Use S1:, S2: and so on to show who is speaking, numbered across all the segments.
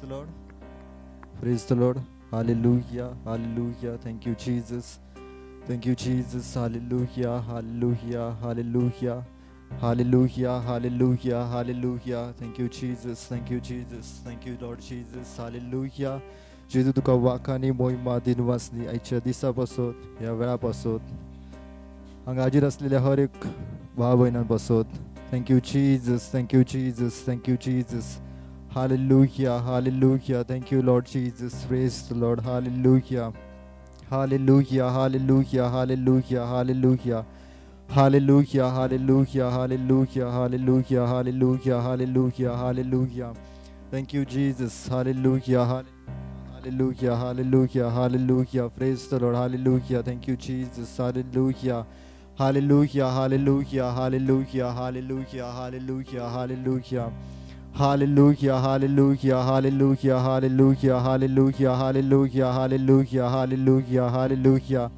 S1: Praise the Lord. Praise the Lord. Hallelujah. Hallelujah. Thank you, Jesus. Thank you, Jesus. Hallelujah. Hallelujah. Hallelujah. Hallelujah. Hallelujah. Hallelujah. Thank you, Jesus. Thank you, Jesus. Thank you, Lord Jesus. Hallelujah. जेजू, तुका वाखाणी, मोहिमा, दिनवासनी आयच्या दिसा पासत, ह्या वेळा पासत, हांगा हाजीर आसलेल्या हर एक भाव भयणां पासत. Thank you, Jesus. Thank you, Jesus. Thank you, Jesus. Hallelujah, hallelujah. Thank you, Lord Jesus. Praise the Lord. Hallelujah. Hallelujah, hallelujah, hallelujah, hallelujah. Hallelujah, hallelujah, hallelujah, hallelujah, hallelujah, hallelujah, hallelujah. Thank you, Jesus. Hallelujah, hallelujah, hallelujah, hallelujah. Praise the Lord. Hallelujah. Thank you, Jesus. Hallelujah. Hallelujah, hallelujah, hallelujah, hallelujah, hallelujah, hallelujah. Hallelujah, hallelujah, hallelujah, hallelujah, hallelujah, hallelujah, hallelujah, hallelujah, hallelujah.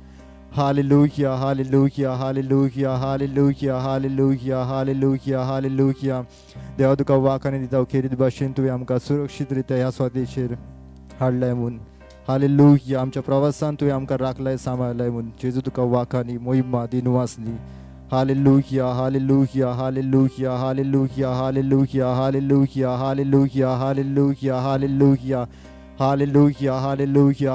S1: Hallelujah, hallelujah, hallelujah, hallelujah, hallelujah, hallelujah, hallelujah. देवा, तुका वाखाणी दिता, खेरीत भाशेन तुवें आमकां सुरक्षीत रित्या ह्या स्वातीचेर हाडलाय म्हूण. हालेलुया. आमच्या प्रवासान तुवें आमकां राखलाय, सांबाळलाय म्हूण. जेजू, तुका वाखाणी, मोहिमा, दिनवासनी. Hallelujah, hallelujah, hallelujah, hallelujah, hallelujah, hallelujah, hallelujah, hallelujah, hallelujah, hallelujah, hallelujah, hallelujah,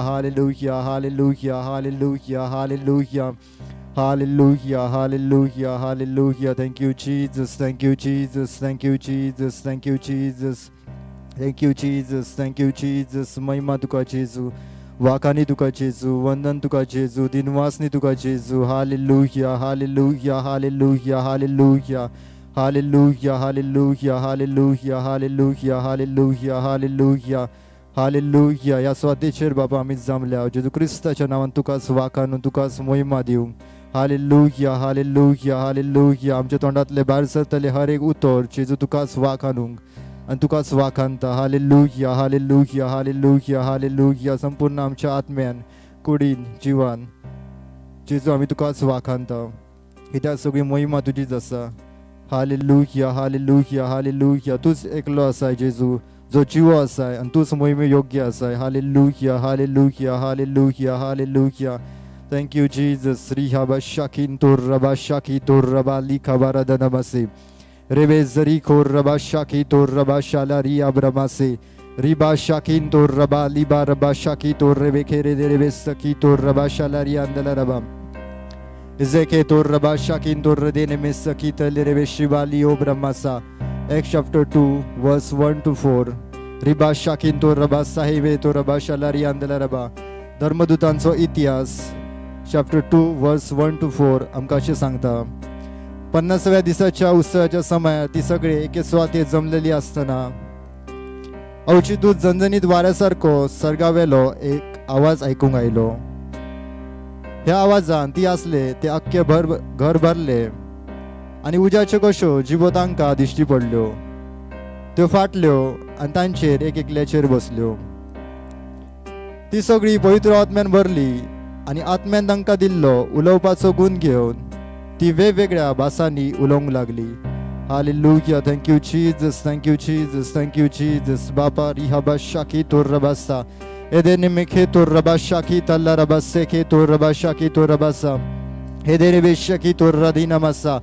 S1: hallelujah, hallelujah, hallelujah, hallelujah, hallelujah, hallelujah, hallelujah. Thank you, Jesus. Thank you, Jesus. Thank you, Jesus. Thank you, Jesus. Thank you, Jesus. Thank you, Jesus. महिमा तुका जेजू, वाखाणी तुका जेजू, वंदन तुका जेजू, दिनवासनी तुका जेजू. Hallelujah, hallelujah, hallelujah, hallelujah, hallelujah, hallelujah, hallelujah, hallelujah, hallelujah, hallelujah, hallelujah. ह्या स्वातीचेर बाबा आमी जमल्या, जेजू क्रिस्ताच्या नांवान तुकाच वाखाणून, तुकाच मोहिमा दिवंक. Hallelujah, hallelujah, hallelujah. आमच्या तोंडातले भायर सरतले हर एक उतर जेजू तुकाच वाखाणूंक आणि तुकाच वाखाणता. Hallelujah, hallelujah, hallelujah, hallelujah. संपूर्ण आमच्या आत्म्यान, कुडीन, जिवान जेजू आमी तुकाच वाखाणता, कित्याक सगळी मोहिमा तुजीच आसा. Hallelujah, hallelujah, hallelujah. तूच एकलो आसाय जेजू, जो जिवो आसाय आनी तूच मोहिमे योग्य आसाय. Hallelujah, hallelujah, hallelujah, hallelujah. Thank you, Jesus. रिहाबा शाकीन तोर रबा शाकी तोर रबा लिखा बाराधनमसे रेबे जरी खोर रबा शाकी तोर रबा शाला रिया ब्रमासे रिबा शाकीन तोर रबा लिबा रबा शाकी तोर रेबे खेरे दे रेबे सकी तोर रबा शाला रिया अंदला रबा Zeke तोर रबा शाकीन तोर रदेने में सकी तले रेबे शिवाली ओ ब्रह्मासा. Acts chapter 2 verse 1 to 4. Riba शाकीन तोर रबा साहिबे तो रबा शाला रिया अंदला रबा. धर्मदूतांचो इतिहास chapter 2 verse 1 to 4 आमकां अशें सांगता, 50व्या दिसाच्या उत्सवाच्या समयात ती सगळे एके सुवातेर जमलेली आसतना अवचितूच झणझणीत वाऱ्यासारको सर्गावेलो एक आवाज आयकूंक आयलो. ह्या आवाजान ती आसले ते अख्खे भर घर भरले आनी उज्याच्यो कश्यो जिबो तांकां दिश्टी पडल्यो. त्यो फाटल्यो आनी तांचेर एक एकल्याचेर बसल्यो. ती सगळी पवित्र आत्म्यान भरली आनी आत्म्यान तांकां दिल्लो उलोवपाचो गूण घेवन ती वेगवेगळ्या भासांनी उलोवंक लागली. Hallelujah. Thank you, Jesus. Thank you, Jesus. Thank you, Jesus. बापा, रिहाबा शाकी तोर रबासा एदेने मेखे तोर रबा शाकी तल्ला रबा सेखे तोर रबा शाकी तोर रबासा हेदेने बेशकी तोर रदीना मसा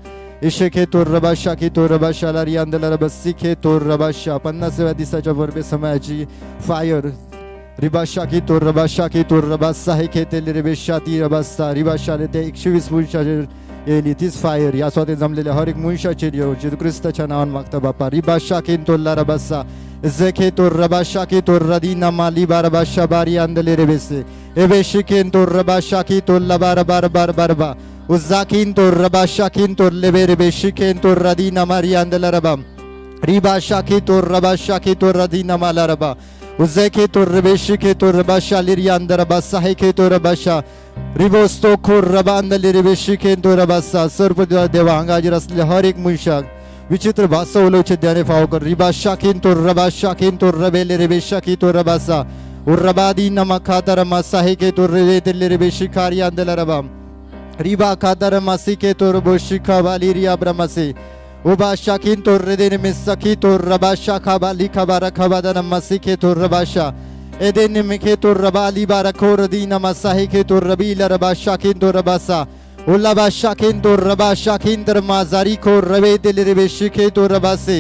S1: इशेखे तोर रबा शाकी तोर रबा शाला रियांदला रबा सिखे तोर रबा शा. 50व्या दिसाच्या परबे समयाची फायर रिबा शाकी तोर रबा शाकी तोर रबा साहे खेतेले रेबे शाती रबा सा रिबा शाले. ते 120 पुरुषाचेर येयली, तीच फायर ह्या स्वतः जमलेल्या हर एक मनशाचेर येऊ, जेजू क्रिस्ताच्या नावान मागता बापा. रिबा शाकीन तोल्ला रबासा जेखे तोर रबा शाकी तोर रदीना माली बारबा शबारी अंदले रेबेसे एबे शिकेन तोर रबा शाकी तोर लबार बार बार बार बा उजाकीन तोर रबा शाकीन तोर लेबे रेबे शिकेन तोर रदीना मारी अंदला रबा रिबा शाकी तोर रबा शाकी तोर रदीना माला रबा उजेके तोर रबे शिके तोर रबा शालिरी अंदर रबा साहे के तोर रबा शा रिबोस्तो खोर रबा अंदली रिबे शिके तोर रबा सा. सर्व देवा, हांगा हाजीर असले हर एक मनशाक विचित्र भाषा उलोवचे ध्याने फावो कर. रिबा शाकीन तोर रबा शाकीन तोर रबेले रिबे शाकी तोर रबासा उर्रबादी नमा खातर मा साहे के तोर रे तेले रिबे शिकारी अंदला रबा रिबा खातर मासी के तोर बो शिखा वाली रिया ब्रह्मसे. उबा शाकीन तो रेदेन मिसकी तो रबा शाखा लिखा बारा खबा मसिखे तो रबाशा एदेन मिखे तो रबा ली बारा खोर दी नमसाहे के तो रबी लरबा शाखिन तो रबासा उल्लाबा शाखिन तो रबा शाखिंद्र माजारी को रवे दिल रेवे शिखे तो रबासे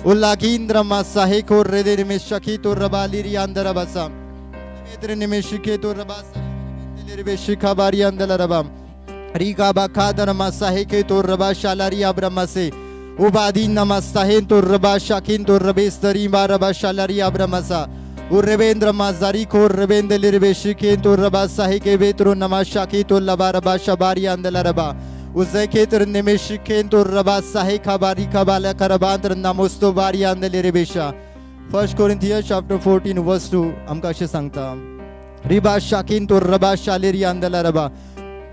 S1: उल्लाखिंद्र मासाहे को रेदे में शखी तो रबा लिरी अंदर रबासा में शिखे तो रबासा रेवे शिखा बारी अंदर रबा रिगा बा खादर मासाहे के तो रबा शालारी अब्रमासे उबादी नमस्ताहे तो रबा शाखिन तो रबेस्तरी बा रबा शालारी अब्रमासा उर्रेवेंद्र माजारी को रवेंद्र लिरवे शिखे तो रबा साहे के वेत्रो नमा शाखी तो लबा रबा शबारी अंदला रबा उसे खेत्र निमे शिखे तो रबा साहे खबारी खबाला खरबांत्र नमोस्तो बारी अंदले रेबेशा. फर्स्ट कोरिंथियस चॅप्टर 14 वर्स 2 आमकां अशें सांगता. रिबा शाकीन तो रबा शालेरी अंदला रबा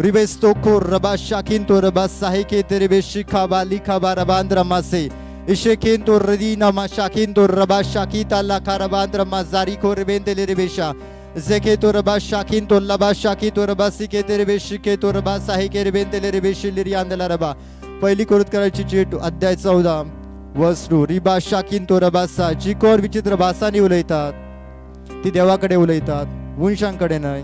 S1: रिबेस्तो को रबा शाकीन तो रबा साहे के तेरे शिखा बा लिखा बा रबांद्र मासे इशेकेन तो रदीना मा शाकीन तो रबा शाकीता ला खरबांद्र मा जारी को रिबेंदे रेबेशा जेके तो रबा शाकीन तो लबा शाकी तो रबा सिके तेरे बेशिके तो रबा साहे के रिबेंदे रेबेशी लिरी अंदला रबा. पहिली करायची चीट अध्याय 14 वर्स 2. रिबा शाकीन तो रबासा. जी कोण विचित्र भासांनी उलयतात ती देवाकडे उलयतात, मनशांकडे न्हय.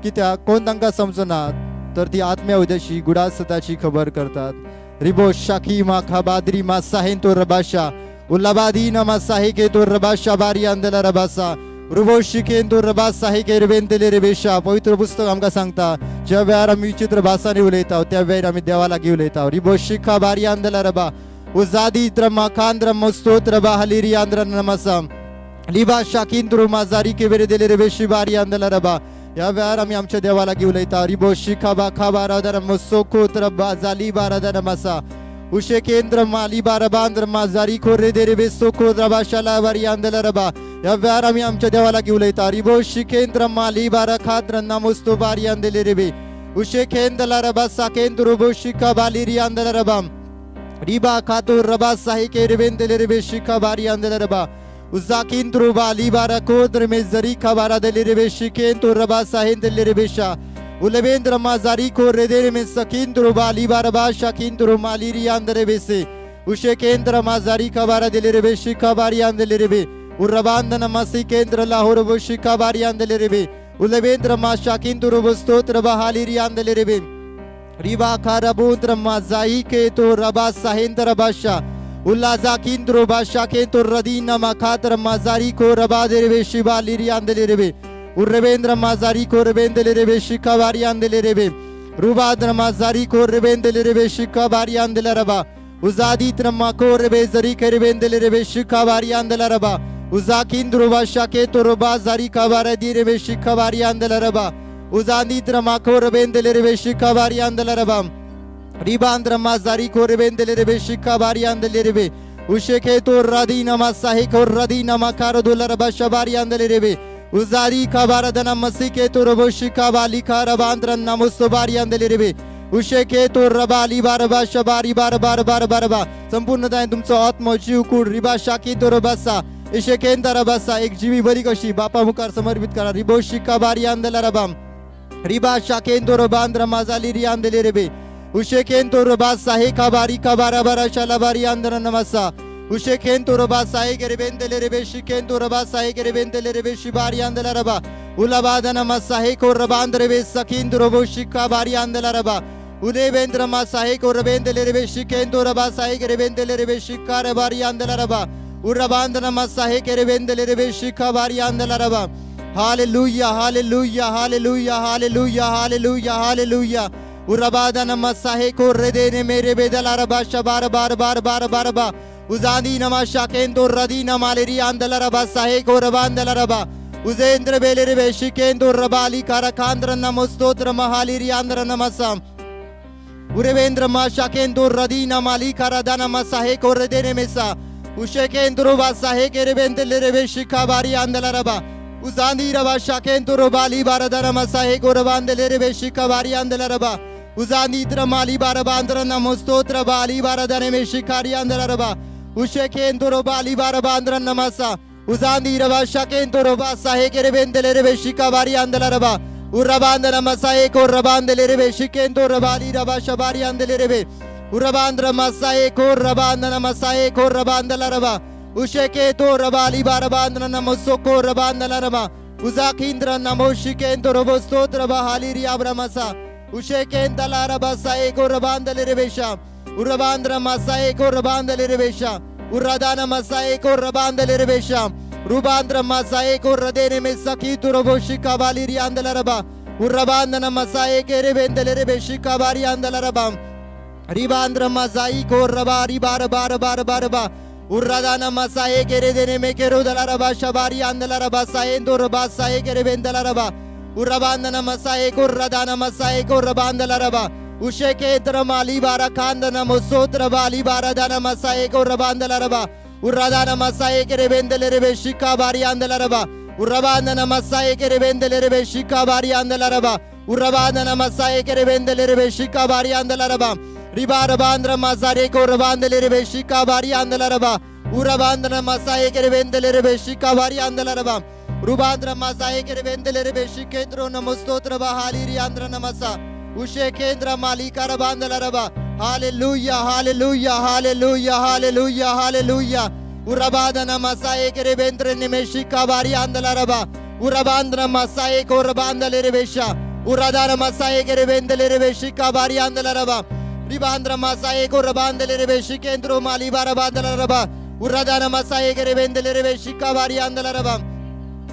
S1: कित्याक कोण तांकां समजनात, तर ती आत्म्या उद्देशी गुडासताची खबर करतात. रिबो शाखी मा खाबाद्री मा साहेन तो रबाशा उल्लाबादी नमा साहे के तो रबाशा बारी अंदला रबासा रुबो शिकेन तो रबा साहे के रेबेंतले रेबेशा. पवित्र पुस्तक आमकां सांगता, ज्या वेळार आमी विचित्र भासांनी उलयता त्या वेळार आमी देवा लागीं उलयता. रिबो शिखा बारी अंदला रबा उजादी त्रमा खांद्र स्तोत्र बा हलिरी आंद्र नमसा लिबा शाकीन तुरु माजारी के वेरे दिले रेबे शिबारी अंदला रबा. या वेळार आमी आमच्या देवा लागीं उलयता. रिबो शिखा बा खा बारा सोको त्रबा जाली बारा नमसा उशे केंद्र माली बारा बांद्र माजारी खोरे दे रेबे सोको रबा शाला बारी अंदला रबा. या वेळार आमी आमच्या देवा लागीं उलयता. रिबो शिकेंद्र माली बारा खाद्र नमोस्तो बारी अंदले रेबे उशे केंद्र रबा साकेंद्र रुबो शिखा बालिरी अंदला रबा रिबा खातो रबा साही के रेबेंदले रेबे शिखा बारी अंदला रबा उजाकीन त्रुबा लिबारा कोद्र में जरी खबारा दले रेबे शिकेन तो रबा साहिन दले रेबेशा उलवेंद्र माजारी को रेदेरे में सकीन त्रुबा लिबारा बा शकीन त्रु मालिरी अंदरे बेसे उशे केंद्र माजारी खबारा दिले रेबे शिखा बारी अंदले रेबे उर्रबांदन मसी केंद्र लाहोर वो शिखा बारी अंदले रेबे उलवेंद्र मा शाकीन तुरु स्तोत्र बहालिरी अंदले रेबे रिबा खारबूद्र माजाई के तो रबा साहेंद्र बादशाह उल्लाजा किंद्रो बादशाह के तो रदीना माखातर माजारी को रबा देवे शिवा लिरी आंदले रेबे उर्रवेंद्र माजारी को रवेंदले रेबे शिखा बारी आंदले रेबे रुबाद्र माजारी को रवेंदले रेबे शिखा बारी आंदला रबा उजादी त्रमा को रबे जरी के रवेंदले रेबे शिखा बारी आंदला रबा उजाकिंद्रो बादशाह के तो रबा जारी खबार दी रेबे शिखा बारी आंदला रबा उजादी त्रमा को रवेंदले रेबे शिखा बारी आंदला रबा रिबांद्र माजारी को रवेंदले रेबे शिखा बारी आंदले रेबे उशे के तो रदी नमा साहे को रदी नमा खार दुला रबा शबारी आंदले रेबे उजारी खबार दना मसी के तो रबो शिखा बाली खार बांद्र नमोस्तो बारी आंदले रेबे उशे के तो रबा ली बार बा शबारी बार बार बार बार बा. संपूर्णता तुमचं आत्म जीव कुड रिबा शाकी तो रबासा इशे केंद्र रबासा एक जीवी बरी कशी बापा मुखार समर्पित करा. रिबो शिका बारी आंदला रबाम रिबा शाकेंदो रबांद्र माजाली रि आंदले रेबे उशे केंतो रबा साहे खबारी खबारा बारा शालाबारी आंद्र नमसा उशे केंतो रबा साहे गेरेबेंदले रेबे शिकेंतो रबा साहे गेरेबेंदले रेबे शिबारी आंदला रबा उलाबाद नमसाहे को रबांद्र वे सखिंद्र रबो शिका बारी आंदला रबा उलेवेंद्र मा साहे को रबेंदले रेबे शिकेंतो रबा साहे गेरेबेंदले रेबे शिका रबारी आंदला रबा उरबांद नमसाहे केरेबेंदले रेबे शिका बारी आंदला रबा. Hallelujah, hallelujah, hallelujah, hallelujah, hallelujah, hallelujah. उरबाद नमसाहे को रेदेने मेरे बेदला रबा शबार बार बार बार बार बा उजादी नमा शाकेंदो रदी नमालेरी आंदला रबा साहे को रबांदला रबा उजेंद्र बेले रे शिकेंदो रबाली कारखांद्र नमस्तोत्र महालिरी आंद्र नमसा उरेवेंद्र मा शाकेंदो रदी नमाली कारदाना मसाहे को रेदेने मेसा उशेकेंद्रो बा साहे के रेबेंदले रेबे शिखा बारी आंदला रबा उजांदी रबा शाकेंदो बाली बारदर मसाहे को रबांदले रेबे शिखा बारी आंदला रबा उजांदी त्र माली बार बांद्र नमस्तोत्र बाली बारदने में शिखारी आंदला रबा उशेकेंदो बाली बार बांद्र नमसा उजांदी रबा शाकेंदो बा साहे के रेबेंदले रेबे शिखा बारी आंदला रबा उरबांद नमसाहे को रबांदले रेबे शिकेंदो रबाली रबा शबारी आंदले रेबे. उरबांद्र मसाये को रबांदन मसाये को रबांदला रबा उशेके तो रबा लिबा रबांद्र नमो को रबांदला रबा उजाखिंद्र नमो शिकेंद्र रबो स्तोत्र बा हालिरी आब्रमसा उशेकेंदला रबा साये को रबांदले रेवेशा उरबांद्र मसाये को रबांदले रेवेशा उरदान मसाये को रबांदले रेवेशा रुबांद्र मसाये को रदेने में सखी तुरबो शिका बालिरी आंदला रबा उरबांदन मसाये के रेवेंदले रेवे शिका बारी आंदला रबा रिबांद्र मसाई को रबा रिबार बार बार बार बा उर्रादाना मसाये के रे देने में के रोदला रबा शबारी आंदला रबा साये दो रबा साये के रे बेंदला रबा उर्रबांदना मसाये को रदाना मसाये को रबांदला रबा उशे के माली बारा खांदना मोसोत्र बाली बारा दाना मसाये को रबांदला रबा उर्रादाना मसाये के रे बेंदले रे शिका बारी आंदला रबा उर्रबांदना मसाये के रे बेंदले रे शिका बारी आंदला रबा उर्रबांदना मसाये के रे बेंदले रे शिका बारी आंदला रबा रिबा रबांद्र मसारे को रबांदले रे शिका बारी आंदला रबा उरबांद्र मसाये के रे बेंदले रे शिका बारी आंदला रबा रुबांद्र मसाये के रे बेंदले रे शिकेंद्रो नमस्तोत्र बा हालिरी आंद्र नमसा उशे केंद्र मालिका रबांदला रबा. Hallelujah, hallelujah, hallelujah, hallelujah, hallelujah. उरबादन मसाये के रे बेंद्र निमेशिका बारी आंदला रबा उरबांद्र मसाये को रबांदले रे बेशा उरादार मसाये के रे बेंदले रे बेशिका बारी आंदला रबा रिबांद्र मसाये को रबांदले रे बेशिकेंद्रो माली बारा बांदला रबा उरादार मसाये के रे बेंदले रे बेशिका बारी आंदला रबा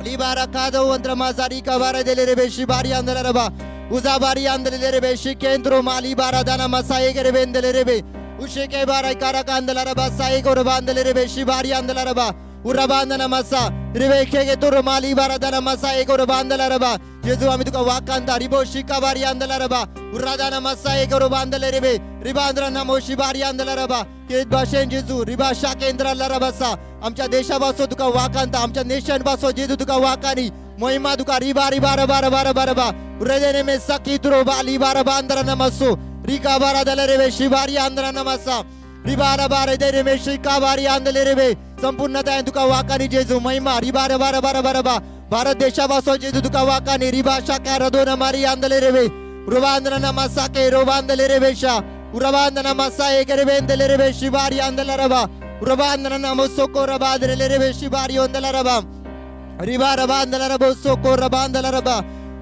S1: लिबारा कादो अंद्र माजारी कबारा देले रे बेशी बारी आंदला रबा उजा बारी आंदले रे बेशी केंद्रो माली बारा दाना मसाये के रे बेंदले रे बे उशे के बारा कारा कांदला रबा साये को रबांदले रे बेशी बारी आंदला रबा उरबांदना मसा रिबे के तुर माली बारा दाना मसाये को रबांदला रबा. जेजू, आम्ही तुका वाकांता रिबो शिका बारी आंदला रबा उरादाना मसाये को रबांदले रे बे रिबांद्र नमो शिबारी आंदला रबा केत भाषेन जेजू रिबा शाकेंद्राला रबासा आमच्या देशापासून तुका वाकांता, आमच्या नेशन पासून जेजू तुका वाकानी महिमा तुका रिबा रिबा रबा रबा रबा रबा उरदेने में सकी तुरो बाली बारा बांद्रा नमसो रिका बारा दले रे शिबारी आंद्रा नमसा रिबा रबा रे दे रे में शिका बारी आंदले रे बे संपूर्णता तुका वाकानी जेजू महिमा रिबा रबा रबा रबा रबा. भारत देशापासून जेजू तुका वाकानी रिबा शाका रदो नमारी आंदले रे बे रुबांद्र नमसा के रोबांदले रे बेशा उरबांद्र नमसा एक रे बेंदले रे बे शिबारी आंदला रबा उरबांद्र नमसो को रबाद्रे रे बे शिबारी ओंदला रबा रिबा रबांदला रबो सोको रबांदला रबा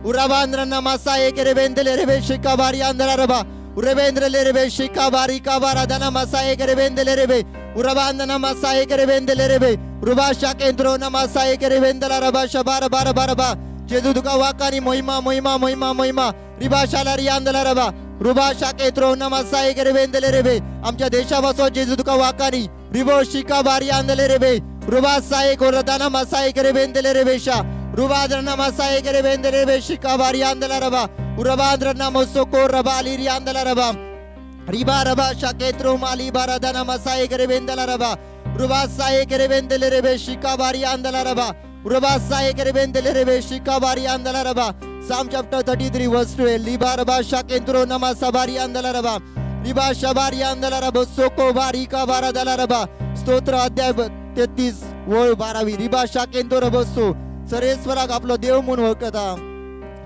S1: उरबांद्र नमसा एक रे बेंदले रे बे शिका बारी आंदला रबा उरबेंद्र ले रे बे शिका बारी का बारा दना मसा एक रे बेंदले रे बे उरबांद नमसा एक रे बेंदले रे बे रुबा शाकेंद्रो नमसा एक रे बेंदला रबा शबार बार बार बा जेजू तुका वाकानी महिमा महिमा महिमा महिमा रिबा शाला रियांदला रबा रुबा शाकेत्रो नमसा एक रे बेंदले रे बे आमच्या देशापासून जेजू तुका वाकानी रिबो शिका बारी आंदले रे बे रुबा साये कोरदाना मसाये करे बेंदले रे बेशा रुबाद्र नमसाये करे बेंदले रे शिका बारी आंदला रबा उरबाद्र नमसो को रबा लिरी आंदला रबा रिबा रबा शाकेत्रो माली बारादाना मसाये करे बेंदला रबा रुबा साये करे बेंदले रे बे शिका बारी आंदला रबा रुबा साये करे बेंदले रे बे शिका बारी आंदला रबा. Psalm chapter 33 verse 12. लिबा रबा शाकेंद्रो नमा बारी आंदला रबा रिबा शबारी आंदला रबा सोको बारी का बारा दला रबा. स्तोत्र अध्याय 33 ओळ 12वी. रिबा शाकेंद्रो रबसो सरेश्वराक आपलो देव म्हणून वळखता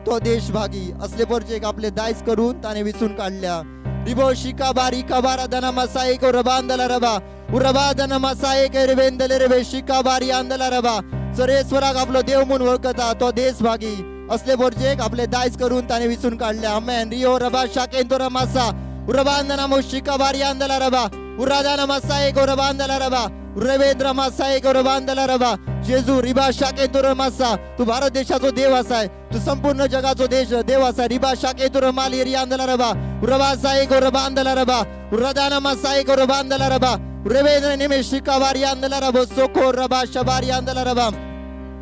S1: तो देश भागी असले परचेक आपले दायज करून ताने विसून काढल्या. रिबो शिका बारी कबारा दना मसाये को रबांदला रबा उरबा दना मसाये के रिबेंदले रेबे शिका बारी आंदला रबा सरेश्वराक आपलो देव म्हणून वळखता तो देश भागी असले बोरजेक आपले दायज करून ताने विसून काढले. आमेन. रिओ रबा शाकेंदो रमासा उरबांदना मुशिका बारी आंदला रबा उरादाना मसाये को रबांदला रबा रवेंद्र मासाये को रबांदला रबा. जेजू रिबा शाकेंदो रमासा तू भारत देशाचो देव असाय, तू संपूर्ण जगाचो देश देव असाय. रिबा शाकेंदो रमाली रियांदला रबा उरबा साये को रबांदला रबा उरदाना मसाये को रबांदला रबा रवेंद्र निमे शिका बारी आंदला रबो सोको रबा शबारी आंदला रबा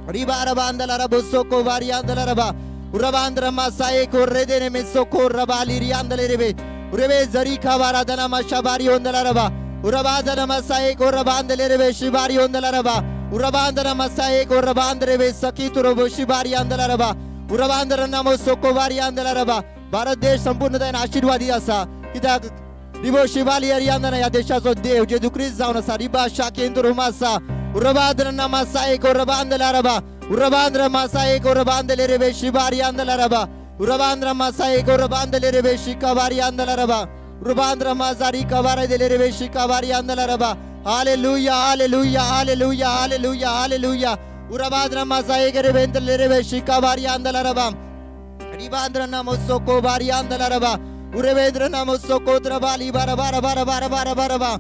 S1: रिबा रबा आंदला रबो सोको बारी आंदला रबा उरबांद्र मासाये को रेदेने मे सोको रबा लिरी आंदले रेबे उरबे जरी खाबारा दना माशा बारी ओंदला रबा उरबादना मसाये को रबांदले रेबे शिबारी ओंदला रबा उरबांद्र मसाये को रबांद्रे वे सखी तुरबो शिबारी आंदला रबा उरबांद्र नामो सोको बारी आंदला रबा. भारत देश संपूर्णतेन आशीर्वादी असा, कित्याक रिबो शिवाली अरियांदना या देशाचो देव जेजू क्रिस्त जावन आसा. रिबा शाकेंद्र रुमासा उरबांद्र नामासा एक रबांदला रबा उरबांद्र मासा एक रबांदले रेबे शिबारी आंदला रबा उरबांद्र मासा एक रबांदले रेबे शिकाबारी आंदला रबा. रुबांद्र माजारी कबारा दिले रे शिकाबारी आंदला रबा. Hallelujah, hallelujah, hallelujah, hallelujah, hallelujah. उरबाद्र मासाए रे बेंदले रे शिकाबारी आंदला रबा. रिबांद्र नामो सोको बारी आंदला रबा. उरेवेंद्र नामो सोकोत्र बाली बारा बारा बारा बारा बारा बारा बा.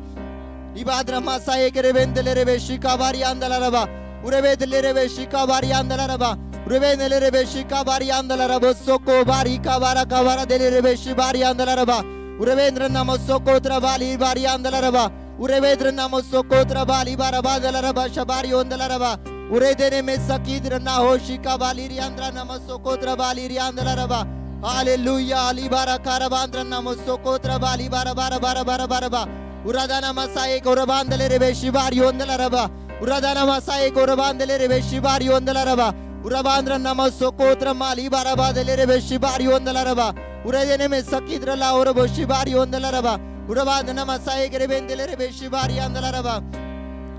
S1: रिबाद्र मासाए रे बेंदले रे शिकाबारी आंदला रबा. उरेवेदले रे शिकाबारी आंदला रबा. उरेवेंदले रे शिकाबारी आंदला रबो सोको बारी काबारा काबारा देले रे शिबारी आंदला रबा. उरेवेंद्र नामो सोकोत्र बाली बारी आंदला रबा. उरेवेंद्र नामो सोकोत्र बाली बारा बादला रबा शबारी ओंदला रबा. उरेदेने मे सकीद्र ना हो शिका बाली रियांद्रा नामो सोकोत्र बाली रियांदला रबा. हालेलुया. अली बारा कारबांद्र नामो सोकोत्र बाली बारा बारा बारा बारा बारा बा. उरादाना मसाये कोरबांदले रे शिबारी ओंदला रबा. उरादाना मसाये कोरबांदले रे शिबारी ओंदला रबा. उराबांद्र नामो सोकोत्र माली बारा बादले रे शिबारी ओंदला रबा. उरेदेने मे सकीद्र ला ओरबो शिबारी ओंदला रबा. उराबांद्र मसाये रे बेंदले रे शिबारी आंदला रबा.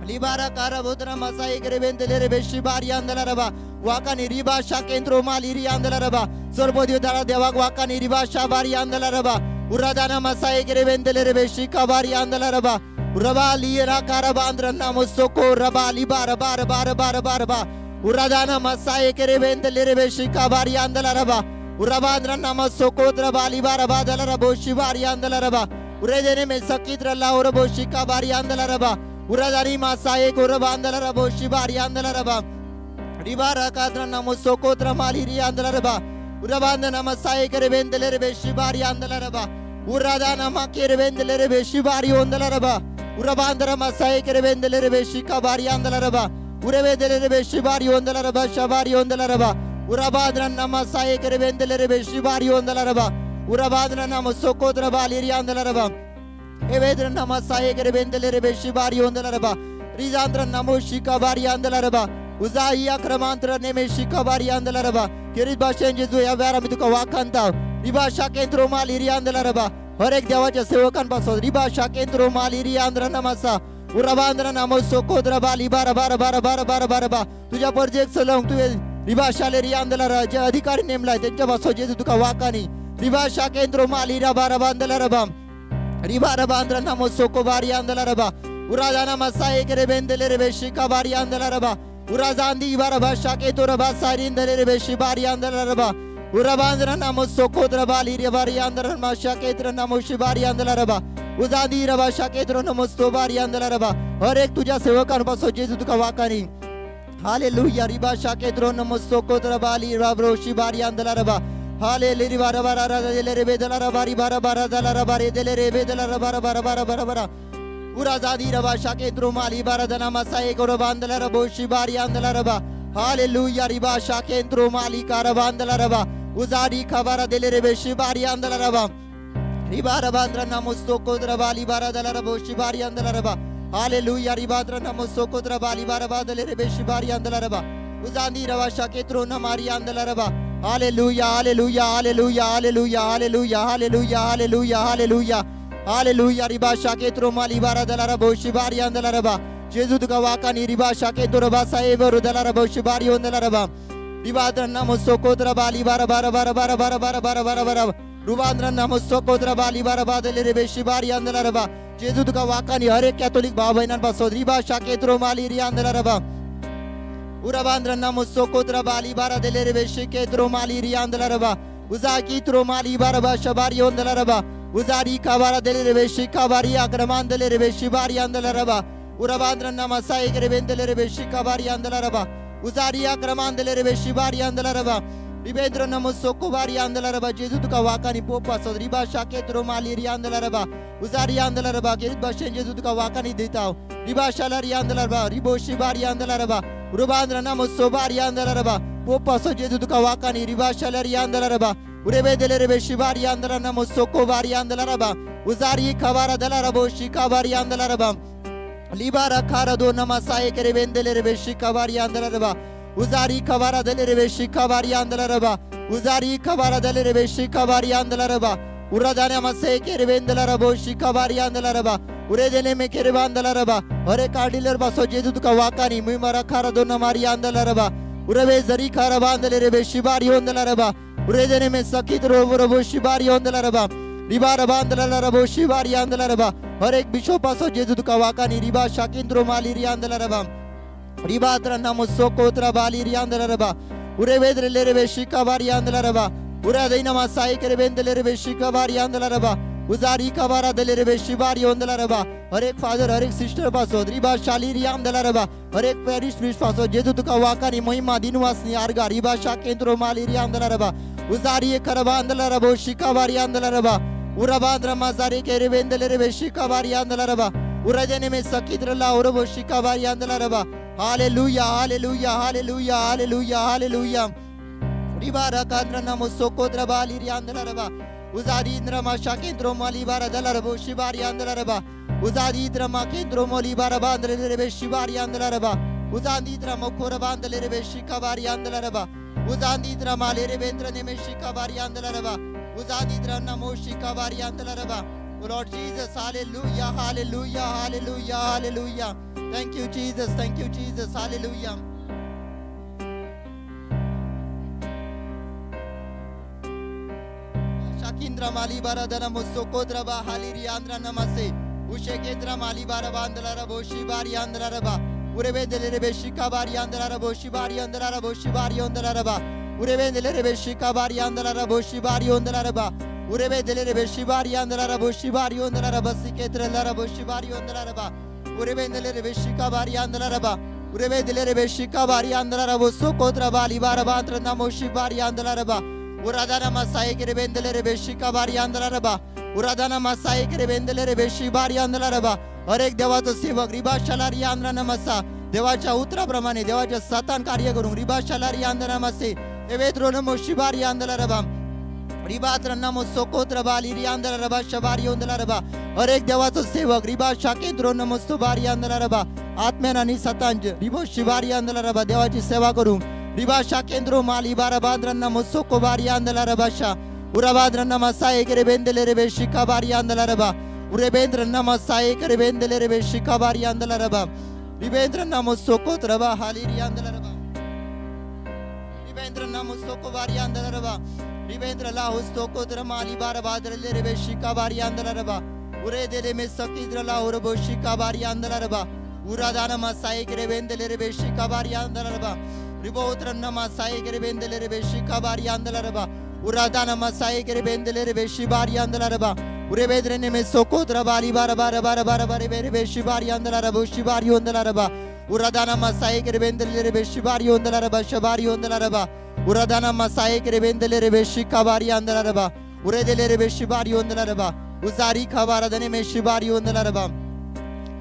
S1: लिबारा काराबोद्रा मसाई करे बेंदले रे शिबारी आंदला रबा. वाकानी रिबा शाकेंद्रो माली आंदला रबा. सर्वदेव दारा देवाक वाकानी रिबा शाबारी आंदला रबा. उरादाना मसाई करे बेंदले रे शिकाबारी आंदला रबा. रबा लिरा काराबांद्र नामो सोको रबा लिबा रबा रबा रबा रबा रबा. उरादाना मसाई करे बेंदले रे शिकाबारी आंदला रबा. उराबांद्र नामो सोकोत्र बाली बारा बादला रबो शिवारी आंदला रबा. उरेदेने मे सकीत्र लाओ रबो शिकाबारी आंदला रबा. उरादारी मासाये गोरबांदला रबो शिबारी आंदला रबा. रिबारा काद्र नमो सोकोत्र माली री आंदला रबा. उराबांद नम साये करे बेंदले रे शिबारी आंदला रबा. उरादा नमा केरे बेंदले रे शिबारी ओंदला रबा. उराबांद्र मसाये करे बेंदले रे शिकाबारी आंदला रबा. उरेवेदले रे शिबारी ओंदला रबा शबारी ओंदला रबा. उराबांद्र नम साये करे बेंदले रे शिबारी ओंदला रबा. उराबांद्र नम सोकोत्र बाली री आंदला रबा. एवेद्र नम साये करे बेंदले रे शिबारी ओंदला रबा. रिजांद्र नमो शिकाबारी आंदला रबा. उजाही क्रमांतर नेमे शिकाबारी आंदला रबा. केरीत भाषेन जेजू या वेळार आमी तुका वाखांता. रिबा शाकेंद्रो माल हिरी आंदला रबा. हर एक देवाच्या सेवकांपासून रिबा शाकेंद्रो माल हिरी आंध्र नमासा. उराबांद्र नामो सोकोद्र बाली बारा बारा बारा बारा बारा बारा बा. तुझ्या परजेक सलंग तुवें रिबा शाले री आंदला जे अधिकारी नेमलाय त्यांच्या पासून जेजू तुका वाकानी. रिबा शाकेंद्रो माल हिरा बारा बांदला रबा. रिबा रबांद्र नामो सोको बारी आंदला रबा. उरादाना मसाये करे बेंदले रे शिका बारी आंदला रबा. उराजांदी बारबा शाके तो रबा सारिंदले रे शिबारी आंदला रबा. उराबांद्र नामो सोकोद्र बाली रे बारी आंदला रमा शाकेत्र नामो शिबारी आंदला रबा. उजादी रबा शाकेत्र नमो बारी आंदला रबा. हर एक तुझ्या सेवकांपासून जेजू तुका वाकानी. हालेलुया. रिबा शाकेत्रो नमो सोकोद्र बाली राब्रो शिबारी आंदला रबा. हाले रिबा रबा रा रा दिले रे बेदला रबा रिबा रबा रा दला रबा रे दिले रे बेदला रबा रबा रबा रबा रबा रा. उराजादी रबा शाकेत्रो माली बारादना मसाये गोरो बांदला रबो शिबारी आंदला रबा. हालेलुया. रिबा शाकेंद्रो माली कारबांदला रबा. उजाडी खबारा दिले रे शिबारी आंदला रबा. रिबा रबांद्र नमो सोकोद्र बाली बारा दला रबो शिबारी आंदला रबा. हालेलुया. रिबाद्र नमो सोकोद्र बाली बारा बादले रे शिबारी आंदला रबा. उजांदी रबा शाकेत्रो नमारी आंदला रबा. Hallelujah, hallelujah, hallelujah, hallelujah, hallelujah, hallelujah, hallelujah, hallelujah, hallelujah. Riba शाकेत्रो माली बारा दला रबो शिबारी आंदला रबा. जेजू तुका वाकानी. रिबा शाकेत्रो रबा साहेब दला रबो शिबारी ओंदला रबा. रिबाद्र नमो सोकोद्र बाली बारा बारा बारा बारा बारा बारा बारा बारा बारा. रुबांद्र नमो सोकोद्र बाली बारा बादले रे शिबारी आंदला रबा. जेजू तुका वाकानी हर एक कॅथोलिक भाव बहिणांपासून रिबा शाकेत्रो माली री आंदला रबा. उराबांद्र नमो सोकोद्र बाली बारा दिले रे शिकेत्रो माली री आंदला रबा. उजाकीत्रो माली बारा बा शबारी ओंदला रबा. उजारी काबारा दिले रे शिकाबारी अक्रमांदले रे शिबारी आंदला रबा. उराबांद्र नमा साई रे बेंदले रे शिकाबारी आंदला रबा. उजारी अक्रमांदले रे शिबारी आंदला रबा. रिबेंद्र नमो सोकोबारी आंदला रबा. जेजू तुका वाकानी पोप असो रिबा शाकेत्रो माली री आंदला रबा. उजारी आंदला रबा. केरीत भाषेन जेजू तुका वाकानी देताव. रिबा शाला री आंदला रबा. रिबो शिबारी आंदला रबा. रुबांद्र नमो सोबारी आंदला रबा. पोप असो जेजू तुका वाकानी. रिबा शाला री आंदला रबा. उरेबे दिले रे शिबारी आंदला नमो सोकोबारी आंदला रबा. उजारी खबारा दला रबो शिकाबारी आंदला रबा. लिबारा खारा दो नमा साये करे बेंदले रे शिकाबारी आंदला रबा. उजारी खबारा दले रे शिकाबारी आंदला रबा. उजारी खबारा दले रे शिकाबारी आंदला रबा. उरादाने मसे केरे बेंदला रबो शिकाबारी आंदला रबा. उरे देने मे केरे बांदला रबा. हरे काढिलर बसो जेजू तुका वाकानी. मुई खारा दो नमारी आंदला रबा. उरवे जरी खारा बांधले रे शिबारी ओंदला रबा. उरे देने मे सखीत रोबो रबो शिबारी ओंदला रबा. रिबा रबांदला शिवारी आंदला हर एक बिशोप असो जेजू तुका वाकानी रिबा शाकिंद्रो माली रियांदला रबा रिबात्र नमो सोकोत्र बाली रियांदला रबा उरे वेद्र लेरे शिका बारी आंदला रबा उरा दैनमा साई करे बेंदले रे शिका बारी आंदला रबा उजारी कबारा दले रे शिबारी ओंदला रबा हर एक फादर हर एक सिस्टर पासो रिबा शाली रियांदला रबा हर एक पॅरिश प्रिस्ट पासो जेजू तुका वाकानी महिमा दिनवासनी आर्गा रिबा शाकेंद्रो माली रियांदला रबा उजारी करबा आंदला रबो शिका बारी आंदला रबा उरबांद्र माजारी केरे बेंदले रे शिका बारी आंदला रबा उरजने में सकीद्रला उरबो शिका बारी आंदला रबा hallelujah hallelujah hallelujah hallelujah hallelujah रिबारा कांद्र नमो सोकोद्र बाली रियांदला रबा उजारी इंद्र मा शाकेंद्रो माली बारा दला रबो शिबारी आंदला रबा उजारी इंद्र मा केंद्रो मोली बारा बांद्रे रे शिबारी आंदला रबा उजांदी इंद्र मोखोर बांदले रे शिकाबारी आंदला रबा उजांदी इंद्र माले रे बेंद्र नेमे शिकाबारी आंदला रबा उजांदी इंद्र नमो शिकाबारी आंदला रबा Oh Lord Jesus, hallelujah, hallelujah, hallelujah, hallelujah. Thank you, Jesus. Thank you, Jesus. Hallelujah. Shakindra Mali Baradana Musokodra Ba Haliri Andra Namase Ushekendra Mali Barabandla Rabo Shibari Andra Raba Urebendelere Shikabari Andra Rabo Shibari Andra Rabo Shibari Andra Raba Urebendelere Shikabari Andra Rabo Shibari Andra Raba Urebendelere Shibari Andra Rabo Shibari Andra Raba Siketra Rabo Shibari Andra Raba Urebendelere Shikabari Andra Raba Urebendelere Shikabari Andra Rabo Sokodra Bali Barabandra Namo Shibari Andra Raba उरादाना मसाई के बेंदले रे बेशी कबारी आंदला रबा उरादाना मसाई के बेंदले रे बेशी बारी आंदला रबा हर एक देवाचं सेवक रिबा शलारी आंद्रा नमसा देवाच्या उतराप्रमाणे देवाच्या सतान कार्य करून रिबा शलारी आंद्रा नमसे एवेद्रो नमो शिबारी आंदला रबा रिबात्र नमो सोकोत्र बाली रियांदला रबा शबारी ओंदला रबा हर एक देवाचं सेवक रिबा शाकेंद्रो नमस्तो बारी आंदला रबा आत्म्यान आणि सतांज रिबो शिबारी आंदला रबा देवाची सेवा करून रिबा शाकेंद्रो माली बारा बांद्र नमो सोको बारी आंदला रबाशा उराबाद्र नमसाये करे बेंदले रे शिका बारी आंदला रबा उरेबेंद्र नमसाये करे बेंदले रे शिका बारी आंदला रबा रिबेंद्र नमो सोकोत रबा हाली रियांदला रबा रिबेंद्र नमो सोको बारी आंदला रबा रिबेंद्र लाहु सोकोद्र माली बारा बाद्र ले रे शिका बारी आंदला रबा उरे देले में सकीद्र लाहु रबो शिका बारी आंदला रबा उरादान मसाये करे बेंदले रे शिका बारी आंदला रबा रिबोत्र नमसाये करे बेंदले रे शिका बारी आंदला रबा उरादान मसाये करे बेंदले रे शिबारी आंदला रबा उरे बेद्रे ने में सोकोद्र बारी बारा बारा बारा बारा बारे बेरे बे शिबारी आंदला रबो शिबारी ओंदला रबा उरादाना मसाये करे बेंदले रे शिबारी ओंदला रबा शबारी ओंदला रबा उरादाना मसाये करे बेंदले रे शिकाबारी आंदला रबा उरे देले रे शिबारी ओंदला रबा उजारी खबारा दने में शिबारी ओंदला रबा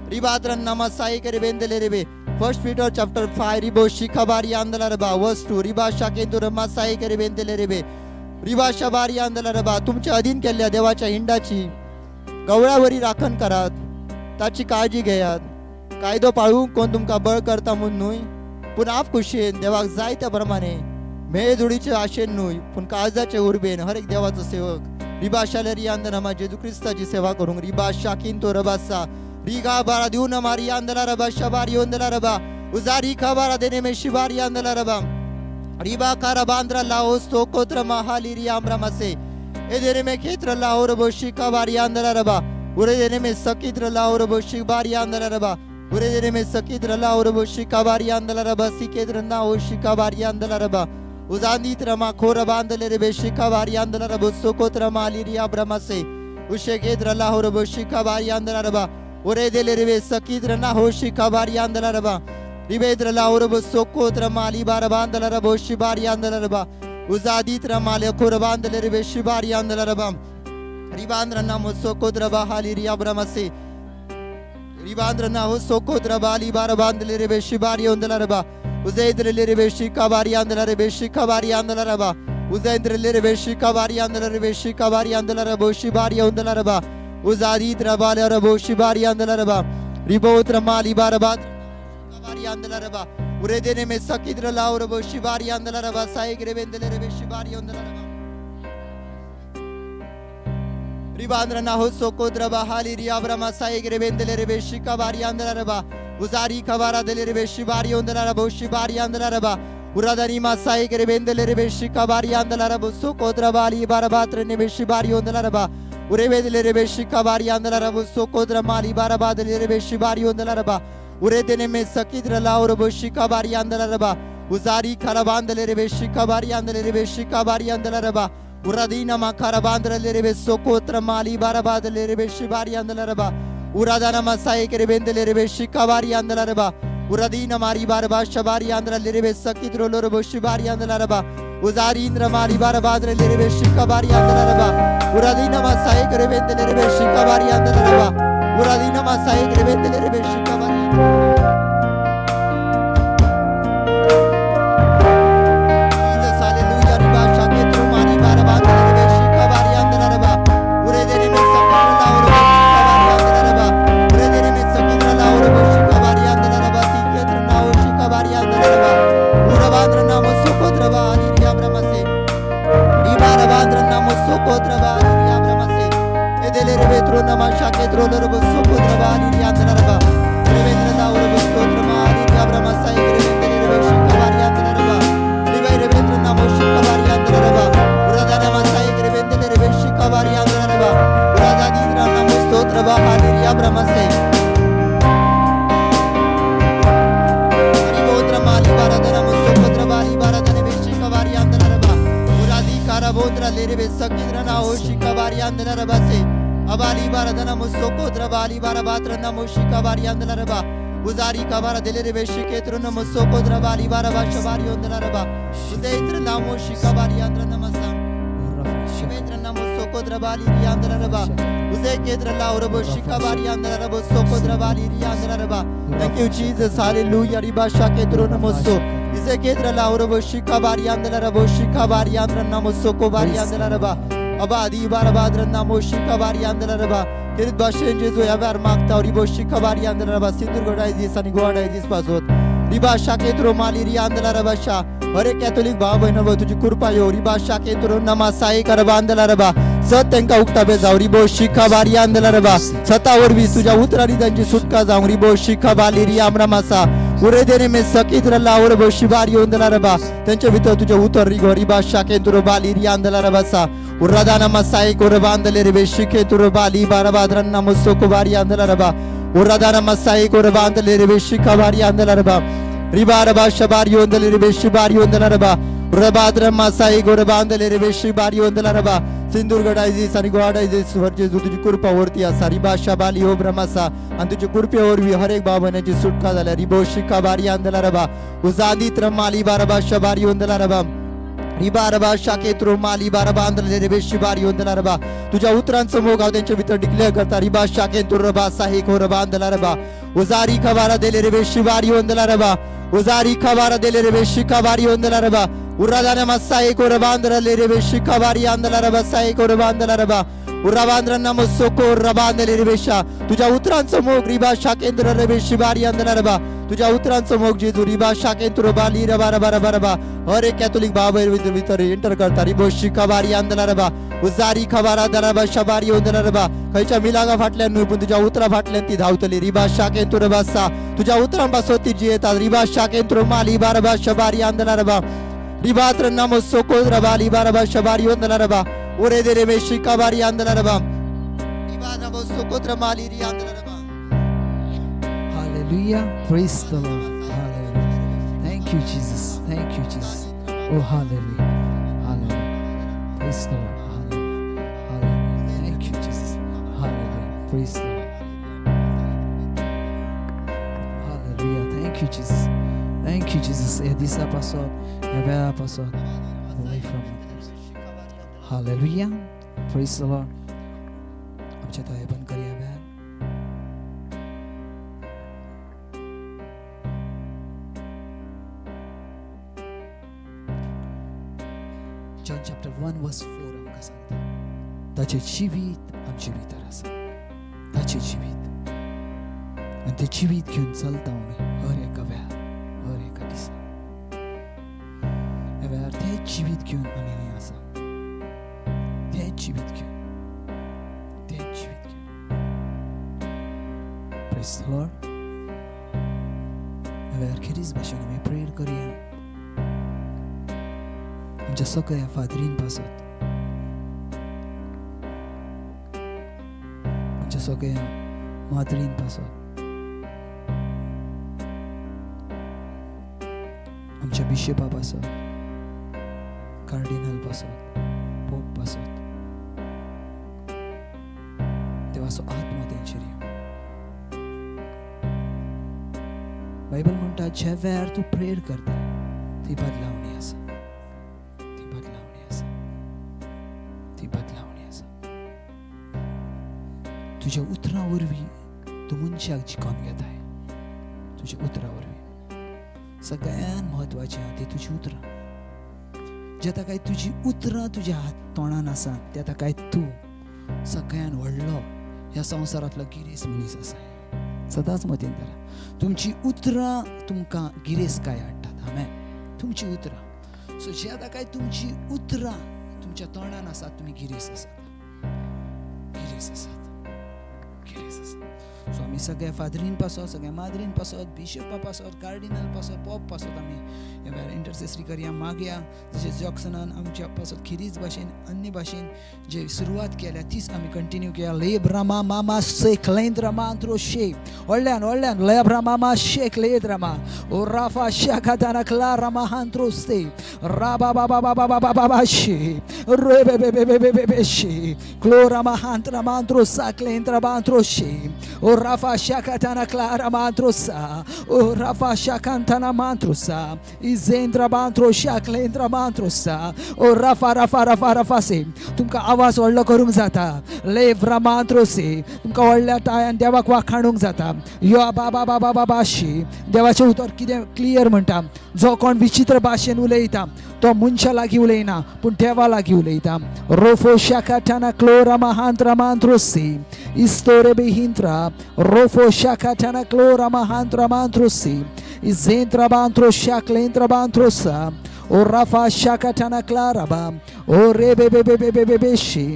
S1: रिबात्र नमसाई करे बेंदले रे फर्स्ट पीटर चैप्टर 5 रिबो शिकाबारी आंदला रबा वर्स 2 रिबा शाकेंदुर मसाई करे बेंदले रे रिबा शबारी आंदला रबा तुमच्या अधीन केल्ल्या देवाच्या हिंडाची गवळ्यावरी राखण करात, ताची काळजी घेयात. कायदो पाळूंक कोण तुमकां बळ करता म्हूण न्हय, पूण आप खुशयेन देवाक जाय त्या प्रमाणे मेळजोडीचे आशेन न्हय, पूण काळजाचे उर्बेन हर एक देवाचो सेवक रिबा शालेरी आंदना जेजू क्रिस्ताची सेवा करूंक रिबा शाकीन तो रबासा रिगा बारा देऊ न मारी आंदला रबा शबारी ओंदला रबा उजारी खबारा देने में शिबारी आंदला रबा रिबा कारा बांद्रा लाओस तो कोत्र महाली रियामरा मसे एदेरे में खेत्र लाओ रबो शिकाबारी आंदला रबा उरे देने में सकीत्र लाओ रबो शिबारी आंदला रबा उरे देने में सकीत्र लाओ रबो शिकाबारी आंदला रबा सिकेत्र नाओ शिकाबारी आंदला रबा उजांदीत्र मा खोर बांधले रे शिकाबारी आंदला रबो सोकोत्र माली रिया ब्रमसे उशेकेत्र लाहो रबो शिकाबारी आंदला रबा उरे देले रे सकीत्र ना हो शिकाबारी आंदला रबा रिबेद्र लाहो रबो सोकोत्र माली बार बांधला रबो शिबारी आंदला रबा उजादीत्र माले खोर बांधले रे शिबारी आंदला रबा रिबांद्र नामो सोकोत्र बहाली रिया ब्रमसे रिबांद्र ना हो सोकोत्र बाली बार बांधले रे शिबारी ओंदला रबा उजैद्र ले रे शिकाबारी आंदला रे शिकाबारी आंदला रबा उजैद्र ले रे शिकाबारी आंदला रे शिकाबारी आंदला रबो शिबारी ओंदला रबा उजादीत्र बाले रबो शिबारी आंदला रबा रिबोत्र माली बार बांध शिबारी आंदला रबा उरे देने में सकीद्र लाओ रबो शिबारी आंदला रबा साई रे बेंदले रे शिबारी ओंदला रबा रिबांद्र ना हो सोकोद्र बहाली रियाब्रमा साई रे बेंदले रे शिकाबारी आंदला रबा उजारी खबारा दले रे शिबारी ओंदला रबो शिबारी आंदला रबा उरादानी मासाई करे बेंदले रे शिकाबारी आंदला रबो सोकोद्र बाली बारबात्र ने शिबारी ओंदला रबा उरेवेदले शिकाबारी आंदला सोकोद्र माली बाराबादले शिबारी ओंदला उरेदेने में सकीद्र लाओ शिकाबारी आंदला उजारी खराबांदले रे शिकाबारी आंदले रे शिकाबारी आंदला उरादीना मा खराबांद्रले रे सोकोत्र माली बाराबादले रे शिबारी आंदला उरादाना मसाए के रेबेंदले रे शिकाबारी आंदला उरादीना मारी बारबा शबारी आंद्रले रे सकीद्रो लोरबो शिबारी आंदला उजारी इंद्र मारी बाराबाद्रले रे शिकाबारी आंदला उरादीना मसाए के रेबेंदले रे शिकाबारी आंदला उरादीना मसाए के रेबेंदले रे शिकाबारी। उजारी कबारा दिले रे शिकेत्र नमो सोकोद्र बाली बारबा शबारी ओंदला उदैत्र नामो शिकबारी आंद्र नमसा शिवेंद्र नमो सोकोद्र बाली रियांद्र रबा उजय केद्र लाउरबो शिकबारी Andre रबो सोकोद्र Bali रियांद्र rava. Thank you Jesus, hallelujah. Riba शाकेत्र NaMo so इजे केद्र लाउरबो शिकबारी आंद्र रबो शिकबारी आंद्र नमो सोकोबारी आंद्र रबा अबादी बारबाद्र नमो शिकबारी आंद्र रबा केरीत भाशेन जेजू ह्या वेळार मागता रिबो शिकबारी आंदला रबा सिंधुदुर्ग डायजीस आनी गोवा डायजीस पासत रिबा शाकेत्रो माली रि आंदला रबा शा हर एक कॅथोलिक भाव भयण तुजी कृपा यो रिबा शाकेत्रो नमा साई करबा आंदला रबा सत तांकां उक्ताबे जावं रिबो शिकबारी आंदला रबा सता वरवीं तुज्या उतरांनी तांची सुटका जावं रिबो शिकबाली रि आमरामासा उरे देने में सकीत रल्ला उरबो शिबारी ओंदला रबा त्यांच्या भितर तुझे उतर रिगो रिबा शाकेंतुरो बाली रि आंदला रबासा उर्रादाना मसाई कोरबांदले रे शिकेतुरो बाली बाराबाद्रन्ना मुसोको बारी आंदला रबा उर्रादाना मसाई कोरबांदले रे शिकाबारी आंदला रबा रिबा रबा शबारी ओंदले रे शिबारी ओंदला रबा उर्राबाद्र मसाई कोरबांदले रे शिबारी ओंदला रबा सिंदूर डायजीस आणि गोवा डायजीस वर जेजू तुझी कृपा वरती आसा रिबा शबाली हो ब्रह्मासा आणि तुझी कृपे वरवी हर एक भावण्याची सुटका झाल्या रिबो शिकाबारी आंदला रबा उजादीत रमाली बारबा शबारी ओंदला रबा रिबा रबा शाकेत्रो माली बारबा आंदले रे शिबारी ओंदला रबा तुझ्या उतरांचं मोग हांव त्यांच्या भितर डिक्लेअर करता रिबा शाकेंतुर रबा साही खो रबा आंदला रबा उजारी खबारा दिले रे शिबारी ओंदला रबा उजारी खबारा दिले रे शिकाबारी ओंदला रबा उर्रादाना मसाई कोरबांद्रले रे शिकाबारी आंदला रबा साई कोरबांदला रबा उर्राबांद्र नमो सोको रबांदले रे शा तुझ्या उतरांचं मोग रिबा शाकेंद्र रे शिबारी आंदला रबा तुझ्या उतरांचं मोग जेजू रिबा शाकेंद्र बाली रबा रबा रबा रबा हर एक कॅथोलिक भाव भितर एंटर करता रिबो शिकाबारी आंदला रबा उजारी खबारा दरबा शबारी ओंदला रबा खंयच्या मिलागा फाटल्यान न्हय पूण तुझ्या उतरा फाटल्यान ती धांवतली रिबा शाकेंद्र रबा सा तुझ्या उतरां पासत ती जियेतात रिबा शाकेंद्र माली बारबा शबारी आंदला रबा रिबात्र नमो सोको रबा लिबा रबा शबारी ओंदला रबा उरे देरे में शिकाबारी आंदला रबा रिबा नमो सोकोत्र माली रि आंदला रबा।
S2: Hallelujah. Praise the Lord. Hallelujah. Thank you, Jesus. Thank you, Jesus. Oh, hallelujah. Hallelujah. Praise the Lord. Hallelujah. Hallelujah. Thank you, Jesus. Hallelujah. Praise the Lord. Hallelujah. Thank you, Jesus. Thank you, Jesus. ह्या दिसा पासत ह्या वेळा पासत away from others. Hallelujah. Praise the Lord. आमच्या दोळे बंद करया वेळार. John chapter 1 verse 4 आमकां सांगता ताचें जिवीत आमचे भितर आसा ताचें जिवीत आनी तें जिवीत घेवन चलता आमी हर एका वेळार हर एका दिसा ह्या वेळार तें जिवीत घेवन आमी हंय आसा तें जिवीत घेवन तें जिवीत घेवन. Praise the Lord. ह्या वेळार खेरीज भाशेन आमी प्रेयर करया आमच्या सगळ्या फादरीन पासत. आमच्या सगळ्या माद्रीन पासत, आमच्या बिशपा पासत, कार्डिनल पासत, पोप पासत, देवाचो आत्मो तेंचेर येवं. बायबल म्हणटा ज्या वेळार तूं प्रेयर करता ती बदलावणी आसा, ती बदलावणी आसा, ती बदलावणी आसा. तुज्या उतरां वरवीं तूं मनशाक जिखोन घेताय. तुज्या उतरां वरवीं सगळ्यान म्हत्वाचें आहा ती तुजी उतरां. जेता काय तुजी उतरां तुज्या हात तोंडान आसा तेता काय तूं सगळ्यान व्हडलो ह्या संवसारांतलो गिरेस्त मनीस आसा. सदांच मतीन धरा, तुमची उतरां तुमकां गिरेस्तकाय हाडटात. आमेन. तुमची उतरां. सो जे आतां काय तुमची उतरां तुमच्या तोंडान आसात, तुमी गिरेस्त आसात, गिरेस्त आसात, गिरेस्त आसात. सो आमी सगळ्या फादरीन पासत, सगळ्या माद्रीन पासत, बिशपा पासत, कार्डिनल पासत, पोप पासत आमी ह्या वेळार इंटरसेसरी करया, मागया. जशें जॉक्सनान आमच्या पासत खेरीज भाशेन अन्य भाशेन जे सुरवात केल्या तीच आमी कंटिन्यू केया. लेब्रा मामा शेख लेंद्र मांत्रो शे व्हडल्यान व्हडल्यान लेब्रा मामा शेख लेद्रमा ओ राफा शाखाताना क्लारा महांत्रो से राबा बाबा बाबा बाबा बाबा शे रे बे बे बे बे बे बे बे शे क्लोरा महांत्रा मांत्रो सा क्लेंद्र मांत्रो शे ओ राफा शाखाताना क्लारा मांत्रो सा ओ राफा शाखांताना मांत्रो सा इजेंद्र मांत्रो शाक्लेंद्र मांत्रो सा ओ राफा राफा राफा राफा से. तुमकां आवाज व्हडलो करूंक जाता. लेव्रा मांत्रो से तुमकां व्हडल्या टायान देवाक वाखाणूंक जाता. यो बाबा बाबा बाबा शी. देवाचें उतर कितें क्लियर म्हणटा, जो कोण विचित्र भाशेन उलयता तो मनशा लागीं उलयना पूण देवा लागीं उलयता. रोफो शाखाटाना क्लोरा महांत्रा मांत्रोसी इस्तोरे बेहिंत्रा रोफो शाखाटाना क्लोरा महांत्रा मांत्रोसी इजेंत्रा बांत्रो शाक्लेंत्रा बांत्रोसा ओ राफा शाखाटाना क्लाराबा ओ रे बे बे बे बे बे बे बे शी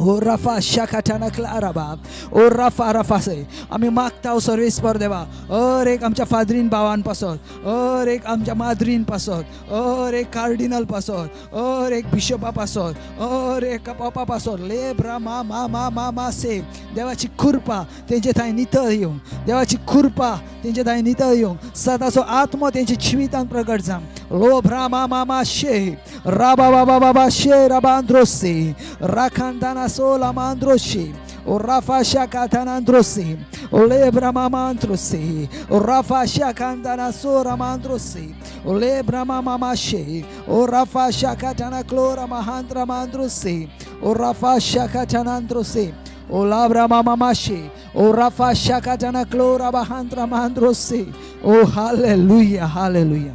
S2: ओ रफा शाखाटाना क्लाराबा ओ रफा रफा से. आमी मागता सर्वेस्पर देवा, हर एक आमच्या फादरीन भावान पासत, हर एक आमच्या माद्रीन पासत, हर एक कार्डिनल पासत, हर एक बिशपा पासत, हर एक पोपा पासत. लेब्रा मा मा मा मा मा से. देवाची कृपा तेंचे थंय नितळ येवंक, देवाची कृपा तेंचे थंय नितळ येवंक, सदाचो आत्मो तेंच्या जिवितांत प्रगट जावं. लो भ्रा मा मा मा शे राबा बाबा बाबा शे राबांद्रोसे राखांदाना सोला मांद्रोशे ओ राफा शाकातानांद्रोसे ओ लेब्रा मामांद्रोसे ओ राफा शाकांदाना सोरा मांद्रोसे ओ लेब्रा मामा शे ओ राफा शाकाताना क्लोरा महांत्रा मांद्रोसे ओ राफा शाकातानांद्रोसे ओ लाब्रा मामा माशे ओ राफा शाकाताना क्लोरा महांत्रा मांद्रोसे. ओ hallelujah, hallelujah,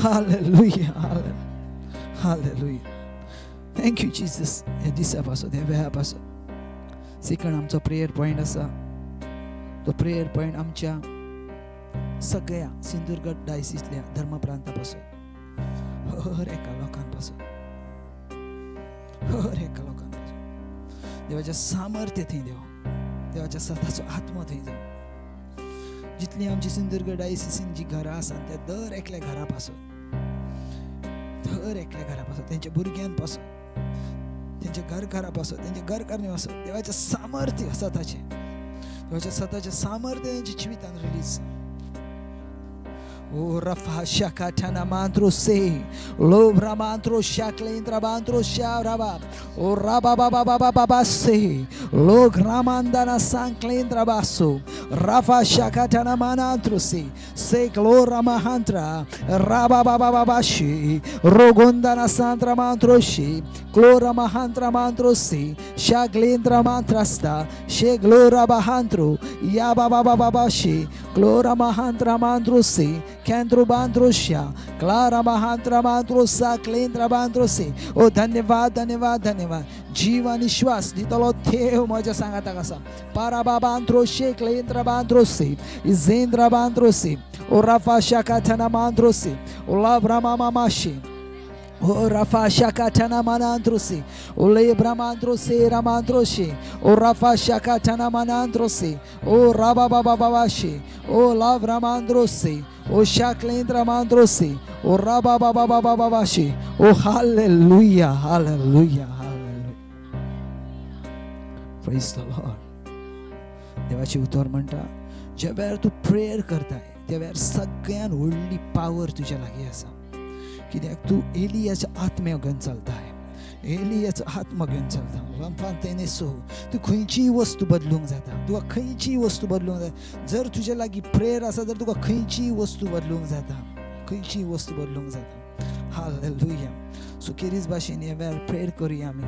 S2: hallelujah, hallelujah. Thank you Jesus. ह्या दिसा पासत, ह्या वेळा पासत. सेकंड आमचो प्रेयर पॉयंट आसा, तो प्रेयर पॉयंट आमच्या सगळ्या सिंधुदुर्ग डायसिसल्या धर्मप्रांता पासून, हर एका लोकां पासून, हर एका लोकां पासून. देवाचें सामर्थ्य थंय देव, देवाच्या सताचो आत्मो थंय देव. जितली आमची सिंधुदुर्ग डायसिसीन जी घरां आसा त्या दर एकल्या घरा पासून, दर एकल्या घरा पासून, तेंच्या भुरग्यां पासून, तेंच्या घरकारा पासून, तेंच्या घरकारणी पासून देवाचें सामर्थ्य सताचें, देवाच्या सताचें सामर्थ्य तेंच्या जिवितान release. O Rafa Shakatana Mantro Se Lobra Mantro Shaklendra Mantro Shavraba O Raba Baba Baba Baba Se Logramandana Sanklendra Basu Rafa Shakatana Manantro Se Se Glora Mahantra Raba Baba Baba Shi Rogondana Santra Mantro Shi Glora Mahantra Mantro Se Shaglendra Mantrasta She Glora Bahantro Ya Baba Baba Baba Shi Glora Mahantra Mantro Se Kendru Bandrusha Clara Mahantra Mandrusa Klendra Bandrusi. ओ धन्यवाद, धन्यवाद, धन्यवाद. जीव आनी श्वास दितलो देव म्हज्या सांगाताक आसा. पाराबाबांत्रोशे क्लेंद्र बांद्रोसी इजेंद्र बांद्रोसी ओ रफा शाकाथना मांद्रोसी ओ लाब्रा मामाशी O Rafa Shakatana Manandrosi, O Lebra Mandrose Ramandroshi, O Rafa Shakatana Manandrosi, O Rababababashi, O Lavra Mandrosi, O Shaklendra Mandrosi, O Rabababababashi, O Hallelujah, Hallelujah, Hallelujah. Praise the Lord. देवाचें उतर म्हणटा, ज्या वेळार तूं प्रेयर करताय त्या वेळार सगळ्यान व्हडली पावर तुज्या लागीं आसा. कित्याक तूं एलियाच्या आत्म्या घेवन चलताय, एलियाचो आत्मा घेवन चलता. सो तूं खंयचीय वस्तू बदलूंक जाता, तुका खंयचीय वस्तू बदलूंक जाता. जर तुज्या लागीं प्रेयर आसा तर तुका खंयचीय वस्तू बदलूंक जाता, खंयचीय वस्तू बदलूंक जाता. हालेलुया. सो खेरीज भाशेन ह्या वेळार प्रेयर करुया आमी.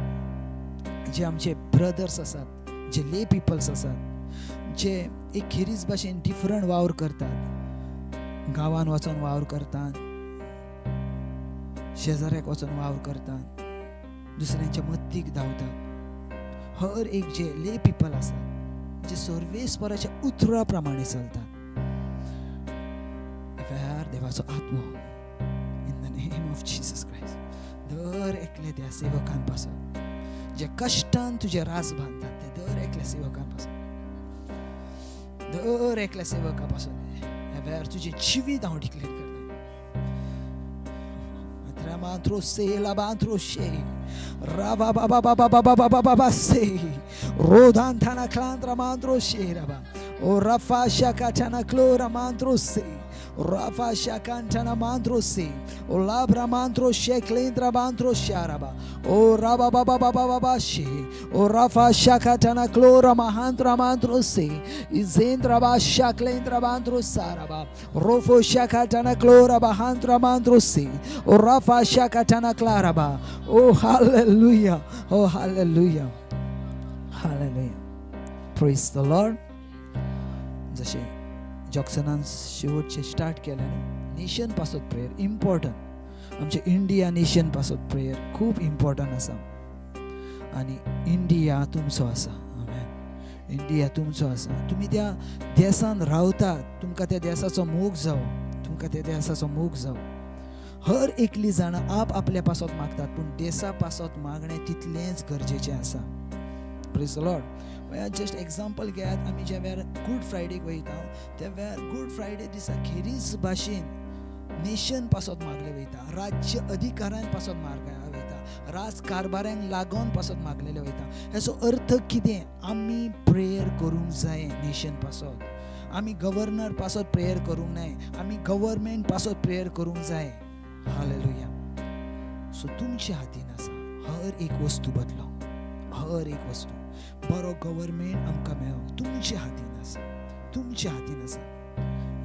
S2: जे आमचे ब्रदर्स आसात, जे ले पिपल्स आसात, जे एक खेरीज भाशेन डिफरंट वावर करतात, गांवान वचोन वावर करतात, शेजाऱ्याक वचोन वावर करतात, दुसऱ्यांच्या मत्तीक धांवतात, हर एक जे ले पिपल आसात जे सर्वेस्पराच्या उतरा प्रमाणे चलतात, वेळार देवाचो आत्मो in the name of Jesus Christ दर एकले त्या सेवकां पासून जे कश्टान तुजे रास बांदतात ते दर एकल्या सेवकां पासून, दर एकल्या सेवका पासून ह्या वेळार तुजें जिवीत हांव डिक्लेर करता. Ramantro se labantro she raba ba ba ba ba ba ba ba ba ba se rodantana klandra mantro she raba o rafa shakatana klora mantro se rafa shakantana mantro se o labra mantro she klendra mantro sharaba o raba ba ba ba ba ba ba she o rafa shakatana klora mahantra mantro se izendra ba shaklendra mantro saraba rofo shakatana klora bahantra mantro se o rafa shakatana klaraba. Oh hallelujah, oh hallelujah, hallelujah. Praise the Lord. जशें जॉक्सनान शेवटचें start केलें न्हू, nation पासत prayer important. आमचें India nation पासत prayer खूब important आसा. आनी India तुमचो आसा. आमेन. इंडिया तुमचो आसा. तुमी त्या देसान रावतात, तुमकां त्या देसाचो मोग जावो, तुमकां त्या देसाचो मोग जावो. हर एकली जाणां आप आपल्या पासत मागतात, पूण देसा पासत मागणें तितलेंच गरजेचें आसा. Praise the Lord. Just example घेयात, आमी ज्या वेळार गूड फ्रायडेक वयता त्या वेळार गूड फ्रायडे दिसा खेरीज भाशेन नेशन पासत मागले वयता, राज्य अधिकाऱ्यां पासत मागले वयता, राज कारभाऱ्यांक लागून पासत मागलेले वयता. हेचो अर्थ कितें? आमी प्रेयर करूंक जाय नेशन पासत. आमी गव्हर्नर पासत प्रेयर करूंक नाय, आमी गव्हर्मेंट पासत प्रेयर करूंक जाय. हालेलुया. सो तुमच्या हातीन आसा हर एक वस्तू बदलो, हर एक वस्तू. बरो गव्हर्मेंट आमकां मेळो तुमच्या हातीन आसा, तुमच्या हातीन आसा.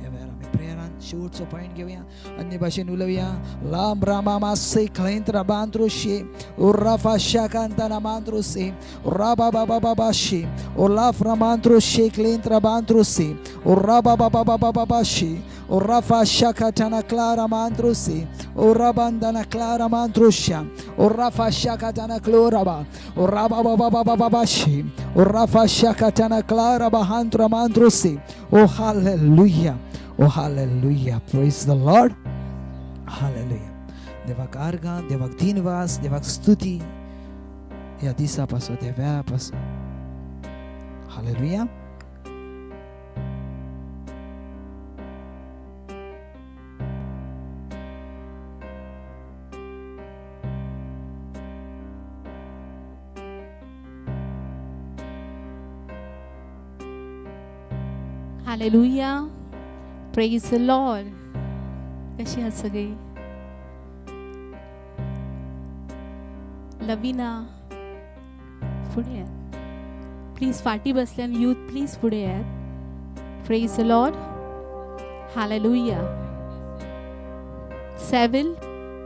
S2: ह्या वेळार आमी प्रेयरान शेवटचो पॉयंट घेवया, अन्य भाशेन उलोवया. लाम रामा से खळेंत्र बांद्रो शे ओ राफा शाकांताना मांद्रो से राबा बाबा बाबा शे ओ लाफ रामांद्रो शे क्लेंत्र बांद्रो से ओ राबा बाबा बाबा बाबा शे ओ राफा शाकाटाना क्लारा मांद्रो से ओ राबांदाना क्लारा मांद्रो शा ओ राफा शाकाटाना क्लोराबा ओ राबा बाबा बाबा बाबा शे ओ Rafah शाकाटाना Clara बहांद्रा मांद्रो Se. O hallelujah, oh hallelujah. Praise the Lord. Hallelujah. देवाक आर्गां, देवाक दिनवास, देवाक स्तुती ह्या दिसा पासून, ह्या वेळा पासून. Hallelujah.
S3: Hallelujah. Praise the Lord. कशी आहात सगळी? लवीना फुडें येयात प्लीज. फाटी बसल्यान यूथ प्लीज फुडें येयात. Praise the Lord. Hallelujah. Sevil,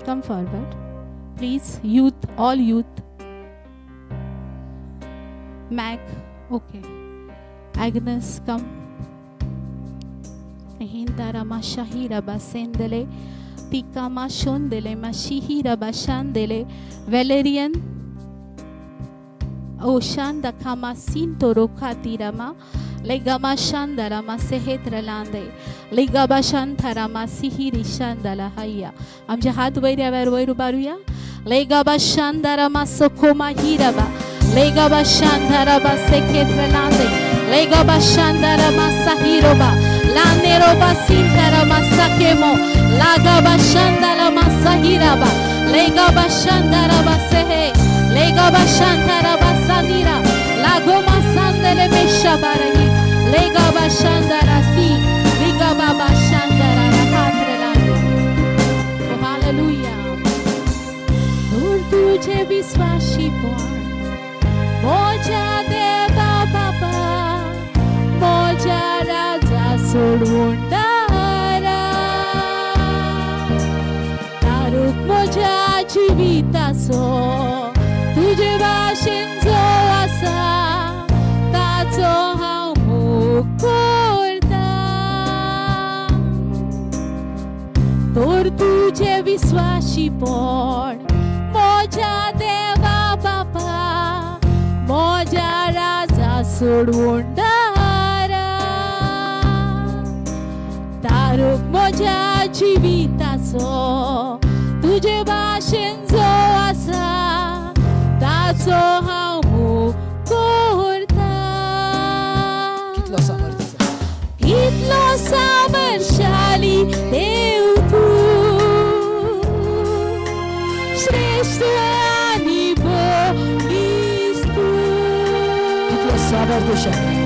S3: come forward please. Youth, all youth. Mac, okay. Agnes, come. Hindarama shahira basendele, tikama shondele, mashihira bashandele, Valerian, Oshanda kama sintoro katirama, legama shandarama sehetralande, legaba shantarama sihiri shandala haya. आमचे हात वयर ह्या वेळार वयर उबारुया. लेगाबा शांदारामा सोकोमा हिराबा, लेगाबा शांदाराबा सेखेत्रलांदे, लेगाबा शांदारामा साहिरोबा, लानेरोबा सिंतारामा साकेमो, लागाबा शांदारामा साहिराबा, लेगाबा शांदाराबा सेहे, लेगाबा शांताराबा सानिरा, लागो मासांदले मेशाबारही लेगा बाशांदारा C लिगा बाबा शांदारा हात्र लागे. Oh, hallelujah. दूर तुझे विश्वासी पण मोजा देवा बाबा, मोजा राजा सोडवून दारा. तारूक मोजा जिविताचो तुजे भाशेन जो आसा ताचो हांव मोग करता. तर तुजे विश्वासीपण मोजा देवा बापा, मोजा राजा सोडवून दारा. तारूक मोजा जिविताचो तुजे भाशेन जो आसा ताचो हांव मोग करता.
S2: कितलो सामर्थ्य आसा.
S3: इतलो सामर्थ्यशाली देव तूं, श्रेष्ठ आनी बळिश्ट तूं.
S2: कितलो सामर्थ्यशाली.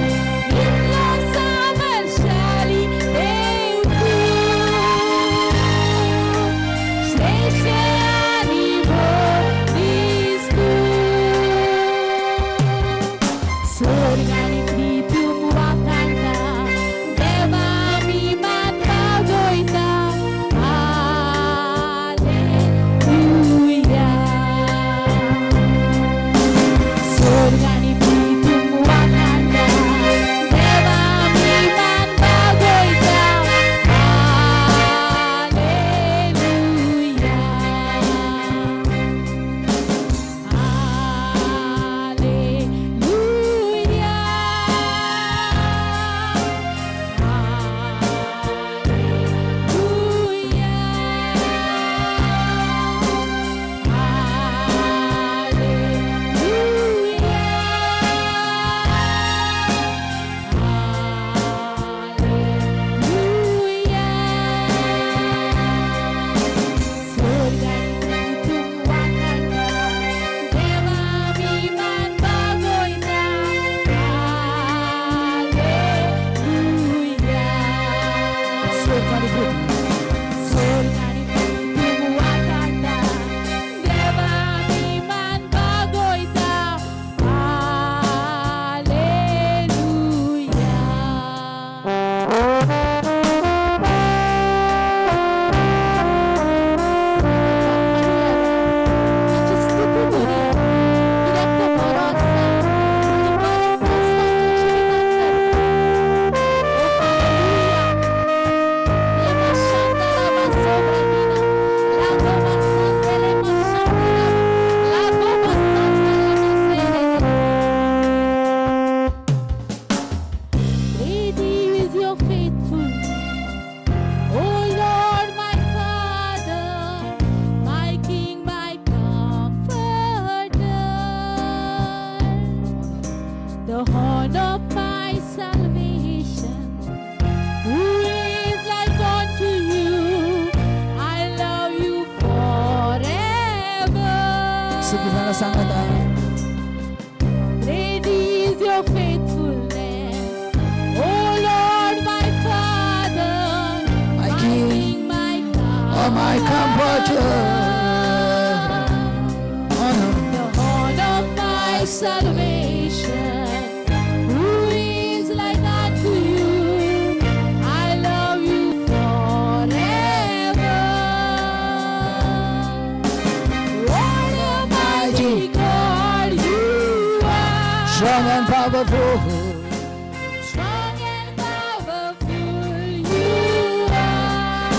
S3: इतलो सामर्थ्यशाली देव तूं, श्रेष्ठ आनी बळिश्ट तूं. स्वर्ग आनी पृथ्वी वाखाणता, देवा आमी मान बागयता. हालेलुया. स्वर्ग आनी पृथ्वी वाखाणता, देवा आमी मान बागयता. Hallelujah. Hallelujah. Hallelujah. Hallelujah. Hallelujah. स्वर्ग आनी पृथ्वी वाखाणता, देवा आमी मान बागयता. हालेलुया.
S2: स्वर्ग आनी पृथ्वी.
S3: स्वर्ग आनी पृथ्वी वाखाणता, देवा आमी मान बागयता. हालेलुया. ताची स्तुती करूया, कित्याक तो बरो आसा आनी बरें आमच्या जिवितांत करता. Oh, hallelujah. Lema shandara masobranina. Lago masandele mashandira. Lago masandala masere. Great is your faithfulness, O Lord, my Father, my King, my Comforter, the horn of my salvation. Who is like unto you? I love you forever.
S2: सगळी जाणां सांगात.
S3: Great is your faithfulness, O Lord, my Father,
S2: My
S3: my
S2: King,
S3: King, my
S2: Oh, my comforter. Honor.
S3: The horn of my salvation, who is like unto you? I love you forever. What a mighty God you are.
S2: Strong and powerful.
S3: Strong and powerful you are.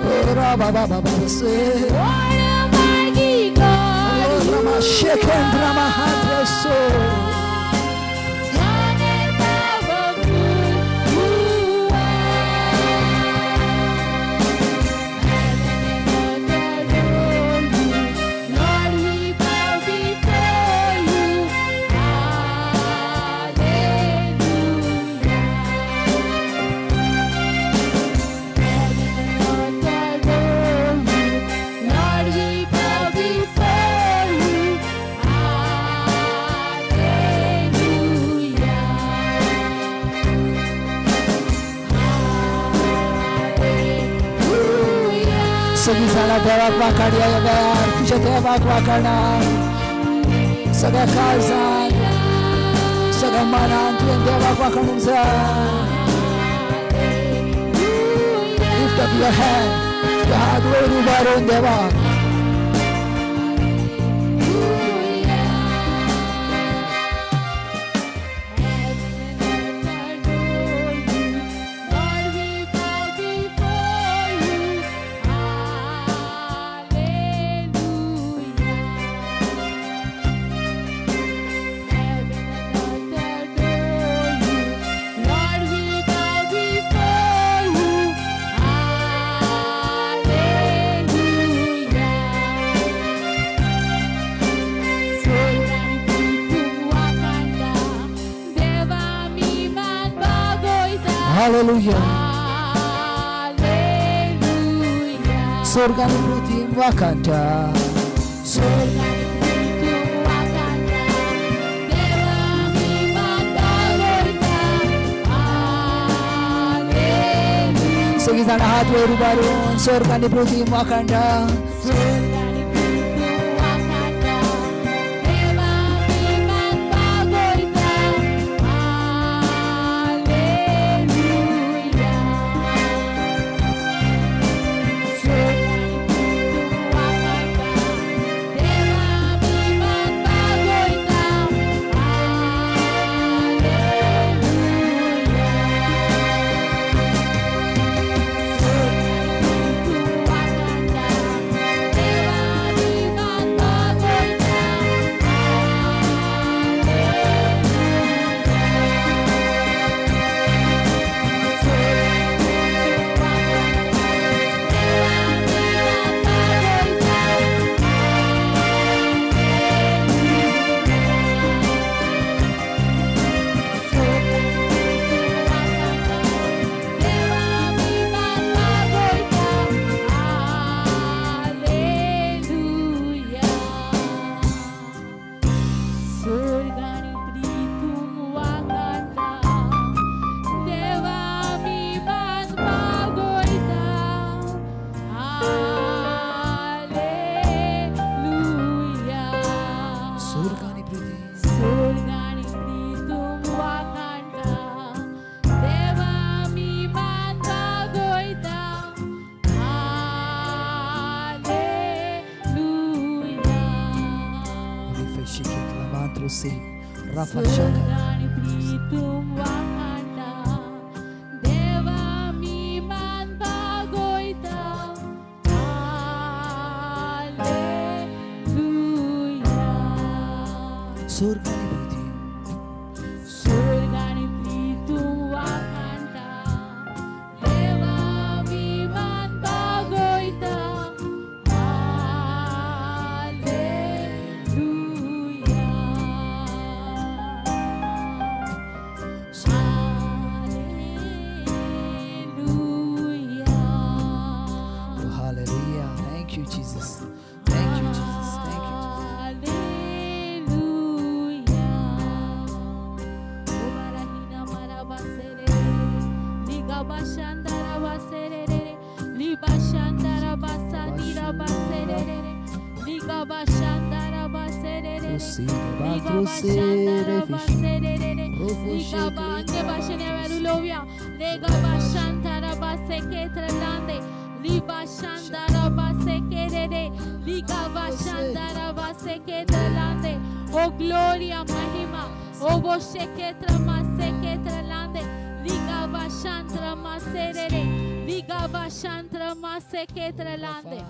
S2: Oh, Rabba, Baba, Baba, say.
S3: What a mighty God
S2: Oh, Rama,
S3: you
S2: Sheken, Rama, Hadra, so.
S3: Strong and powerful you are. Heaven and earth adore you. Lord, we bow before you. Hallelujah. Heaven and earth adore you. Lord, we bow before you. Hallelujah.
S2: सगळीं जाणां देवाक वाखाणया ह्या वेळार, तुज्या देवाक वाखाणा. सगळ्या काळजान, सगळ्या मनान तुवें देवाक वाखाणूंक जाय. Lift up your hand. तुजे हात वयर उबारून देवाक.
S3: Lord, we bow before you. Hallelujah. Heaven and earth adore you. Lord, we bow before you. Hallelujah. स्वर्ग आनी पृथ्वी वाखाणटा, देवा आमी मान बागोयता.
S2: Hallelujah.
S3: Hallelujah.
S2: स्वर्ग आनी पृथ्वी वाखाणटा.
S3: स्वर्ग आनी पृथ्वी वाखाणटा, देवा आमी मान बागोयता. हालेलुया.
S2: सगळीं जाणां हात वयर उबारून स्वर्ग आनी पृथ्वी वाखाणटा.
S3: स्वर्ग आनी पृथ्वी वाखाणटा, देवा आमी मान बागोयता. हालेलुया. स्वर्ग आनी पृथ्वी वाखाणटा, देवा आमी मान बागोयता. हालेलुया. स्वर्ग आनी पृथ्वी वाखाणटा, देवा आमी मान बागोयता. Hallelujah. स्वर्ग आनी पृथ्वी वाखाणटा, देवा आमी मान बागोयता. हालेलुया.
S2: स्वर्ग आनी पृथ्वी.
S3: स्वर्ग आनी पृथ्वी वाखाणटा, देवा आमी मान बागोयता. हालेलुया.
S2: Rafa Shaka.
S3: स्वर्ग आनी पृथ्वी वाखाणटा, देवा आमी मान बागोयता. हालेलुया.
S2: स्वर्ग आनी पृथ्वी.
S3: स्वर्ग आनी पृथ्वी वाखाणटा, देवा आमी मान बागोयता. Hallelujah. Hallelujah.
S2: Oh, hallelujah. Thank you, Jesus. Thank you, Jesus. Thank you, Jesus.
S3: Hallelujah. Obarahina marabaserere, ligabashandara baserere, libashandara basanira baserere, ligabashandara baserere, ligabashandara baserere, ligaba अन्य भाषेने उलोवया. legabashandara baseketrelande, libashandara basekerere, ligabashandara baseketrelande. Oh gloria, Mahima. O bosheketra maseketrelande, ligabashandra maserere, ligabashandra maseketrelande.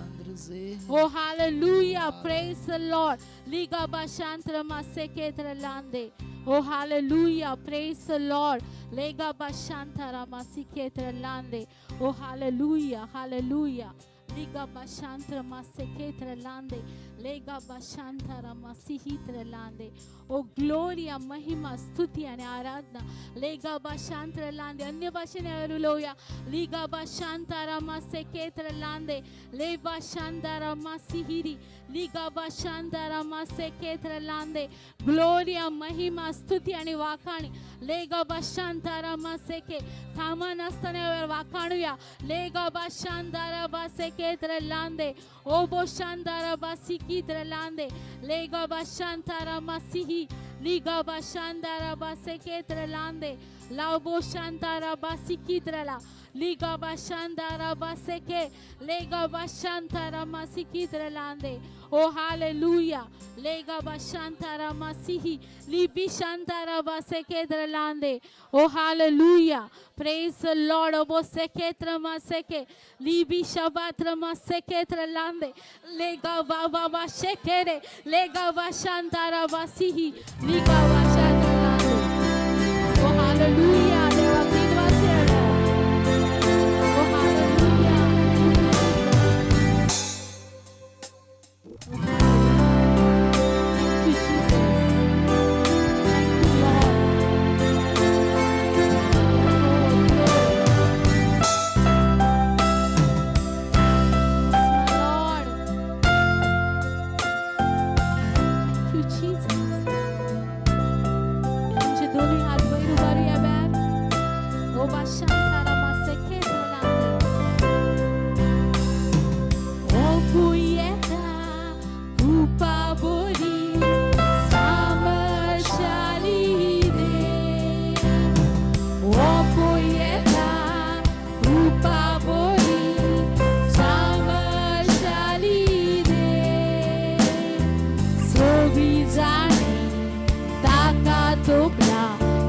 S3: Oh hallelujah, praise the Lord. Ligabashantra maseketrelande. Oh hallelujah, praise the Lord. Legabashantara masiketrelande. Oh hallelujah, hallelujah. Ligabashantra maseketrelande. Legabashantara masihitrelande. Oh gloria, महिमा, स्तुती आणि आराधना. लेगाबाशांत्रलांदे. अन्य भाषेने उलोवया. लिगाबाशांतारा मासेकेत्रलांदे, लेबाशांदारा मासिहिरी, लिगाबाशांदारा मासेकेत्रलांदे. Gloria, महिमा, स्तुती आणि वाखाणी. लेगाबाशांतारा मासेके. सामान असताना वाखाणूया. लेगाबाशांदारा बासेके. Seketrelande, Obo Shandara Basikitrelande, Lega Bashantara Masihi, Liga Bashandara Baseketrelande, Laubo Shantara Basikitrela, Liga Bashandara Baseke, Lega Bashantara Masikitrelande. Oh hallelujah. Lega Bashantara Masihi, Libi Shantara Baseketrelande. Oh hallelujah. Praise the Lord. Obo Seketra Maseke, Libi Shabatra Maseketrelande, Lega Baba Bashekere, Lega Bashantara Basihi, Liga Bashantrelande. Oh hallelujah. देवा गीत. Oh hallelujah. Thank you, Jesus. Thank you, Lord. Oh, glory. Yes, my Lord. Thank you, Jesus. तुमचे दोन्ही हात वयर उबारूया बॅर. ओ बाशांतारा मासेके धलांदे. ओ पुयेता कृपा बोरी सामशाली दे. ओ पुयेता कृपा बोरी सामशाली दे. सोबी जाणे ताका तोपला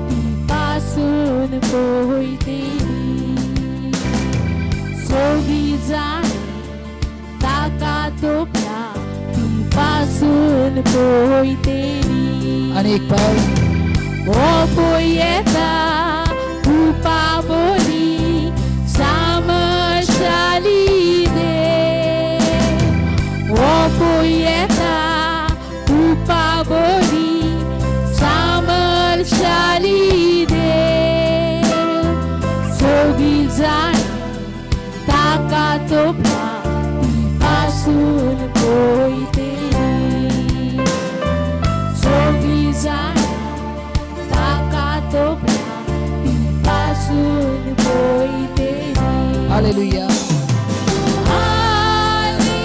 S3: ती पासून पोयतेली. सोबी जाणे ताका तोपला ती पासून पोयतेली.
S2: आणि एक पाव.
S3: ओ पोयेता कृपा बोरी सामशाली दे. ओ पोयेता कृपा बोरी सामशाली दे. सोबी जाणे ताका तोपला ती पासून पोयतेली. सोबी जाणे ताका तोपला ती पासून पोयतेली.
S2: हालेलुया.
S3: हालेलुया.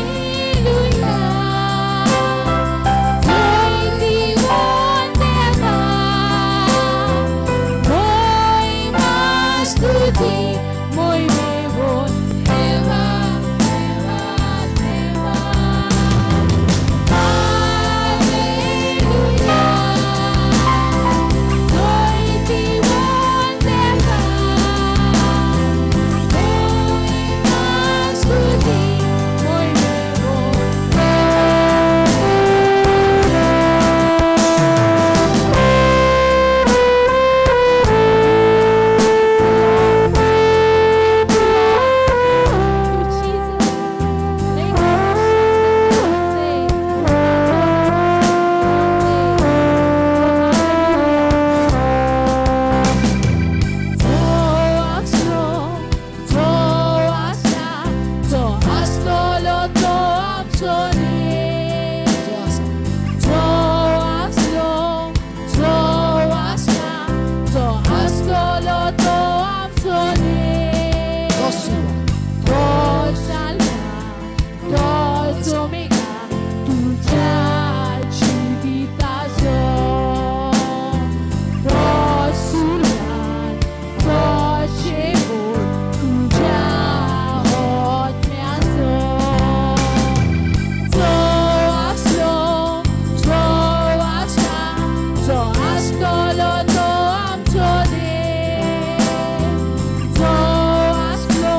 S3: जय देवा, मोय स्तुती मोय मेवो देवा देवा देवा. हालेलुया. जय देवा, मोय स्तुती मोय मेवो. Thank you, Jesus. Thank you, जो आसलो, जो आसा, जो आसतलो तो आमचो रे.
S2: जो आसा.
S3: जो आसलो, जो आसा, जो आसतलो तो आमचो रे.
S2: तो सुरवात.
S3: तोच आल्फा, तोच ओमेगा तुझ्या जिविताचो. तोच सुरवात, तोच शेवट तुझ्या आत्म्याचो. जो आसलो, जो आसा, जो आसतलो तो आमचो देव. जो आसलो,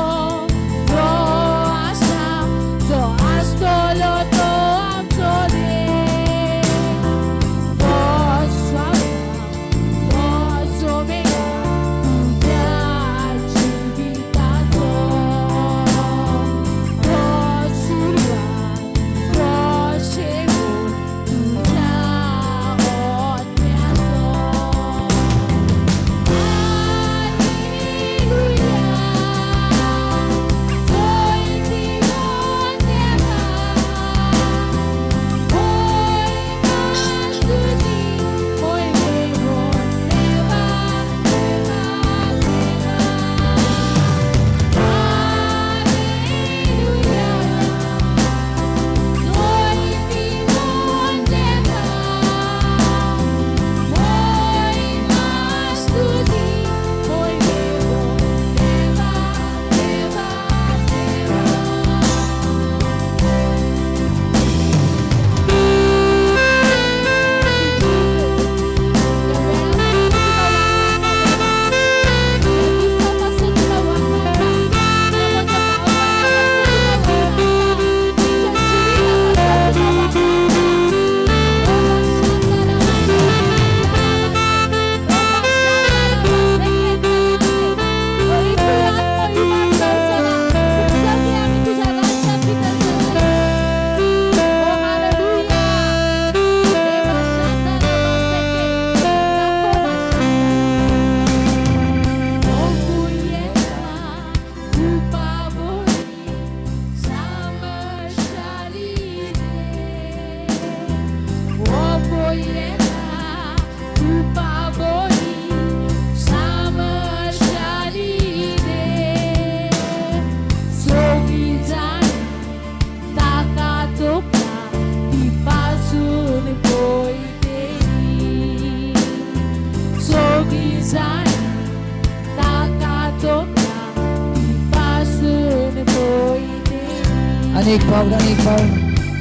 S2: आनी एक पावट, आनी एक पावट.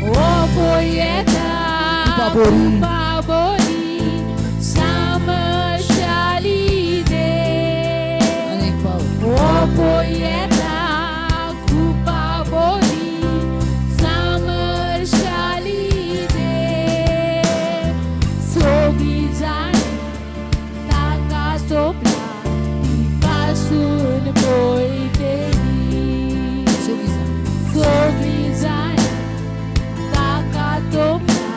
S3: ओ पोयेता
S2: कृपा बोरी.
S3: कृपा बोरी सामर्थ्याली दे.
S2: आनी एक पावट.
S3: ओ पोयेता कृपा बोरी सामर्थ्याली दे. सोगी जाण ताका सोपला ती पासून पळयतली.
S2: सगळीं जाण.
S3: सगळी जाण ताका तोपला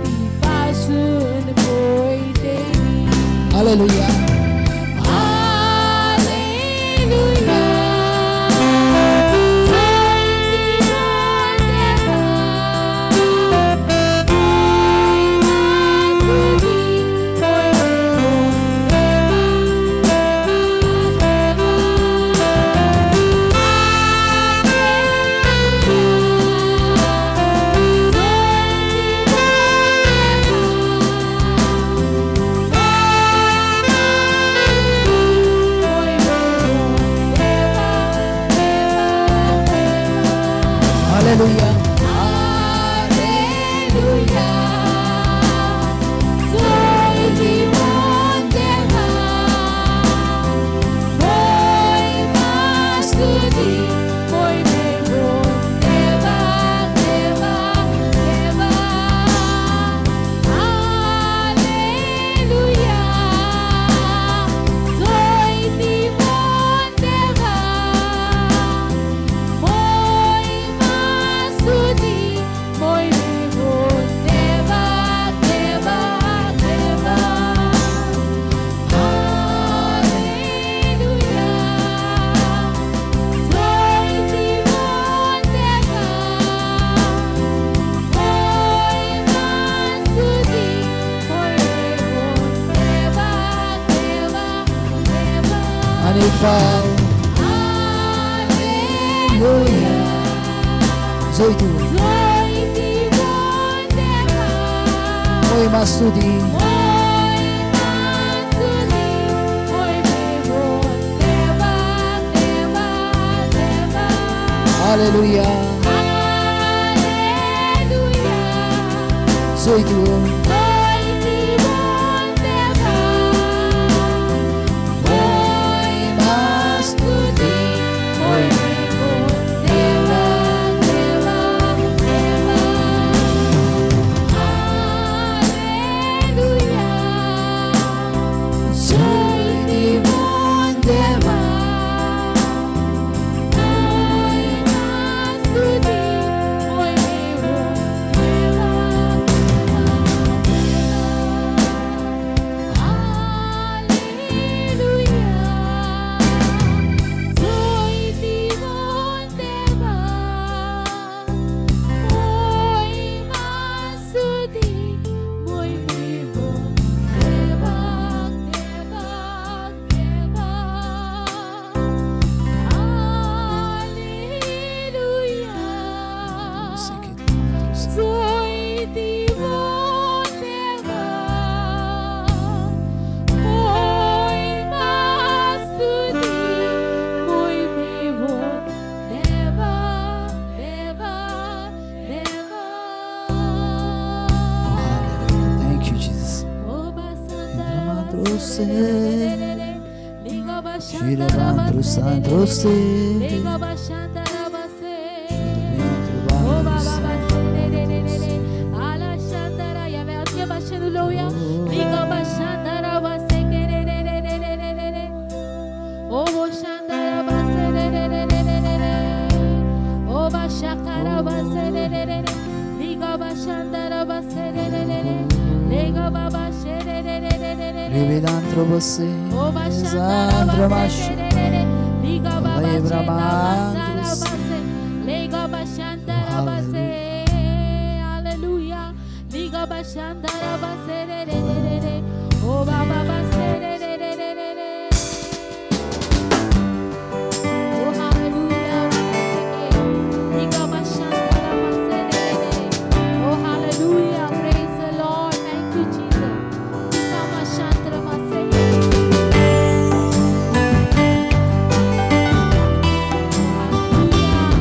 S3: ती पासून पळयतली.
S2: Hallelujah.
S3: Hallelujah.
S2: Hallelujah.
S3: Hallelujah. Zoe देवा, मोय स्तुती, मोय मेवो देवा, देवा, देवा. हालेलुया. जोय देवा, मोय स्तुती, मोय मेवो देवा, देवा, देवा. हालेलुया. जोय देवा, मोय स्तुती, मोय मेवो देवा, देवा, देवा.
S2: आनी एक पावट.
S3: हालेलुया.
S2: जोय तूं.
S3: जोय देवा,
S2: मोय स्तुती.
S3: मोय स्तुती, मोय मेवो देवा, देवा, देवा.
S2: हालेलुया.
S3: हालेलुया.
S2: जोय तूं.
S3: जोय देवा, मोय स्तुती, मोय मेवो देवा, देवा, देवा. हालेलुया. जोय देवा, मोय स्तुती, मोय मेवो देवा, देवा, देवा. हालेलुया. जोय देवा, मोय स्तुती, मोय मेवो देवा, देवा, देवा. हालेलुया. जोय देवा, मोय स्तुती, मोय मेवो देवा, देवा, देवा.
S2: Hallelujah. Thank you, Jesus. Shirabandru Sandrose.
S3: Oh, Baba, Ala Shandara, Yahweh, अन्य भाषेन उलोवया. Liga Shandara, Base, Re, Re, Re, Re, Re, Re, Re, Re. Oh, Bo Shandara, Base, Re, Re, Re, Re, Re, Re, Re. Oh, Ba Shakara, Base, Re, Re, Re, Re. Liga Ba Shandara, Base, Re, Re, Re, Re. Liga Ba Ba She, Re, Re, Re, Re, Re, Re, Re.
S2: Rivedantro Bose.
S3: Oh, Ba Shandara,
S2: Sandra
S3: Base,
S2: Mash.
S3: Re, Re, Re. Liga Ba Ba She, Da Ba Sara,
S2: Lebramandrus.
S3: Base. Liga Ba Shandara, Base. Hallelujah. Liga Ba Shandara, Base, Re, Re, Re, Re, Re. Oh, Ba Ba Ba Se, Re, Re, Re, Re, Re, Re. Oh, hallelujah. Liga Ba Shandara, Base, Re, Re, Re. Oh, hallelujah. Praise the Lord. Thank you, Jesus. Liga Ba Shandara, Base. Hallelujah.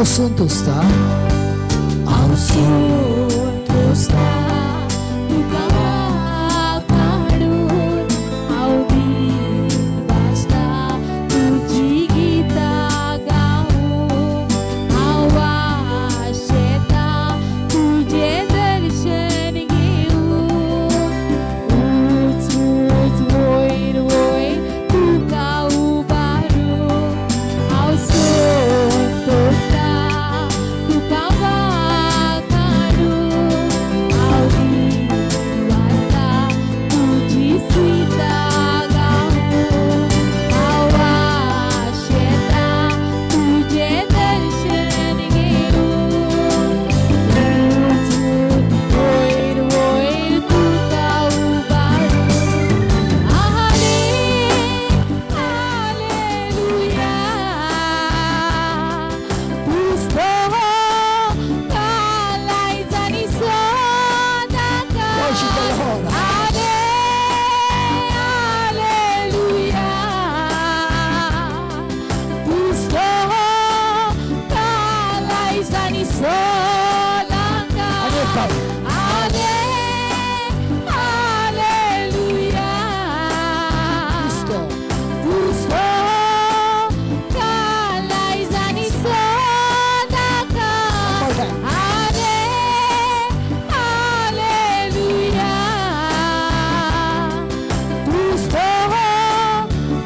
S2: हांव संतोसता, हांव संतोसता
S3: तुका वाखाणून हांव दीन भासता तुजी गितां गावूं हांव आशेता तुजें दर्शन घेवूं ऊंच ऊंच वयर वयर तुका उबारूं हांव संतोसता तुका वाखाणून हांव दीन वाचता तुजी सुविधा गावूं हांव आशेता तुजें दर्शन घेवूं ऊंच ऊंच वयर वयर तुका उबारूं. हालेलुया तुजो कालायजांनी सदांकाळ.
S2: Worship the Lord.
S3: Hallelujah तुजो कालायजांनी सदांकाळ.
S2: आनी एक फावट.
S3: हालेलुया
S2: क्रिस्तो
S3: तुजो कालायजांनी सदांकाळ.
S2: One more time.
S3: Hallelujah तुजो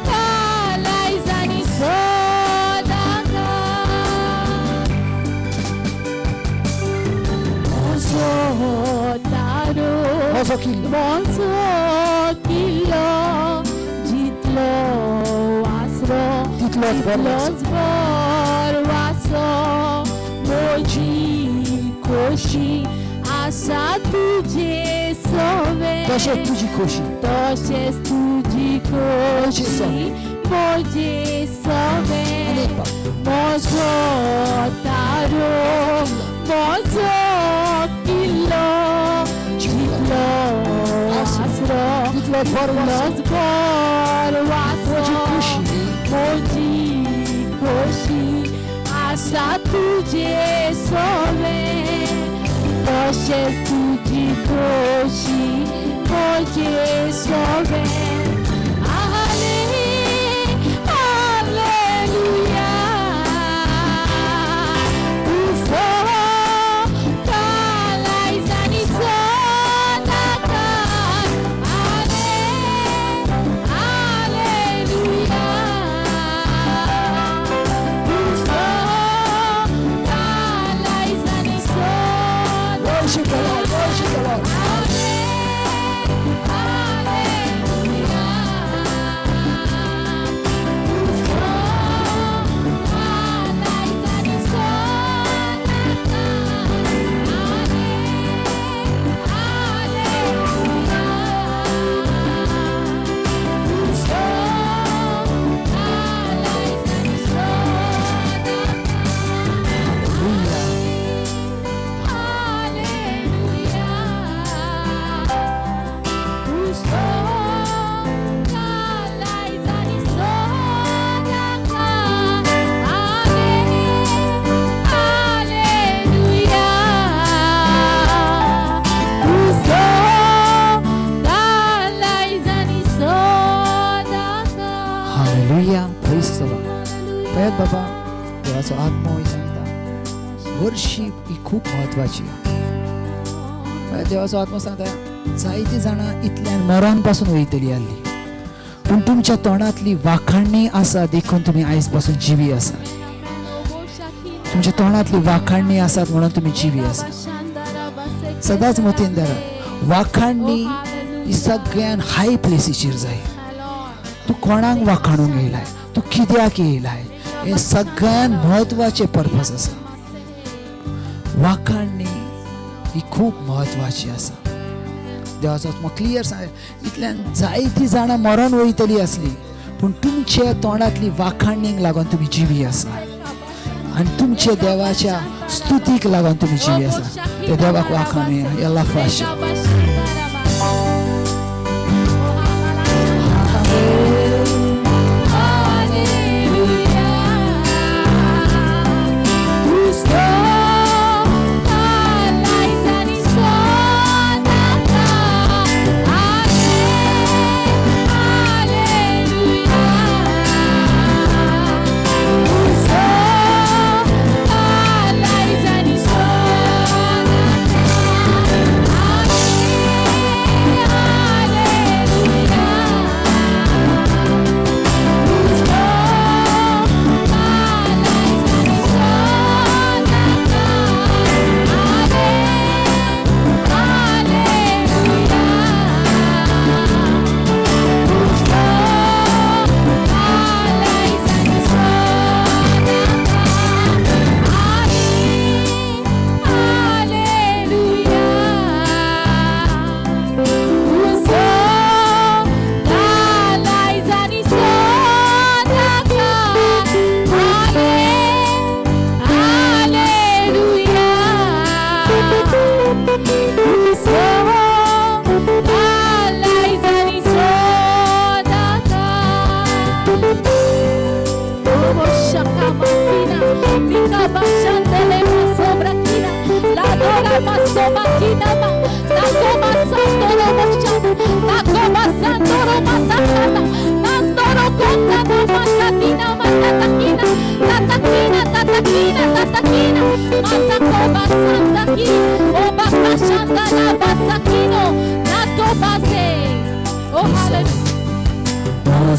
S3: कालायजांनी सदांकाळ. म्हजो तारो
S2: म्हजो किल्लो
S3: म्हजो किल्लो जितलो आसरो
S2: तितलोच बरो आसा.
S3: तितलोच बरो आसो म्हजी खोशी आसा तुजे सवे
S2: तशें तुजी खोशी
S3: तशेंच तुजी खोशी
S2: सवे.
S3: म्हजे सवे
S2: आनी एक फावट.
S3: म्हजो तारो म्हजो किल्लो जितलो आसरो
S2: तितलोच बरो आसा.
S3: तितलोच बरो आसो
S2: म्हजी खोशी
S3: म्हजी खोशी आसा तुजे सवे तशेंच तुजी खोशी म्हजे सवे. हालेलुया तुजो कालायजांनी सदांकाळ. हालेलुया तुजो कालायजांनी सदांकाळ.
S2: Worship the Lord, worship the Lord.
S3: Hallelujah तुजो कालायजांनी सदांकाळ. हालेलुया तुजो कालायजांनी सदांकाळ.
S2: Hallelujah.
S3: Hallelujah तुजो कालायजांनी सदांकाळ. हालेलुया तुजो कालायजांनी सदांकाळ.
S2: Hallelujah. Praise the Lord. पळयात बाबा, देवाचो आत्मो सांगता वर्शीप ही खूब म्हत्वाची. पळयात देवाचो आत्मो सांगता जायतीं जाणां इतल्यान मरण पासून वयतली आहली, पूण तुमच्या तोंडांतली वाखाणणी आसा देखून तुमी आयज पासून जिवी आसा. तुमच्या तोंडांतली वाखाणणी आसात म्हणून तुमी जिवी आसा. सदांच मतीन धरात, वाखाणणी ही सगळ्यान हाय प्लेसीचेर जाय. तूं कोणाक वाखाणूंक येयलाय, तूं कित्याक येयलाय, हें सगळ्यान म्हत्वाचें पर्पज आसा. वाखाणणी ही खूब म्हत्वाची आसा. देवाचो आत्मो क्लियर सांग, इतल्यान जायतीं जाणां मरण वयतली आसली, पूण तुमच्या तोंडांतली वाखाणणीक लागून तुमी जिवी आसा आनी तुमच्या देवाच्या स्तुतीक लागून तुमी जिवी आसा. ते देवाक वाखाणुया. येला फाश.
S3: Hallelujah.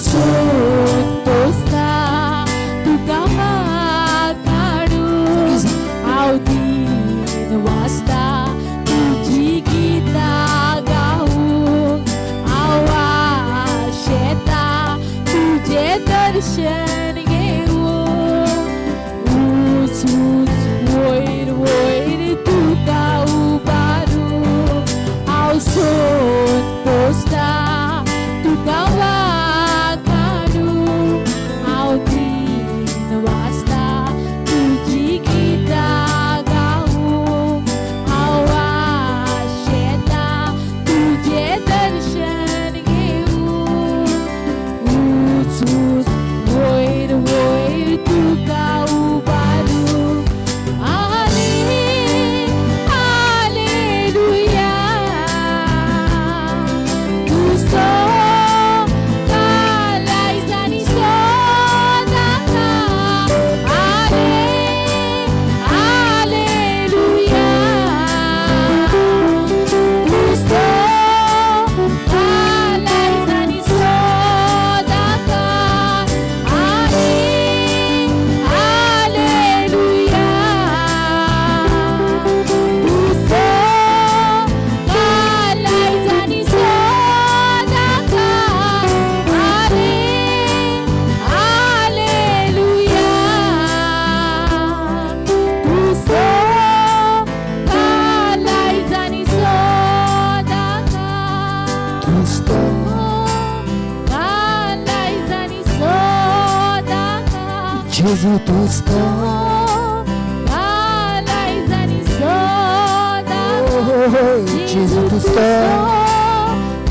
S3: संतोषता तुका वाखाणू हांव दिन वाजता तुजी गितां गावूंक हांव आशेता तुजें दर्शन घेवूंक ऊंच ऊंच वयर वयर तुका उबारूंक हांव संतोषता तुका वाखाणू हांव दिन वाजता तुजी गितां गावूंक हांव आशेता तुजें दर्शन घेवूंक ऊंच ऊंच वयर वयर तुका उबारूंक. हाले हालेलुया. तुजो कालायज आनी सदांकाळ. हाले हालेलुया. तुजो कालायज आनी सदांकाळ. हाले हालेलुया. तुजो कालायज आनी सदांकाळ. हाले हालेलुया. तुजो कालायज आनी सदांकाळ.
S2: तुजो
S3: कालायज आनी सदांकाळ.
S2: जेजू तुजो
S3: कालायज आनी सदांकाळ.
S2: जेजू तुजो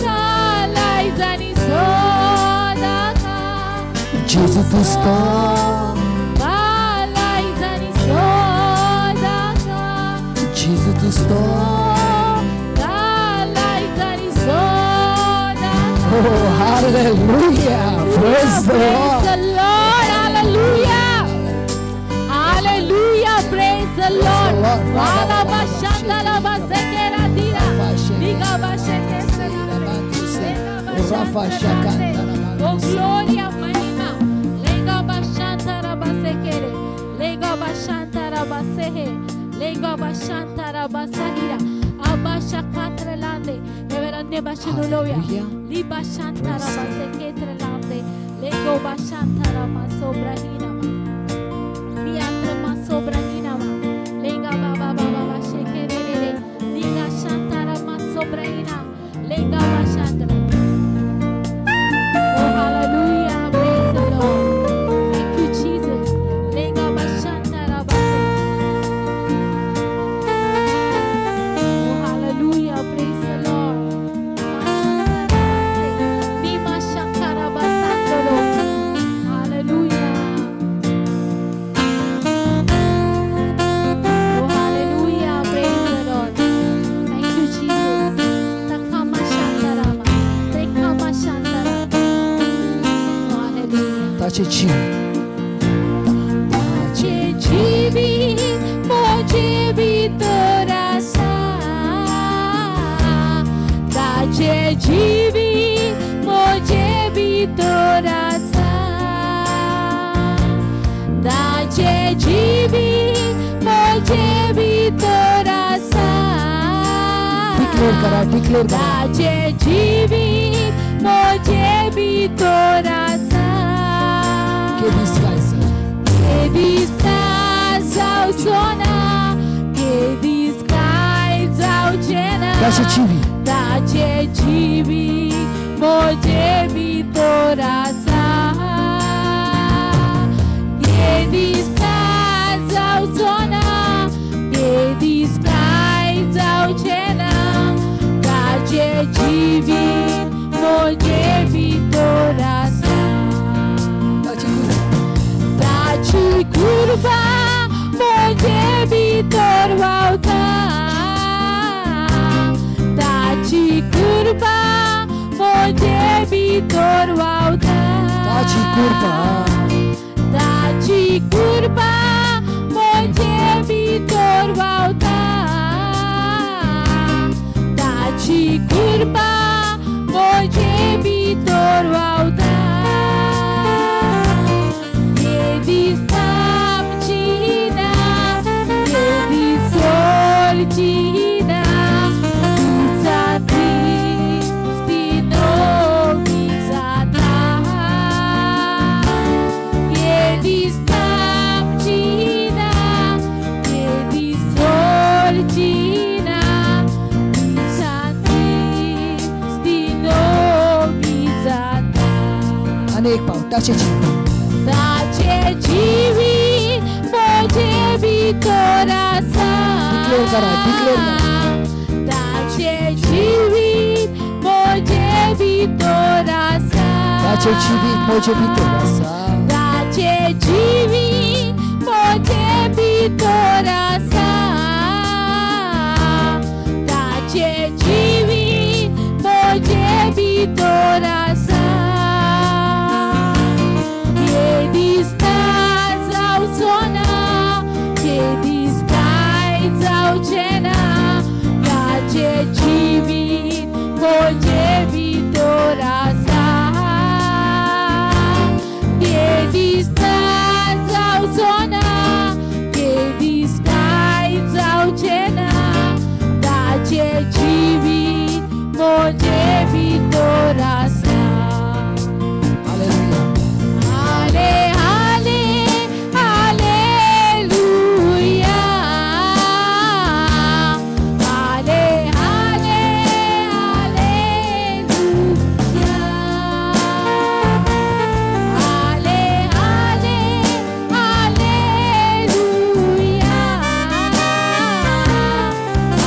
S3: कालायज आनी सदांकाळ.
S2: जेजू तुजो
S3: कालायज आनी सदांकाळ.
S2: जेजू तुजो.
S3: कालायज आनी सदांकाळ.
S2: Oh, hallelujah. Praise the
S3: Praise
S2: Lord.
S3: the Lord. Hallelujah. Hallelujah. Praise the Lord.
S2: Lord.
S3: Oh, gloria, mahima. Lega bashantara basekere. Lega bashantara basehe. Lega bashantara basahira. Abashakatrelande. Reverende bashinulovia.
S2: Hallelujah.
S3: Liba shantara
S2: Praise the
S3: baseketrelande. Lego bashantara masobrahina. Liatra masobrahina. Lega baba baba bashekerere. Liga shantara masobrahina. Lega bashantara. Oh, hallelujah. Praise the Lord. Thank you, Jesus. Lega bashantara base. Oh, hallelujah. Praise the Lord. Nima shankara basandolo. Hallelujah. Oh, hallelujah. Praise the Lord. Thank you, Jesus. Takama shantarama. Tekama shantara. Hallelujah.
S2: ताचे जीव
S3: ताचे जिवीत म्हजे भितर आसा ताचे जिवीत म्हजे भितर आसा ताचे जिवीत म्हजे भितर आसा
S2: डिक्लेअर करा, डिक्लेअर करा.
S3: ताचे जिवीत म्हजे भितर आसा
S2: के दिसकाय सर
S3: के दिसता जावचो ना के दीस काय जावचें ना
S2: ताचे जिवीत
S3: ताचे जिवीत म्हजे भितर आसा के दिसता जावचो ना के दीस काय जावचें ना ताचे जिवीत म्हजे भितर आसा
S2: ताची कृपा
S3: ताची कृपा म्हजे भितर व्हांवता ताची कृपा म्हजे भितर व्हांवता
S2: ताची कृपा
S3: ताची कृपा म्हजे भितर व्हांवता ताची कृपा म्हजे भितर व्हांवता.
S2: आनी एक पावट ताचें जिवीत,
S3: ताचें जिवीत म्हजे भितर आसा.
S2: डिक्लेअर करा, डिक्लेअर करा.
S3: ताचें जिवीत म्हजे भितर आसा.
S2: ताचें जिवीत म्हजे भितर आसा.
S3: ताचें जिवीत म्हजे भितर आसा. ताचें जिवीत म्हजे भितर आसा. हे दिसता जावचो ना, हे दीस काय जावचें ना, ताचें जिवीत म्हजे भितर आसा. हे दिसता जावचो ना, हे दीस काय जावचें ना, ताचें जिवीत म्हजे भितर आसा.
S2: हालेलुया.
S3: हाले हाले हालेलुया. हाले हाले हालेलुया. हाले हाले हालेलुया.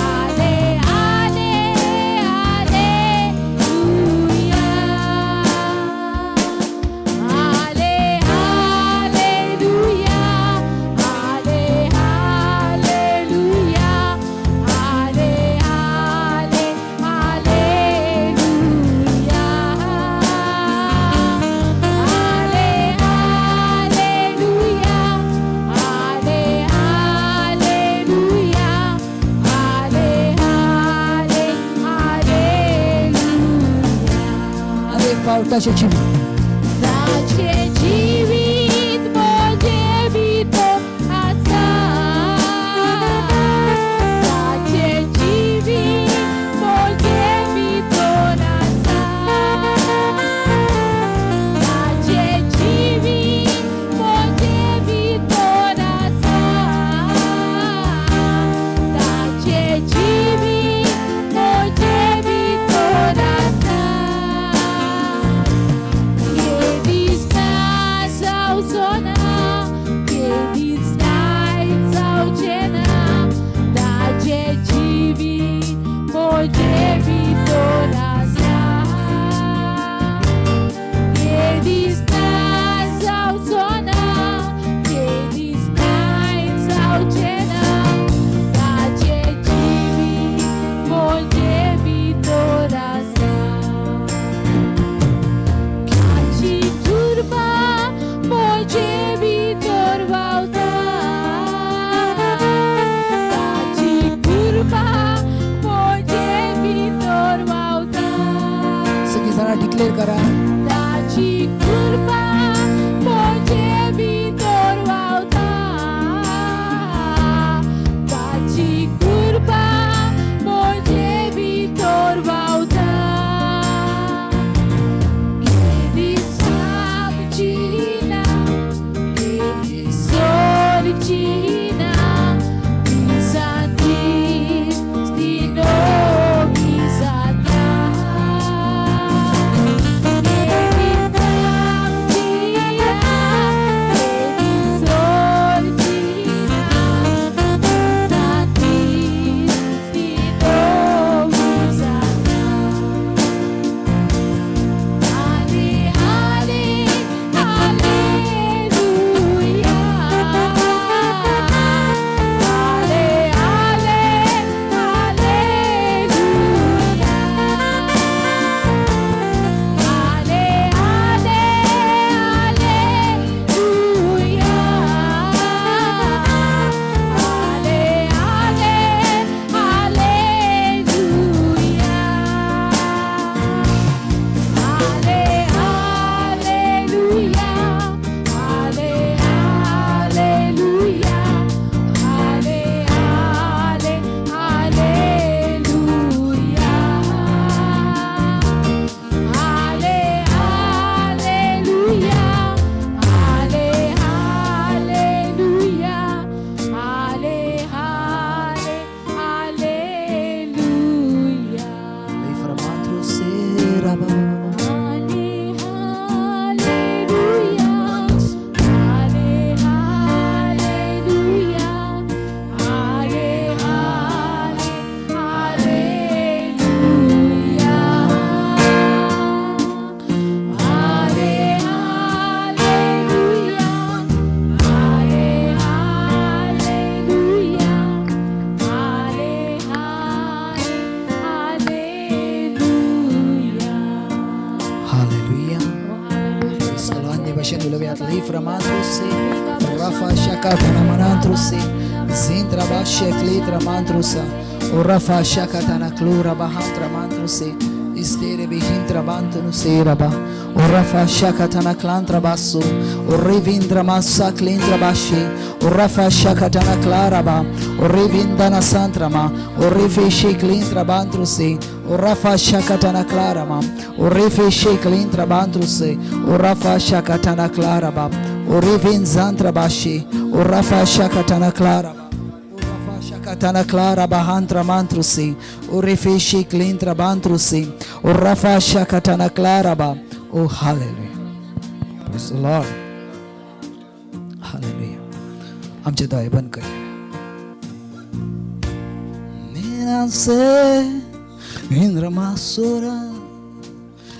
S3: हाले हाले हालेलुया. हाले हालेलुया. हाले हालेलुया. हाले हाले हालेलुया. हाले हालेलुया. हाले हालेलुया. हाले हाले हालेलुया.
S2: आनी एक पावट ताचें जिवीत,
S3: ताचें जिवीत म्हजे भितर आसा. ताचें जिवीत म्हजे भितर आसा. ताचें जिवीत म्हजे भितर आसा. ताचें जिवीत म्हजे भितर आसा. हे दिसता
S2: भाशेन उलोवयात. लिफ्रमांत्रुसे rafa shakatana manantruse zintra bashekli mantrusa o rafa shakatana klura bahantra mantruse istere bihintra bantunu seraba o rafa shakatana klantra basu o rivindra masa klintra bashi o rafa shakatana klaraba o rivindana santrama o rifishi klintra bantruse o rafa shakatana klarama o rifishi klintra bantruse o rafa shakatana klaraba o rivin zantra bashi o rafa shakatana klaraba Shakatana clara bahantra mantrusi, Urifishi klintra bantrusi, Urafa shakatana clara ba. Oh, hallelujah. Praise the Lord. Hallelujah. आमचे दोळे बंद करूया. Minanse Indra masura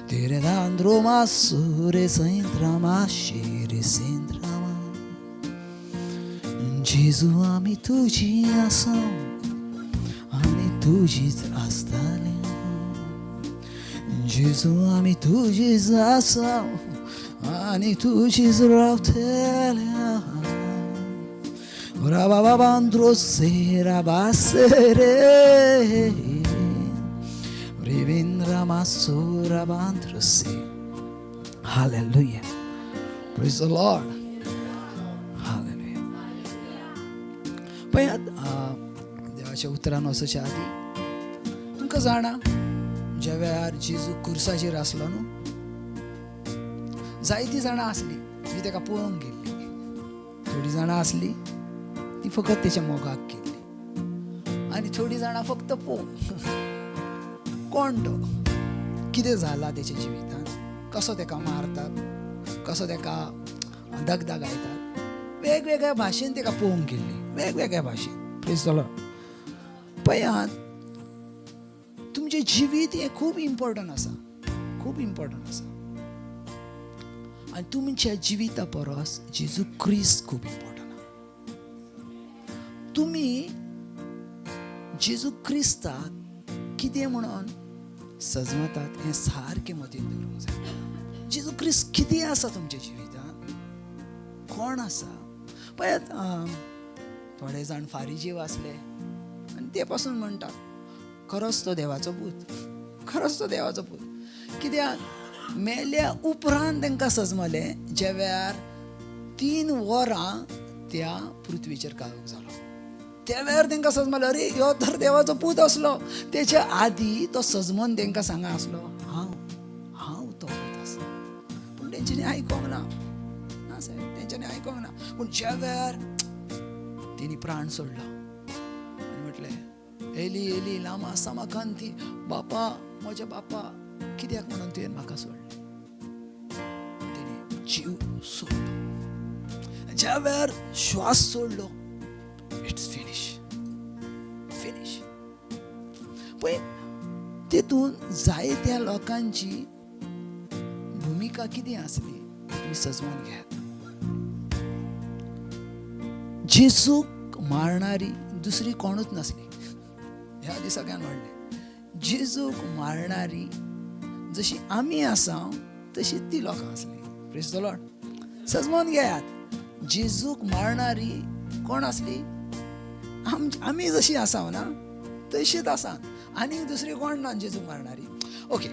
S2: Tere dandro masure Sintra mashiri sintra ma जेजू आमी तुजी आसा आनी तुजीच आसतले. जेजू आमी तुजीच आसा आनी तुजीच रावतले. Rabababandrose rabasere Rivindra masura bandrose. Hallelujah. Praise the Lord. Hallelujah. पळयात, देवाच्या उतरान वचच्या आदी तुमकां जाणा, ज्या वेळार जेजू कुर्साचेर आसलो न्हू, जायतीं जाणां आसलीं जी ताका पळोवंक गेल्ली. थोडीं जाणां आसलीं ती फकत तेच्या मोगाक गेल्ली आनी थोडीं जाणां फक्त पळोवंक, कोण तो, कितें जाला तेच्या जिवितान, कसो ताका मारतात, कसो ताका दगदगायतात. वेगवेगळ्या भाशेन ताका पळोवंक गेल्ली, वेगवेगळ्या भाशेन. प्रेज the Lord. पळयात, तुमचें जिवीत हें खूब इम्पॉर्टंट आसा, खूब इम्पॉर्टंट आसा. आनी तुमच्या जिविता परस जेजू क्रिस्त खूब इम्पॉर्टंट आसा. तुमी जेजू क्रिस्ताक कितें म्हणून सजमतात हें सारकें मतींत दवरूंक जाय. जेजू क्रिस्त कितें आसा तुमच्या जिवितांत, कोण आसा. पळयात, थोडे जाण फारिजीव आसले आनी ते पासून म्हणटात खरोच तो देवाचो पूत, खरोच तो देवाचो पूत. कित्याक मेल्या उपरांत तांकां सजमलें, ज्या वेळार 3 वरां त्या पृथ्वीचेर काळोख जालो, त्या वेळार तांकां सजमलें, अरे ह्यो तर देवाचो पूत आसलो. तेच्या आदी तो सजमन तांकां सांगा आसलो, हांव हांव तो पूत आसा. पूण तेंच्यांनी आयकोंक ना, ना सायब, तेंच्यांनी आयकोंक ना. पूण ज्या वेळार तेणी प्राण सोडलो आनी म्हटलें, एली एली लामा समाकांती, बापा म्हज्या बापा कित्याक म्हणून तुवें म्हाका सोडलें. तेणी जीव सोडलो. ज्या वेळार श्वास सोडलो, it's finish, finish. पळय, तेतून जायत्या लोकांची भुमिका कितें आसली तुमी सजवून घेयात. जेजूक मारणारी दुसरी कोणूच नासली. ह्या आदी सगळ्यान म्हणलें, जेजूक मारणारी जशी आमी आसा तशीच ती लोकां आसली. प्रेज the Lord. सजमोन घेयात, जेजूक मारणारी कोण आसली? आमी जशी आसा ना तशीच आसा, आनी दुसरी कोण ना जेजूक मारणारी. ओके,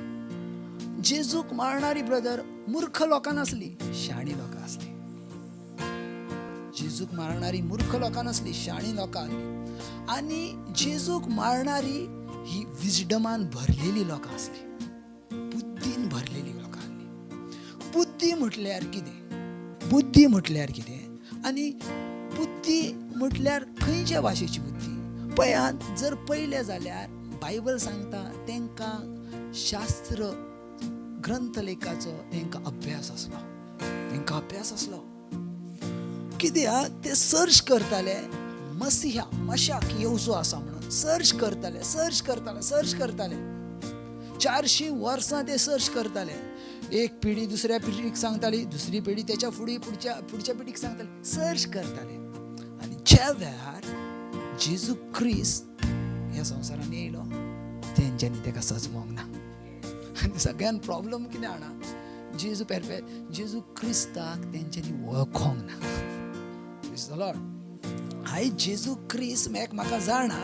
S2: जेजूक मारणारी ब्रदर मूर्ख लोकां नासली, शाणी लोकां आसली. जेजूक मारणारी मूर्ख लोकां नासली, शाणी लोकां आसली. आनी जेजूक मारणारी ही विजडमान भरलेली लोकां आसली, बुद्धीन भरलेली लोकां आसली. बुद्धी म्हटल्यार कितें? बुद्धी म्हटल्यार कितें? आनी बुद्धी म्हटल्यार खंयच्या भाशेची बुद्धी? पळयात, जर पळयलें जाल्यार बायबल सांगता तांकां शास्त्र ग्रंथलेखाचो तांकां अभ्यास आसलो, तांकां अभ्यास आसलो. कित्याक ते सर्च करताले मसिहा मशाक येवचो आसा म्हणून. सर्च करताले, सर्च करताले, सर्च करताले. 400 वर्सां ते सर्च करताले. एक पिढी दुसऱ्या पिढीक सांगताली, दुसरी पिढी त्याच्या फुडें पुढच्या पुढच्या पिढीक सांगताली, सर्च करताले. आनी ज्या वेळार जेजू क्रिस्त ह्या संवसारान येयलो, तेंच्यांनी ताका सजमोंक ना. आनी सगळ्यान प्रॉब्लम कितें जाणा, जेजू पेरफेक्ट, जेजू क्रिस्ताक तेंच्यांनी वळखोंक ना. Praise the Lord. आयज जेजू क्रिस्त मेक म्हाका जाणा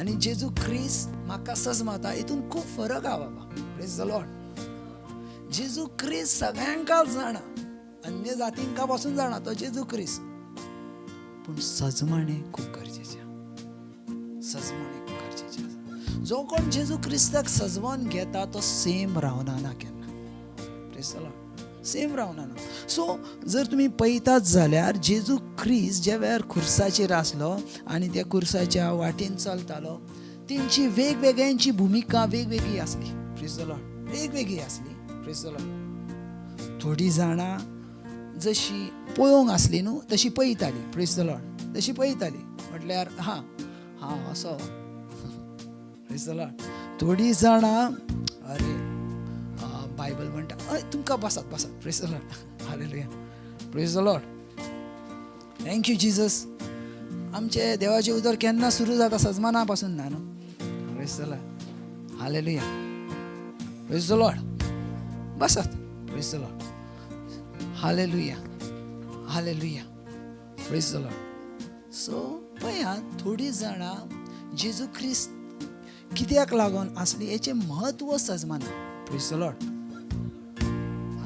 S2: आनी जेजू क्रिस्त म्हाका सजमाता हितून खूब फरक आहा बाबा. Praise the Lord. जेजू क्रिस्त सगळ्यांकाच जाणा, अन्य जातींका पासून जाणा तो जेजू क्रिस्त, पूण सजमाणें खूब गरजेचें, सजमाणें खूब गरजेचें आसा. जो कोण जेजू क्रिस्ताक सजवोन घेता तो सेम रावना ना केन्ना. Praise the Lord. Same रावना ना. सो जर तुमी पळयतात जाल्यार जेजू क्रिस्त ज्या वेळार खुर्साचेर आसलो आनी त्या खुर्साच्या वाटेन चलतालो, तेंची वेगवेगळ्यांची भुमिका वेगवेगळी आसली. Praise the Lord. वेगवेगळी आसली. Praise the Lord. थोडीं जाणां जशी पळोवंक आसली न्हू तशी पळयताली. Praise the Lord. तशी पळयताली म्हटल्यार हां हां असो. Praise the Lord. थोडीं जाणां अरे बायबल म्हणटा, हय तुमकां बसात बसात. Praise the Lord. Hallelujah. Praise the Lord. Thank you Jesus. आमचे देवाचें उतर केन्ना सुरू जाता सजमाना पासून ना न्हू. Praise the Lord. Hallelujah. Praise the Lord. बसात. Praise the Lord. Hallelujah. Hallelujah. Praise the Lord. So पळया थोडीं जाणां जेजू क्रिस्त कित्याक लागून आसली हेचें म्हत्व सजमाना. Praise the Lord.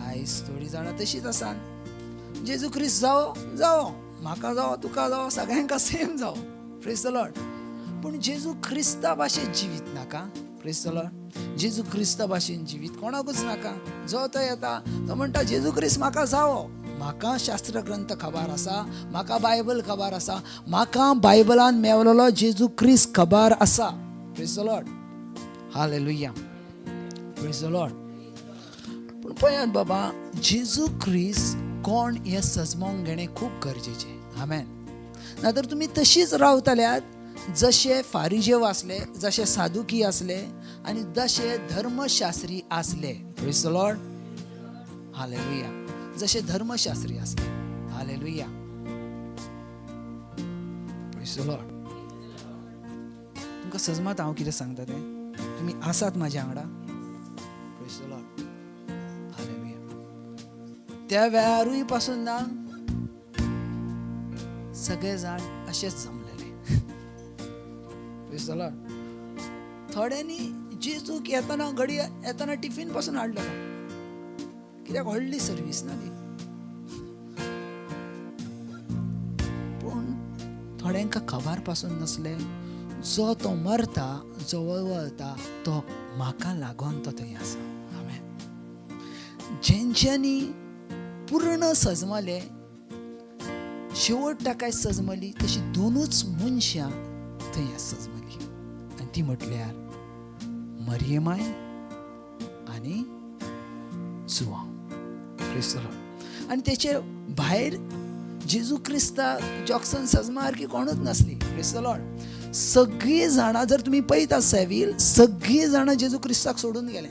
S2: आयज थोडीं जाणां तशींच आसा, जेजू क्रिस्त जावो जावो, म्हाका जावो तुका जावो, सगळ्यांका सेम जावो. Praise the Lord. पूण जेजू क्रिस्ता भाशेन जिवीत नाका. Praise the Lord. जेजू क्रिस्ता भाशेन जिवीत कोणाकूच नाका. जो तो येता तो म्हणटा जेजू क्रिस्त म्हाका जावो, म्हाका शास्त्र ग्रंथ खबर आसा, म्हाका बायबल खबर आसा, म्हाका बायबलान मेवलेलो जेजू क्रिस्त खबर आसा. Praise the Lord. Hallelujah. Praise the Lord. पूण पळयात बाबा, जेजू क्रिस्त कोण हें सजमोंक घेणें खूब गरजेचें. आमेन. नातर तुमी तशीच रावतल्यात जशे फारिजेव आसले, जशे सादुकी आसले आनी जशे धर्मशास्त्री आसले. Praise the Lord. Hallelujah. जशे धर्मशास्त्री आसले. Hallelujah. Praise the Lord. तुमकां सजमात हांव कितें सांगता तें, तुमी आसात म्हाज्या वांगडा. Praise the Lord. Hallelujah. त्या वेळारूय पासून ना सगळे जाण अशेच जमलेले. Praise the Lord. थोड्यांनी जेजूक येतना घडी येतना टिफीन पासून हाडलो, कित्याक व्हडली सर्वीस ना ती. पूण थोड्यांका खबर पासून नासलें, जो तो मरता, जो वळवळता तो म्हाका लागून तो थंय आसा. आमेन. जेंच्यांनी पूर्ण सजमले, शेवट ताकाय सजमली, तशी दोनूच मनशां थंय सजमली, आनी ती म्हटल्यार मरियमाय आनी जुवांव. Praise the Lord. आनी तेचे भायर जेजू क्रिस्ता जॉक्सन सजमासारकी कोणूच नासली. Praise the Lord. सगळीं जाणां जर तुमी पळयता सेवील, सगळीं जाणां जेजू क्रिस्ताक सोडून गेले.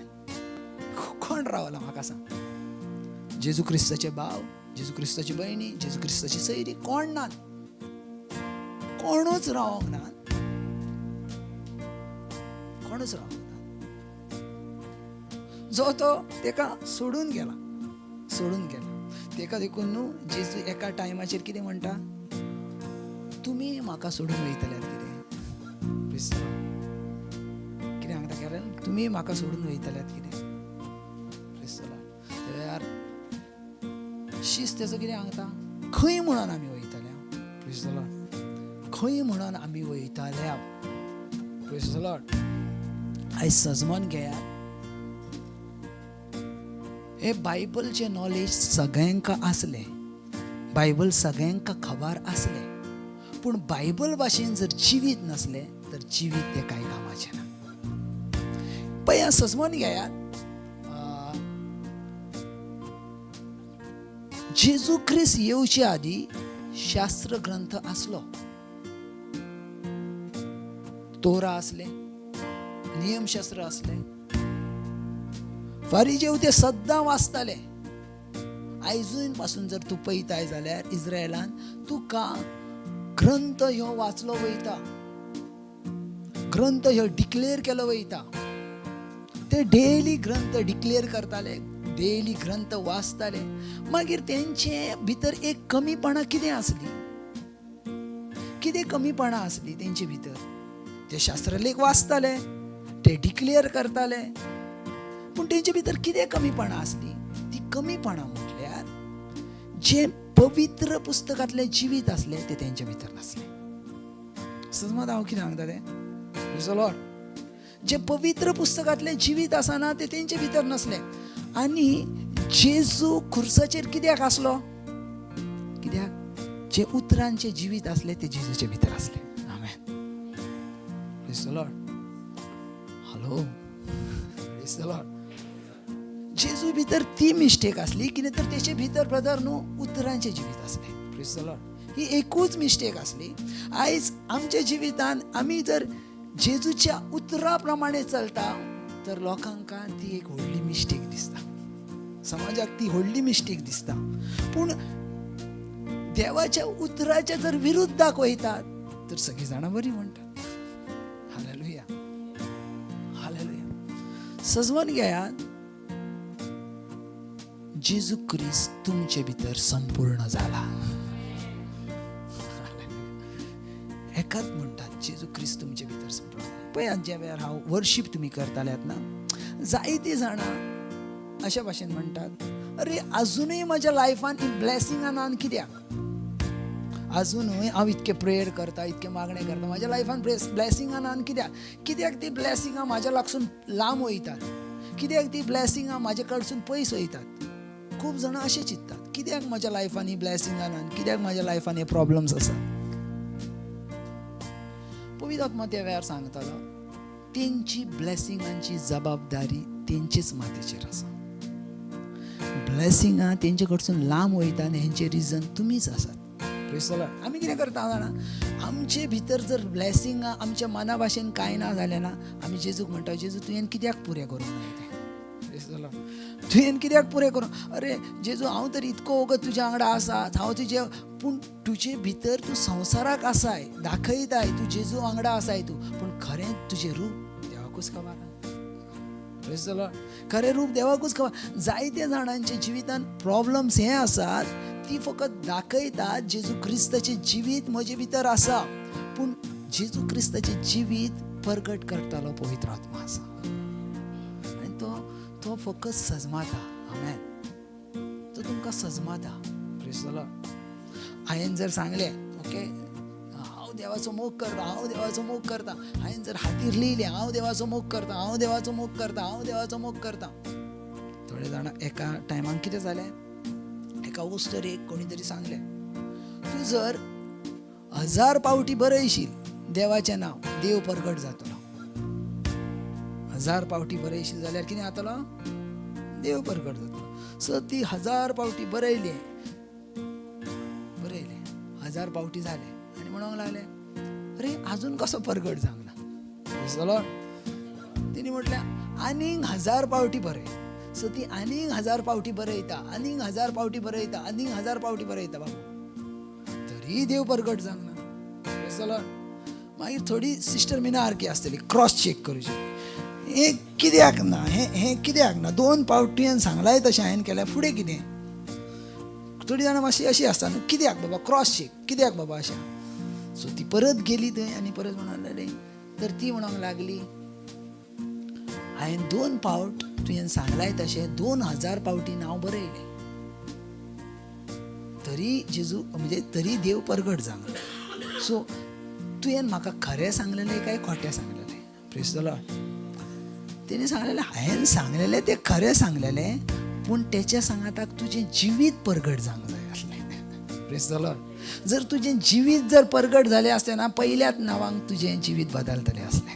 S2: कोण रावला म्हाका सांग? जेजू क्रिस्ताचे भाव, जेजू क्रिस्ताची भयणी, जेजू क्रिस्ताची सयरी, कोण ना, कोणूच रावंक ना, कोणूच रावंक ना. जो तो तेका सोडून गेला, सोडून गेला. तेका देखून न्हू जेजू एका टायमाचेर कितें म्हणटा, तुमी म्हाका सोडून वयतल्यात कितें. कितें सांगता कॅरल, तुमी म्हाका सोडून वयतल्यात कितें. Praise the Lord. वेळार शिस्त तेजो कितें सांगता, खंय म्हणून आमी वयतल्या. Praise the Lord. खंय म्हणून आमी वयतल्या. Praise the Lord. आयज सजमन घेयात, हे बायबलचें नॉलेज सगळ्यांक आसलें, बायबल सगळ्यांक खबर आसलें, पूण बायबल भाशेन जर जिवीत नासलें तर जिवीत तें कांय कामाचें ना. पळया सजमन घेयात, जेजू क्रिस्त येवचे आदी शास्त्र ग्रंथ आसलो, तोरा आसले, नियमशास्त्र आसले, फारिजेव ते सद्दां वाचताले. आयजून पासून जर तूं पळयताय जाल्यार इस्रायलान तुका ग्रंथ ह्यो वाचलो वयता, ग्रंथ ह्यो डिक्लेर केलो वयता. ते डेली ग्रंथ डिक्लेर करताले, डेली ग्रंथ वाचताले. मागीर तेंचे भितर एक कमीपणां कितें आसली, कितें कमीपणां आसली तेंचे भितर? ते शास्त्रलेख वाचताले, ते डिक्लेअर करताले, पूण तेंचे भितर कितें कमीपणां आसली? ती कमीपणां म्हटल्यार जें पवित्र पुस्तकांतलें जिवीत आसलें तें तेंचे भितर नासलें. समज हांव कितें सांगता तें? Lord. जें पवित्र पुस्तकांतलें जिवीत आसा ना तें तेंचे भितर नासलें. आनी जेजू खुर्साचेर कित्याक आसलो? कित्याक जें उतरांचें जिवीत आसलें तें जेजूचे भितर आसलें. आमेन. Praise the Lord. Hello, praise the Lord. जेजू भितर ती मिस्टेक आसली कितें तर तेचे भितर ब्रदर न्हू उतरांचें जिवीत आसलें. Praise the Lord. ही एकूच मिस्टेक आसली. आयज आमच्या जिवितान आमी जर जेजूच्या उतरा प्रमाणे चलता तर लोकांक ती एक व्हडली मिस्टेक दिसता, समाजाक ती व्हडली मिस्टेक दिसता. पूण देवाच्या उतराच्या जर विरुद्धाक वयतात तर सगळीं जाणां बरी म्हणटात. Hallelujah, hallelujah. सजवन घेयात, जेजू क्रिस्त तुमचे भितर संपूर्ण जाला. एकाच म्हणटात जेजू क्रिस्त तुमचे भितर संपूर्ण जाला. पळयात, ज्या वेळार हांव वर्शीप तुमी करताल्यात ना, जायतीं जाणां अशा भाशेन म्हणटात, अरे अजुनूय म्हज्या लायफान ही ब्लॅसिंगां ना कित्याक? अजुनूय हांव इतकें प्रेयर करता, इतकें मागणें करता, म्हज्या लायफान ब्लॅसिंगां ना कित्याक? कित्याक ती ब्लॅसिंगां म्हाज्या लागसून लांब वयतात? कित्याक ती ब्लॅसिंगां म्हाजे कडसून पयस वयतात? खूब जाणां अशें चिंततात, कित्याक म्हज्या लायफान ही ब्लॅसिंगां ना, कित्याक म्हज्या लायफान हे प्रॉब्लम्स आसात? पवित्र आत्मा त्या वेळार सांगतालो, तेंची ब्लॅसिंगांची जबाबदारी तेंचेच माथ्याचेर आसा. ब्लॅसिंगां तेंचे कडसून लांब वयता आनी हेंचें रिजन तुमीच आसात. Praise the Lord. आमी कितें करता जाणा, आमचे भितर जर ब्लॅसिंगां आमच्या मना भाशेन कांय ना जालें ना, आमी जेजूक म्हणटा, जेजू तुवें कित्याक पुरें करूंक ना तें? Praise the Lord. तुवें कित्याक पुरें करूं? अरे जेजू, हांव तर इतको वगत तुज्या वांगडा आसा, हांव तुजे, पूण तुजे भितर तूं संवसाराक आसाय, दाखयताय तूं जेजू वांगडा आसाय तूं, पूण खरें तुजें रूप देवाकूच खबर आहा. Praise the Lord. खरें रूप देवाकूच खबर. जायते जाणांच्या जिवितान प्रॉब्लम्स हे आसात, ती फकत दाखयतात जेजू क्रिस्ताचें जिवीत म्हजे भितर आसा, पूण जेजू क्रिस्ताचें जिवीत परगट करतालो पवित्र आत्मा आसा आनी तो फकत सजमाता. आमेन. तो तुमकां सजमाता. Praise the Lord. हांवें जर सांगलें, ओके, हांव देवाचो मोग करता, हांव देवाचो मोग करता, हांवें जर हातीर लियलें हांव देवाचो मोग करता, हांव देवाचो मोग करता, हांव देवाचो मोग करता, थोडे जाणां एका टायमाक कितें जालें, एका वस्तुरेक कोणी तरी सांगलें, तूं जर 1000 पावटी बरयशील देवाचें नांव, देव परगट जातलो. 1000 पावटी बरयशील जाल्यार कितें जातलो? देव परगट जातलो. सो ती 1000 पावटी बरयली, बरयले, 1000 पावटी जाले आनी म्हणूंक लागले, अरे अजून कसो परगट जावंक ना? तिणी म्हटलें आनीक 1000 पावटी बरय. सो ती आनीक 1000 पावटी बरयता, आनीक 1000 पावटी बरयता, आनीक 1000 पावटी बरयता, बाबू तरी देव परगट जावंक ना. मागीर थोडी सिस्टर मिना सारकी आसतली, क्रॉस चेक करूची, हें कित्याक ना, हें हें कित्याक ना, 2 पावटी सांगलाय तशें हांवें केल्यार फुडें कितें? थोडी जाणां मातशी अशी आसता न्हू, कित्याक बाबा क्रॉस चेक कित्याक बाबा अशें. सो ती परत गेली थंय आनी परत म्हणूंक लागली, तर ती म्हणूंक लागली, हांवें 2 पावट तुवें सांगलाय तशें 2000 पावटी नांव बरयलें, तरी जेजू म्हणजे तरी देव परगट जावंक. सो तुवें म्हाका खरें सांगलेलें काय खोटें सांगलेलें? Praise the Lord. तेणी सांगलेलें, हांवें सांगलेलें तें खरें सांगलेलें, पूण तेच्या सांगाताक तुजें जिवीत परगट जावंक जाय आसलें. Praise the Lord. जर तुजें जिवीत जर परगट जालें आसलें ना, पयल्याच नांवांक तुजें जिवीत बदलतलें आसलें.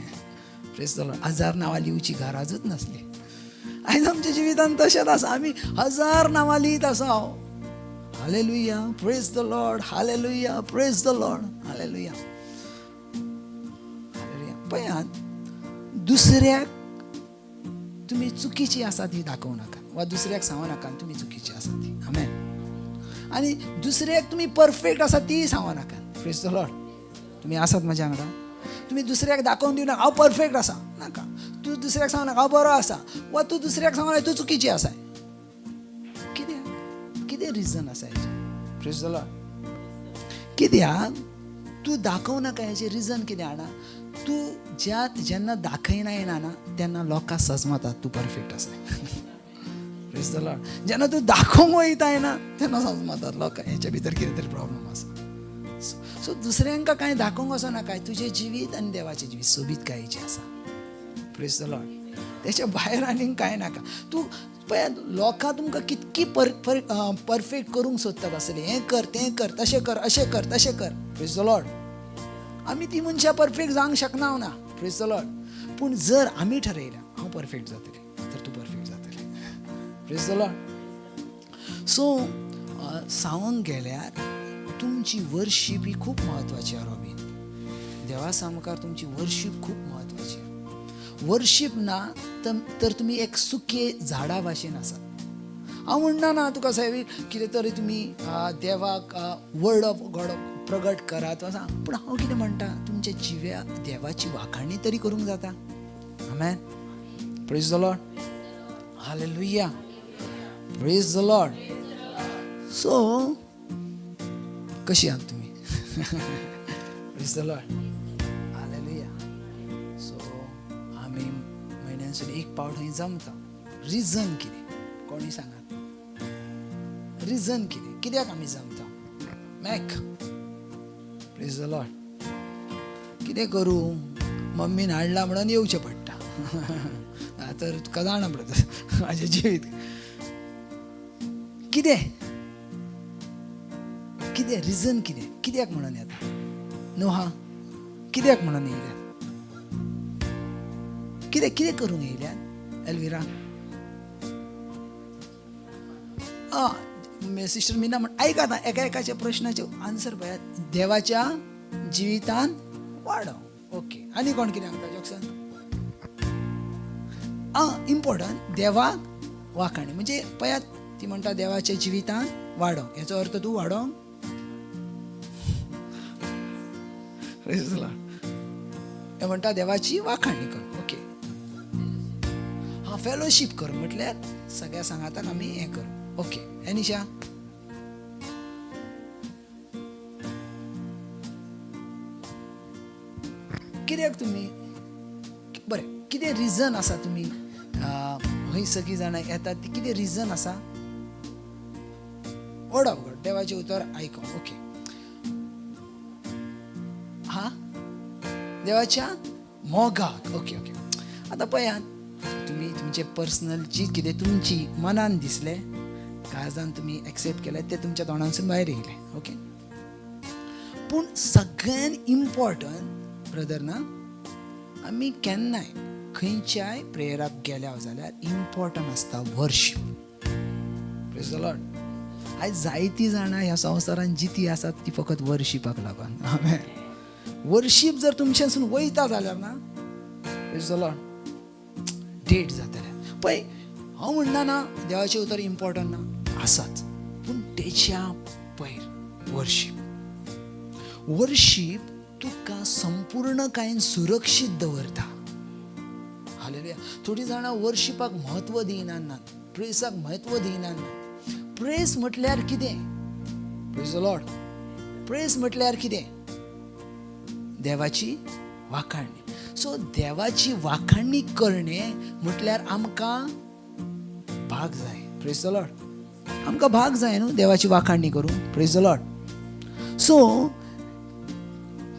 S2: Praise the Lord. 1000 नांवां लिवची गरजूच नासली. आयज आमच्या जिवितान तशेंच आसा, आमी 1000 नांवां लियत आसा. Hallelujah, praise the Lord, hallelujah, praise the Lord, hallelujah, hallelujah. पळयात, दुसऱ्याक तुमी चुकीची आसा ती दाखोवं नाका, वा दुसऱ्याक सांगू नाका तुमी चुकीची आसा ती. आमेन. आनी दुसऱ्याक तुमी परफेक्ट आसा तीय सांगू नाका. Praise the Lord. तुमी आसात म्हज्या वांगडा? तुमी दुसऱ्याक दाखोवन दिवं नाका हांव परफेक्ट आसा, नाका. तूं दुसऱ्याक सांगू नाका हांव बरो आसा, वा तूं दुसऱ्याक सांगू नाका तूं चुकीची आसा. कितें रिजन आसा हेचें? Praise the Lord. कित्याक तूं दाखोवं नाका हेचें रिजन कितें जाणा? तूं ज्या जेन्ना दाखयना येना ना तेन्ना लोकां सजमतात तूं परफेक्ट आसा. Praise the Lord. जेन्ना तूं दाखोवंक वयताय ना तेन्ना सजमतात लोकां हेच्या भितर कितें तरी प्रॉब्लम आसा. सो दुसऱ्यांका कांय दाखोवंक वचो नाका, तुजें जिवीत आनी देवाचें जिवीत सोबीतकायेचें आसा. Praise the Lord. तेच्या भायर आनीक कांय नाका. तूं पळयात लोकां तुमकां कितकी परफेक्ट करूंक सोदतात आसतली, हें कर तें कर तशें कर अशें कर तशें कर. Praise the Lord. आमी ती मनशां परफेक्ट जावंक शकना ना. Praise the Lord. पूण जर आमी ठरयलें हांव परफेक्ट जातलें तर तूं परफेक्ट जातलें. Praise the Lord. सो सांगूंक गेल्यार तुमची वर्शीप ही खूब म्हत्वाची आहा रॉबीन. देवा सामकार तुमची वर्शीप खूब म्हत्वाची आहा. वर्शीप ना तर तुमी एक सुके झाडा भाशेन आसात. हांव म्हणना ना तुका साहेब कितें तरी तुमी देवाक वर्ड ऑफ गॉड प्रगट करात वा सांग, पूण हांव कितें म्हणटा तुमच्या जिव्या देवाची वाखाणी तरी करूंक जाता. Amen. Praise the Lord. Hallelujah. Praise the Lord. So कशी आहात तुमी? Praise the Lord. Hallelujah. So आमी म्हयन्यासून एक पावट थंय जमता. रिजन कितें कोणी सांगात? रिजन कितें, कित्याक आमी जमता? मॅक. Praise the Lord. कितें करूं, मम्मीन हाडला म्हणून येवचें पडटा. तर तुका जाणा पडटा म्हाजें जिवीत कितें कितें रिजन कितें, कित्याक म्हणून येता? नोहा कित्याक म्हणून येयल्यात? कितें कितें करूंक येयल्यात? एल्विरा सिस्टर मीना म्हण आयक आतां एका एकाच्या प्रश्नाचे आन्सर पळयात. देवाच्या जिवितान वाडो. ओके, आनी कोण कितें सांगता? जॉक्सन. इम्पॉर्टंट देवाक वाखाणी म्हणजे पळयात ती म्हणटा देवाच्या जिवितान वाडो, हेचो अर्थ तूं वाडोंक. हे म्हणटा देवाची वाखाणी कर. ओके, हा फेलोशीप कर म्हटल्यार सगळ्या सांगाताक आमी हें कर. ओके, एनिशा कित्याक तुमी बरें कितें रिजन आसा तुमी हय सगळीं जाणां येतात ती कितें रिजन आसा? वर्ड ऑफ गॉड, देवाचें उतर आयकोंक. ओके, हा देवाच्या मोगाक. ओके ओके, आतां पळयात तुमी तुमचें पर्सनल जी कितें तुमची मनान दिसलें काळजान तुमी एक्सेप्ट केलें तें तुमच्या तोंडांसून भायर येयलें. ओके, पूण सगळ्यान इम्पॉर्टंट ब्रदर ना, आमी केन्नाय खंयच्याय प्रेयराक गेल्या जाल्यार इम्पॉर्टंट आसता वर्शीप. Praise the Lord. आयज जायतीं जाणां ह्या संवसारान जिती आसात ती फकत वर्शिपाक लागून. आमेन. वर्शीप जर तुमच्यासून वयता जाल्यार ना, प्रेज the Lord, date जातलें. पळय हांव म्हणना ना देवाचें उतर इम्पॉर्टंट ना, आसाच, पूण तेच्या पयर वर्शीप. वर्शीप तुका संपूर्णकायेन सुरक्षीत दवरता. हालेलुया. थोडीं जाणां वर्शिपाक म्हत्व दिना ना, प्रेसाक म्हत्व दिना ना. प्रेस म्हटल्यार कितें? Praise the Lord. प्रेस म्हटल्यार कितें? देवाची वाखाणणी. सो देवाची वाखाणणी करणे म्हटल्यार आमकां भाग जाय. Praise the Lord. आमकां भाग जाय न्हू देवाची वाखाणणी करूंक. Praise the Lord. सो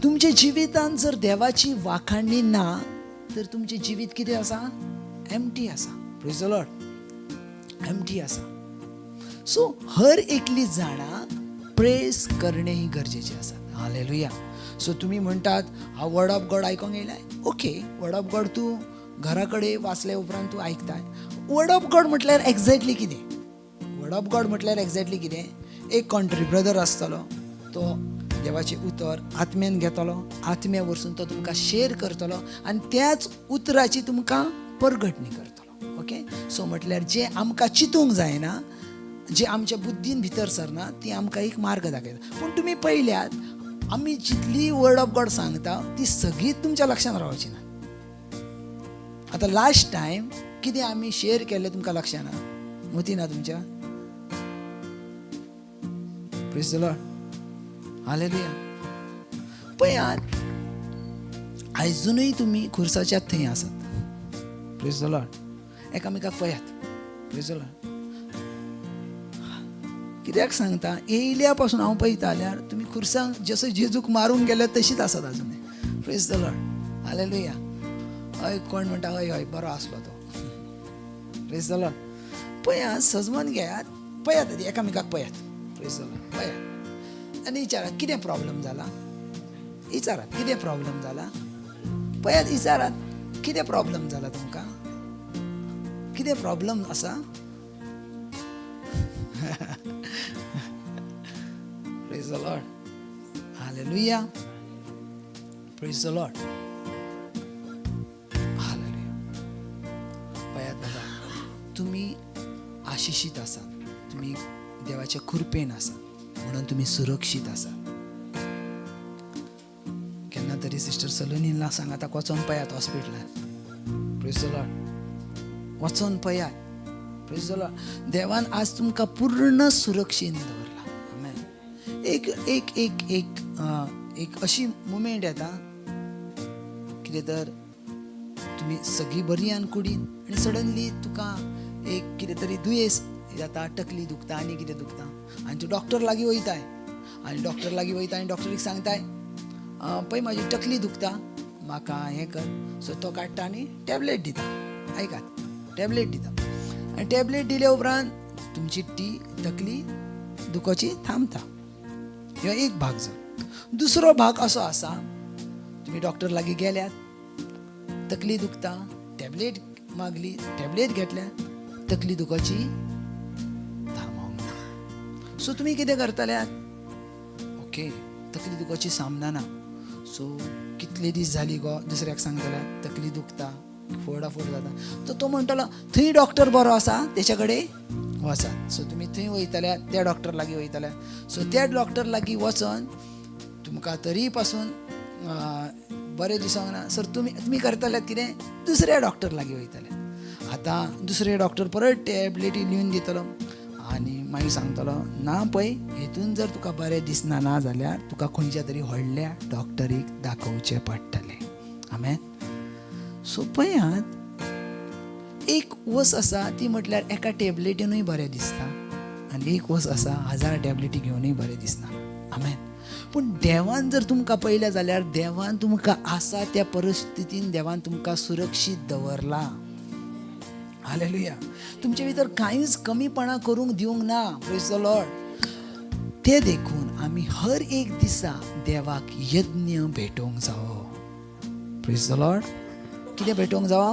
S2: तुमच्या जिवितांत जर देवाची वाखाणणी ना तर तुमचें जिवीत कितें आसा? एम्प्टी आसा. Praise the Lord. Empty आसा. सो हर एकली जाणां प्रेस करणे ही गरजेचें आसा. हालेलुया. सो तुमी म्हणटात हांव वर्ड ऑफ गॉड आयकोंक येयलाय. ओके, वर्ड ऑफ गॉड तूं घरा कडेन वाचले उपरांत तूं आयकताय. वर्ड ऑफ गॉड म्हटल्यार एग्जॅक्टली कितें? वर्ड ऑफ गॉड म्हटल्यार एग्जॅक्टली कितें? एक कोण तरी ब्रदर आसतलो, तो देवाचें उतर आत्म्यान घेतलो, आत्म्या वरसून तो तुमकां शेर करतलो आनी त्याच उतराची तुमकां परगटणी करतलो. ओके, सो म्हटल्यार जें आमकां चिंतूंक जायना, जे आमच्या बुद्दीन भितर सरना, ती आमकां एक मार्ग दाखयता. पूण तुमी पळयल्यात आमी जितली वर्ड ऑफ गॉड सांगता ती सगळीच तुमच्या लक्षांत रावची ना. आतां लास्ट टायम कितें आमी शेर केल्लें तुमकां लक्षांत ना? मोती ना तुमच्या? Praise the Lord. Hallelujah. पळयात, आयजूनय तुमी खुर्साच्यात थंय आसात. Praise the Lord. एकामेकाक पळयात. Praise the Lord. कित्याक सांगता, येयल्या पासून हांव पळयता जाल्यार तुमी खुर्सांक जसो जेजूक मारूंक गेल्या तशीच आसात आजुनय. Praise the Lord. Hallelujah. हय, कोण म्हणटा हय हय बरो आसलो तो. Praise the Lord. पळयात, सजमन घेयात, पळयात आदी एकामेकाक पळयात. Praise the Lord. पळयात आनी विचारात कितें प्रॉब्लम जाला. विचारात कितें प्रॉब्लम जाला. पळयात, विचारात कितें प्रॉब्लम जाला तुमकां, कितें प्रॉब्लम आसा. Praise the Lord. Hallelujah. Praise the Lord. Hallelujah. पळयात बाबा, तुमी आशिशीत आसात, तुमी देवाच्या कृपेन आसात, म्हणून तुमी सुरक्षीत आसात. केन्ना तरी सिस्टर सलोनीला सांगाता वचोन पळयात हॉस्पिटलान. Praise the Lord. वचोन पळयात. Praise the Lord. देवान आज तुमकां पूर्ण सुरक्षीत दवरला. आमेन. एक एक एक एक एक अशी मुमेंट येता कितें तर तुमी सगळीं बरी आनी कुडीन आनी सडनली तुका एक कितें तरी दुयेंस जाता, तकली दुखता आनी कितें दुखता आनी तूं डॉक्टर लागीं वयताय आनी डॉक्टर लागीं वयता आनी डॉक्टरीक सांगताय, पळय म्हाजी तकली दुखता, म्हाका हें कर. सो तो काडटा आनी टॅबलेट दिता. आयकात, टॅबलेट दिता आनी टॅबलेट दिल्या उपरांत तुमची ती तकली दुखोची थांबता. ह्यो एक भाग जालो. दुसरो भाग असो आसा, तुमी डॉक्टर लागीं गेल्यात, तकली दुखता, टॅबलेट मागली, टॅबलेट घेतल्या, तकली दुखोची थांबोंक ना. सो तुमी कितें करतल्यात? ओके, तकली दुखोची सामना ना, सो कितले दीस जाली गो दुसऱ्याक सांगतल्या तकली दुखता, फोडाफोड जाता. तर तो म्हणटलो थंय डॉक्टर बरो आसा तेच्या कडेन वचात. सो तुमी थंय वयतल्या, त्या डॉक्टर लागीं वयतल्या. सो त्या डॉक्टर लागीं वचोन तुमकां तरी पासून बरें दिसोंक ना. सर तुमी करतल्यात कितें? दुसऱ्या डॉक्टर लागीं वयतले. आतां दुसरे डॉक्टर परत टॅबलेटी लिवन दितलो आनी मागीर सांगतलो, ना पळय हेतून जर तुका बरें दिसना ना जाल्यार तुका खंयच्या तरी व्हडल्या डॉक्टरीक दाखोवचें पडटलें. आमेन. सो पळयात, एक वस आसा ती म्हटल्यार एका टॅबलेटीनूय बरें दिसता आनी एक वस आसा 1000 टॅबलेटी घेवनूय बरें दिसना. आमेन. पूण देवान जर तुमकां पळयलें जाल्यार देवान तुमकां आसा त्या परिस्थितीन देवान तुमकां सुरक्षीत दवरला. हालेलुया. तुमचे भितर कांयच कमीपणां करूंक दिवंक ना. Praise the Lord. ते देखून आमी हर एक दिसा देवाक यज्ञ भेटोवंक जावो. Praise the Lord. कितें भेटोवंक जावो?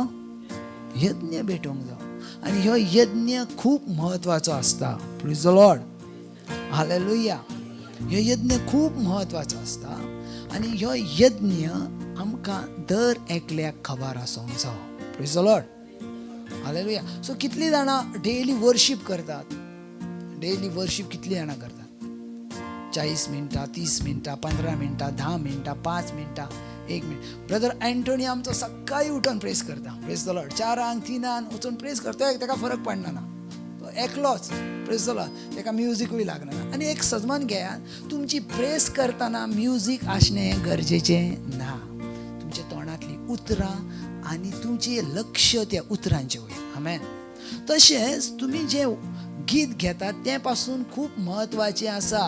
S2: यज्ञ भेटोवंक जावो. आनी ह्यो यज्ञ खूब म्हत्वाचो आसता. Praise the Lord. Hallelujah. ह्यो यज्ञ खूब म्हत्वाचो आसता आनी ह्यो यज्ञ आमकां दर एकल्याक खबर आसूंक जावो. Praise the Lord. Hallelujah. So कितलीं जाणां डेली वर्शीप करतात? डेली वर्शीप कितलीं जाणां करतात? 40 मिनटां, 30 मिनटां, 15 मिनटां, 10 मिनटां, 5 मिनटां, 1 मिनट. ब्रदर एंटोनी आमचो सकाळी उठून प्रेस करता. Praise the Lord. 4 3 वचून प्रेस करता, ताका फरक पडना ना, तो एकलोच. Praise the Lord. ताका म्युजिकूय लागना. आनी एक सजमान घेयात, तुमची प्रेस करतना म्युजीक आसणें हें गरजेचें ना. तुमच्या तोंडांतलीं उतरां आनी तुमचें लक्ष त्या उतरांचें वयर. आमेन. तशेंच तुमी जें गीत घेतात तें पासून खूब म्हत्वाचें आसा.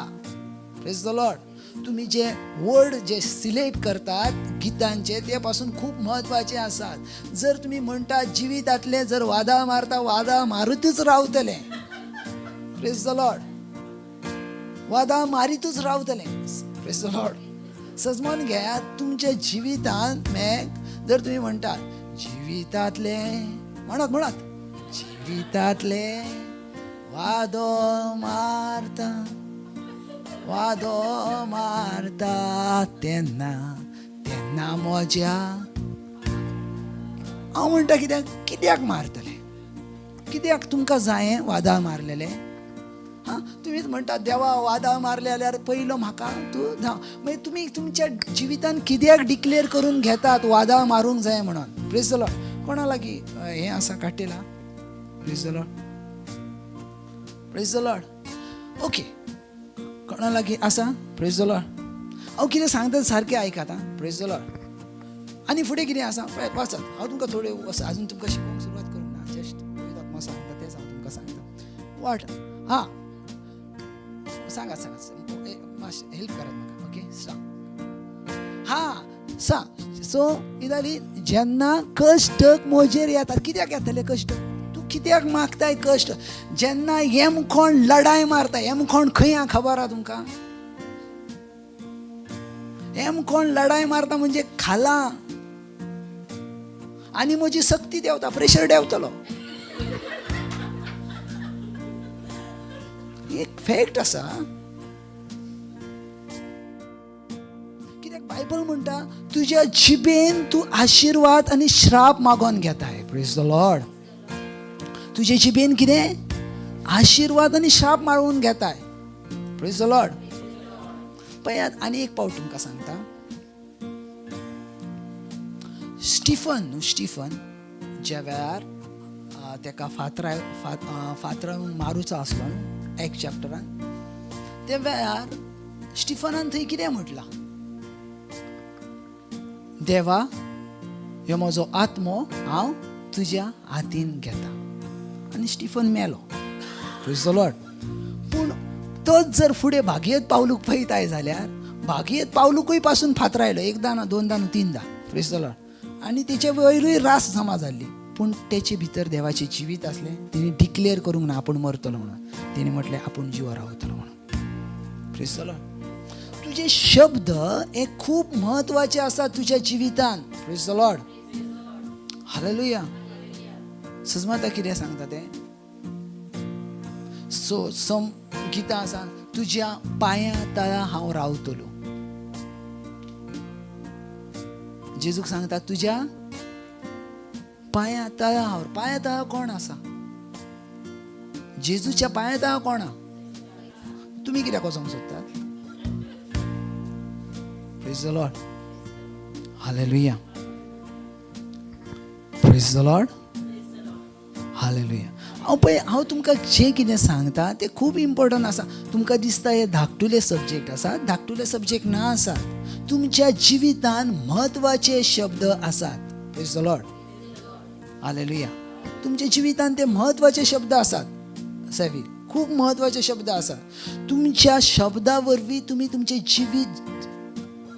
S2: Praise the Lord. तुमी जे वर्ड जे सिलेक्ट करतात गितांचे ते पासून खूब म्हत्वाचे आसात. जर तुमी म्हणटा जिवितांतलें जर वादां मारता, वादां मारुतूच रावतलें. Praise the Lord. वादां मारीतूच रावतलें. Praise the Lord. सजमान घेयात, तुमच्या जिवितांत मॅक जर तुमी म्हणटात जिवितांतलें, म्हणत म्हणत जिवितांतलें वादो मारता, वादो मारता तेन्ना तेन्ना म्हज्या. हांव म्हणटा कित्याक कित्याक मारतले? कित्याक तुमकां जायें वादां मारलेलें? हां, तुमीच म्हणटा देवा वादां मारले जाल्यार पयलो म्हाका तूं धांव. मागीर तुमी तुमच्या जिवितान कित्याक डिक्लेर करून घेतात वादां मारूंक जाय म्हणून? Praise the Lord. कोणा लागीं हें आसा काटेला? Praise the Lord. Praise the Lord. Okay, कोणा लागीं आसा? प्रेज the Lord. हांव कितें सांगता सारकें आयकात आं. Praise the Lord. आनी फुडें कितें आसा पळयात, वाचात. हांव तुमकां थोड्यो अजून तुमकां शिकोवंक सुरवात करूंक ना, जस्ट पवित्र आत्मा सांगता तेंच हांव तुमकां सांगता. वाट हां सांगात सांगात, मातशें हेल्प करात म्हाका. ओके सांग. हां सांग. सो कितें जाली, जेन्ना कश्ट म्हजेर येतात, कित्याक येतले कश्ट? तूं कित्याक मागताय कश्ट? जेन्ना येमकोण लडाय मारता, येमकोण खंय आहा खबर आहा तुमकां? येमकोण लडाय मारता म्हणजे खाला आनी म्हजी सक्ती देंवता, प्रेशर देंवतलो. एक फॅक्ट आसा. कित्याक बायबल म्हणटा तुज्या जिबेन तूं आशिर्वाद आनी श्राप मागोन घेताय. Praise the Lord. तुजे जिबेन कितें आशिर्वाद आनी श्राप मागून घेताय. Praise the Lord. पळयात, आनी एक पावट तुमकां सांगता, स्टिफन न्हू, स्टिफन ज्या वेळार तेका फातरावन मारूचो आसलो न्हू एक चॅप्टरान, त्या वेळार स्टिफनान थंय कितें म्हटलां? देवा, ह्यो म्हजो आत्मो हांव तुज्या हातीन घेता. आनी स्टिफन मेलो. Praise the Lord. पूण तोच जर फुडें भागयत पावलूक पळयताय जाल्यार भागयत पावलूकूय पासून फातरायलो, एकदां ना दोनदां न्हू तिनदां. Praise the Lord. आनी तेचे वयरूय रास जमा जाल्ली, पूण तेचे भितर देवाचें जिवीत आसलें. तेणी डिक्लेर करूंक ना आपूण मरतलो म्हणून, तेणी म्हटलें आपूण जिवा रावतलो म्हणून. Praise the Lord. तुजे शब्द हे खूब म्हत्वाचे आसा तुज्या जिवितान. Praise the Lord. Hallelujah. सजमाता कितें सांगता तें? सो सम गितां आसा, तुज्या पांयां तळा हांव रावतलो. जेजूक सांगता तुज्या पांयां तळा हांव. पांयां तळा कोण आसा? जेजूच्या पांयां तळा कोण आसा? तुमी कित्याक वचोंक सोदतात? Praise the Lord. Hallelujah. Praise the Lord. Hallelujah. हांव पळय, हांव तुमकां जें कितें सांगता तें खूब इम्पोर्टंट आसा. तुमकां दिसता हे धाकटुले सब्जेक्ट आसा, धाकटुले सब्जेक्ट ना आसात. तुमच्या जिवितान म्हत्वाचे शब्द आसात. Praise the Lord. Hallelujah. तुमच्या जिवितान ते म्हत्वाचे शब्द आसात. सेवी खूब म्हत्वाचे शब्द आसात. तुमच्या शब्दा वरवीं तुमी तुमचें जिवीत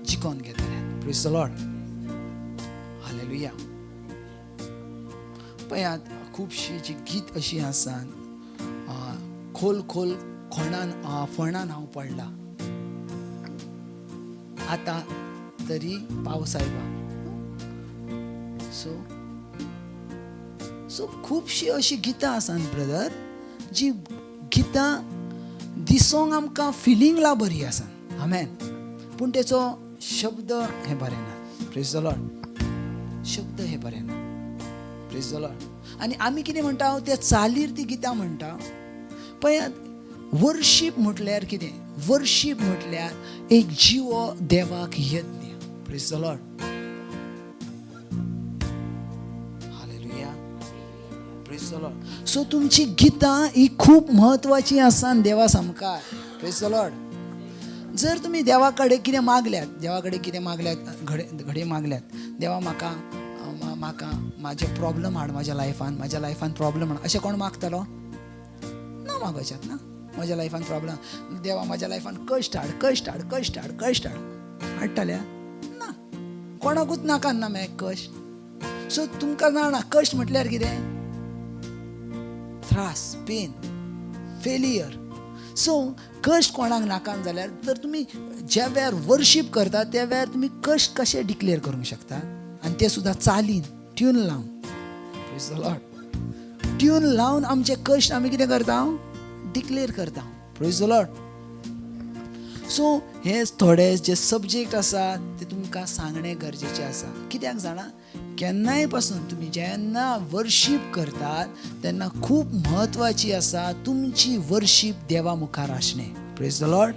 S2: जिखोन घेतले. Praise the Lord. Hallelujah. पळयात, खुबशीं जी गीत अशी आसा, खोल खोल खोणान फणान हांव पडला, आतां तरी पावस आयला. सो सो खुबशीं अशीं गितां आसात ब्रदर, जी गितां दिसोंक आमकां फिलिंगला बरी आसा. आमेन. पूण तेचो शब्द हे बरें ना. Praise the Lord. शब्द हे बरें ना. Praise the Lord. आनी आमी कितें म्हणटा, त्या चालीर ती गितां म्हणटा. पळयात, वर्शीप म्हटल्यार कितें? वर्शीप म्हटल्यार एक जिवो देवाक यज्ञ. Praise the Lord. Hallelujah. Praise the Lord. So तुमची गितां ही खूब म्हत्वाची आसा देवा सामकार. Praise the Lord. जर तुमी देवा कडेन कितें मागल्यात, देवा कडेन कितें मागल्यात, घडे घडये मागल्यात, देवा म्हाका म्हाका म्हाजे प्रॉब्लम हाड म्हाज्या लायफान, म्हाज्या लायफान प्रॉब्लम हाड, अशें कोण मागतलो? ना मागोवच्यात ना. म्हज्या लायफान प्रॉब्लम, देवा म्हाज्या लायफान कश्ट हाड, कश्ट हाड, कश्ट हाड, कश्ट हाड, हाडटल्या ना. कोणाकूच नाका ना मागीर कश्ट. सो तुमकां जाणा कश्ट म्हटल्यार कितें? त्रास, पेन, फेलियर. सो कश्ट कोणाक नाका जाल्यार तर तुमी ज्या वेळार वर्शीप करता त्या वेळार तुमी कश्ट कशे डिक्लेर करूंक शकता? आनी ते सुद्दां चालीन ट्यून लावन. Praise the Lord. Tune लावन आमचे कश्ट आमी कितें करता? डिक्लेर करता. Praise the Lord. सो हे थोडे जे सब्जेक्ट आसा ते तुमकां सांगणें गरजेचें आसा. कित्याक जाणा, केन्नाय पासून तुमी जेन्ना वर्शीप करतात तेन्ना खूब म्हत्वाची आसा तुमची वर्शीप देवा मुखार आसणें. Praise the Lord.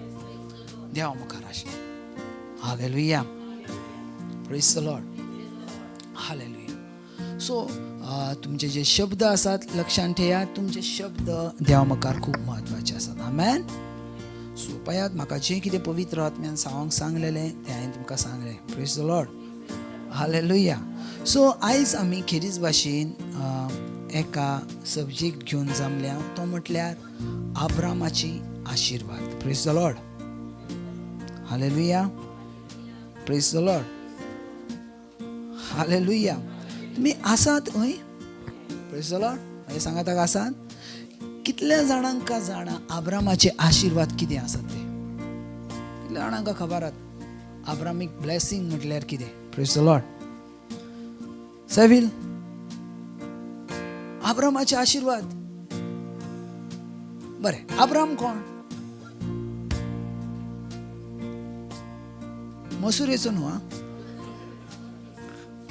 S2: देवा मुखार आसणें. Hallelujah. Praise the Lord. Hallelujah. So तुमचे जे शब्द आसात लक्षांत ठेया, तुमचे शब्द देवा मुखार खूब म्हत्वाचे आसात. आमेन. सो पळयात, म्हाका जें कितें पवित्र आत्म्यान सांगूंक सांगलेलें तें हांवें तुमकां सांगलें. Praise the Lord, hallelujah. So आयज आमी खेरीज भाशेन एका सब्जेक्ट घेवन जमल्या, तो म्हटल्यार आब्रामाची आशिर्वाद. Praise the Lord, hallelujah. Praise the Lord, hallelujah. तुमी आसात हय? Praise the Lord. म्हाजे सांगाताक आसात? कितल्या जाणांक जाणा आब्रामाचे आशिर्वाद कितें आसात ते? कितल्या जाणांक खबर आहात आब्रामीक ब्लेसिंग म्हटल्यार कितें? Praise the Lord. Sevil, आब्रामाचे आशिर्वाद. बरें, आब्राम कोण? मसुरेचो न्हू? आं,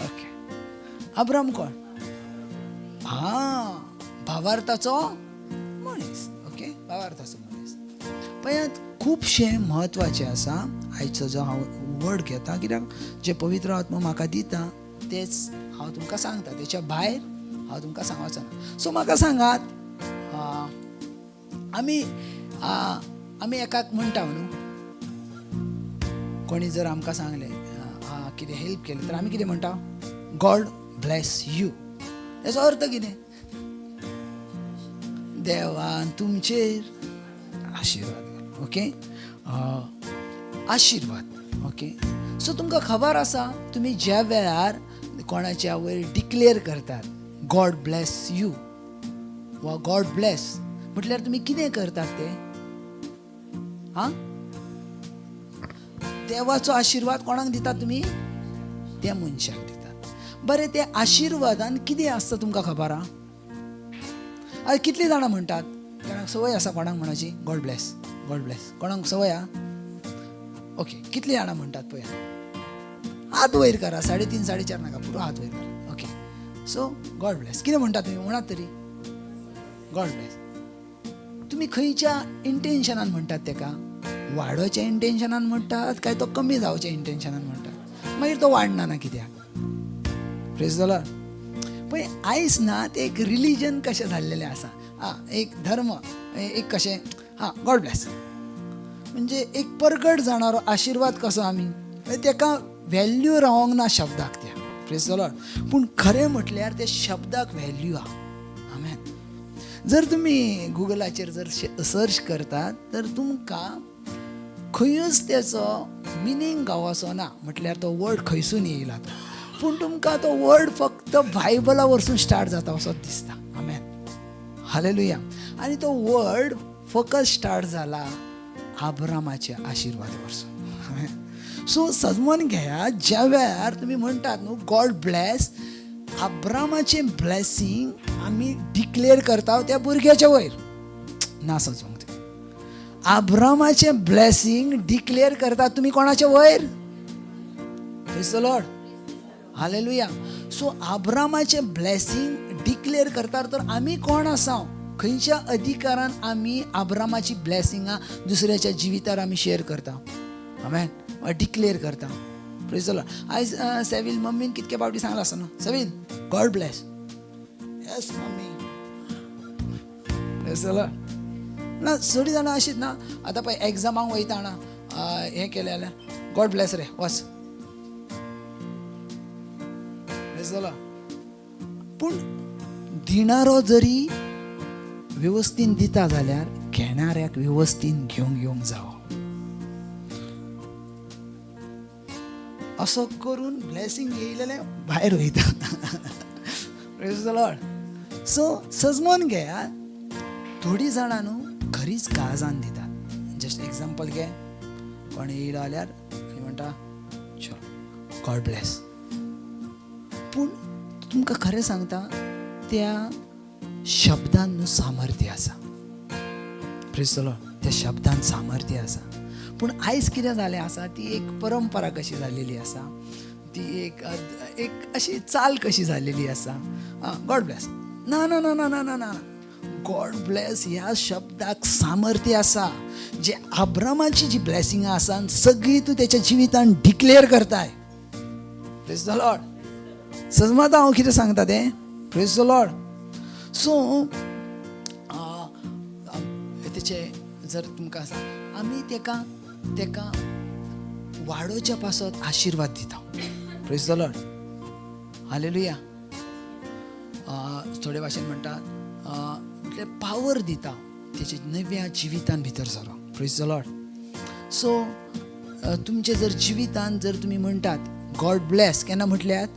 S2: ओके. आब्राम कोण? हा, भावार्थाचो मनीस. ओके, भावार्थाचो मनीस. पळयात, खुबशें म्हत्वाचें आसा आयचो जो हांव वर्ड घेता, कित्याक जे पवित्र आत्मा म्हाका दिता तेच हांव तुमकां सांगता, तेच्या भायर हांव तुमकां सांगचो ना. सो म्हाका सांगात, आमी आमी एकाक म्हणटा न्हू, कोणी जर आमकां सांगलें कितें हेल्प केलें तर आमी कितें म्हणटा? God bless you. तेचो अर्थ कितें? देवान तुमचेर आशिर्वाद. ओके, आशिर्वाद. ओके, सो तुमकां खबर आसा, तुमी ज्या वेळार कोणाच्या वयर डिक्लेर करतात गॉड ब्लेस you वा गॉड ब्लेस, म्हटल्यार तुमी कितें करतात ते? हा, देवाचो आशिर्वाद कोणाक दितात तुमी? त्या मनशाक दितात. बरें, त्या आशिर्वादान कितें आसता तुमकां खबर आहा? आतां कितलीं जाणां म्हणटात? कोणाक संवय आसा कोणाक म्हणची गॉड ब्लेस, गॉड ब्लेस? कोणाक संवय आहा? ओके, कितलीं जाणां म्हणटात पळया, हात वयर करा. 3.5 4.5 नाका, पुरो हात वयर करा. ओके, सो गॉड ब्लेस कितें म्हणटा तुमी? म्हणात तरी गॉड ब्लेस. तुमी खंयच्या इंटेन्शनान म्हणटात तेका? वाडोवच्या इंटेन्शनान म्हणटात काय तो कमी जावच्या इंटेन्शनान म्हणटात? मागीर तो वाडना ना कित्याक? Praise the Lord. पळय, आयज ना ते एक रिलीजन कशें जाल्लेलें आसा, आं, एक धर्म एक कशें, हां, गॉड ब्लेस म्हणजे एक परगट जाणारो आशिर्वाद कसो आमी तेका व्हॅल्यू रावंक ना शब्दाक त्या. Praise the Lord. पूण खरें म्हटल्यार त्या शब्दाक व्हॅल्यू आहा. आमेन. जर तुमी गुगलाचेर जर सर्च करतात तर तुमकां खंयूच तेचो मिनींग गावचो ना, म्हटल्यार तो वर्ड खंयसून येयला तो, पूण तुमकां तो वर्ड फक्त बायबला वरसून स्टार्ट जाता असो दिसता. आमेन, हालेलुया. आनी तो वर्ड फकत स्टार्ट जाला आब्रामाच्या आशिर्वादा वरसून. सो सजमन घेयात, ज्या वेळार तुमी म्हणटात न्हू गॉड ब्लेस, आब्रामाचें ब्लेसींग आमी डिक्लेर करता त्या भुरग्याच्या वयर ना. सजोवंक ते आब्रामाचें ब्लेसींग डिक्लेर करतात तुमी कोणाच्या वयर? Praise the Lord, hallelujah. So आब्रामाचें ब्लेसींग डिक्लेर करतात तर आमी कोण आसा? खंयच्या अधिकारान आमी आब्रामाची ब्लेसिंगां दुसऱ्याच्या जिवितार आमी शेअर करता? आमेन, डिक्लेर करता. Praise the Lord. आयज सेवील मम्मीन कितके फावटी सांगलां आसतना, Sevil God bless. Yes mummy, praise the Lord. ना थोडीं जाणां अशीच ना, आतां पळय एग्जामाक वयता ना, हें केलें जाल्यार गॉड ब्लेस रे, वच. Praise the Lord. पूण दिणारो जरी वेवस्थीन दिता जाल्यार घेणाऱ्याक वेवस्थीन घेवंक येवंक जावो. असो करून ब्लेसींग येयलेलें भायर वयता. Praise the Lord. सो सजमोन घेयात, थोडीं जाणां न्हू खरीच काळजान दितात. जस्ट एग्जाम्पल घे, कोण येयलो जाल्यार आनी म्हणटा चल गॉड ब्लेस, पूण तुमकां खरें सांगता त्या शब्दान न्हू सामर्थ्य आसा. Praise the Lord. त्या शब्दान सामर्थ्य आसा. पूण आयज कितें जालें आसा, ती एक परंपरा कशी जाल्लेली आसा, ती एक एक अशी चाल कशी जाल्लेली आसा. गॉड ब्लेस, ना ना ना ना ना ना ना, गॉड ब्लेस ह्या शब्दाक सामर्थ्य आसा. जे आब्रामाची जी ब्लेसिंगां आसा सगळीं तूं तेच्या जिवितान डिक्लेअर करताय. Praise the Lord. सजमाता हांव कितें सांगता तें? Praise the Lord. सो तेचे जर तुमकां आसा आमी तेका तेका वाडोवच्या पासत आशिर्वाद दिता. Praise the Lord, hallelujah. थोडे भाशेन म्हणटात, म्हटल्यार पावर दिता तेच्या नव्या जिवितान भितर सरो. Praise the Lord. सो तुमचे जर जिवितान जर तुमी म्हणटात गॉड ब्लेस, केन्ना म्हटल्यात?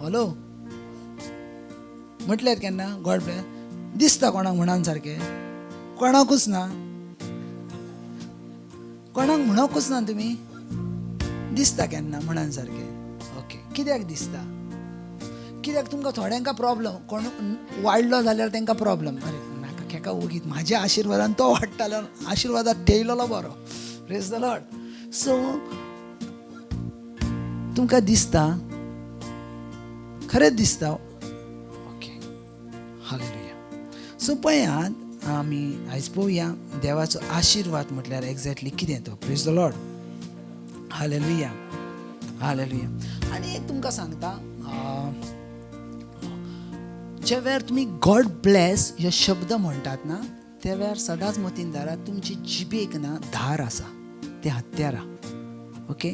S2: हॅलो, म्हटल्यात केन्ना गॉड ब्लेस? दिसता कोणाक म्हणान सारकें? कोणाकूच ना, कोणाक म्हणकूच ना. तुमी दिसता केन्ना म्हणान सारकें? ओके, कित्याक दिसता? कित्याक तुमकां थोड्यांका प्रॉब्लम, कोण वाडलो जाल्यार तांकां प्रॉब्लम, अरे नाका केका ओगीत म्हाज्या आशिर्वादान तो वाडटालो, आशिर्वादात ठेयलेलो बरो. Praise the Lord. सो तुमकां दिसता, खरेंच दिसता? Okay, hallelujah. सो पळयात, आमी आयज पळोवया देवाचो आशिर्वाद म्हटल्यार एग्जॅक्टली कितें तो. Praise the Lord, hallelujah, hallelujah. आनी एक तुमकां सांगता, ज्या वेळार तुमी गॉड ब्लेस ह्यो शब्द म्हणटात ना, त्या वेळार सदांच मतीन धरात, तुमची जिबेक ना धार आसा, तें हत्यारा. ओके,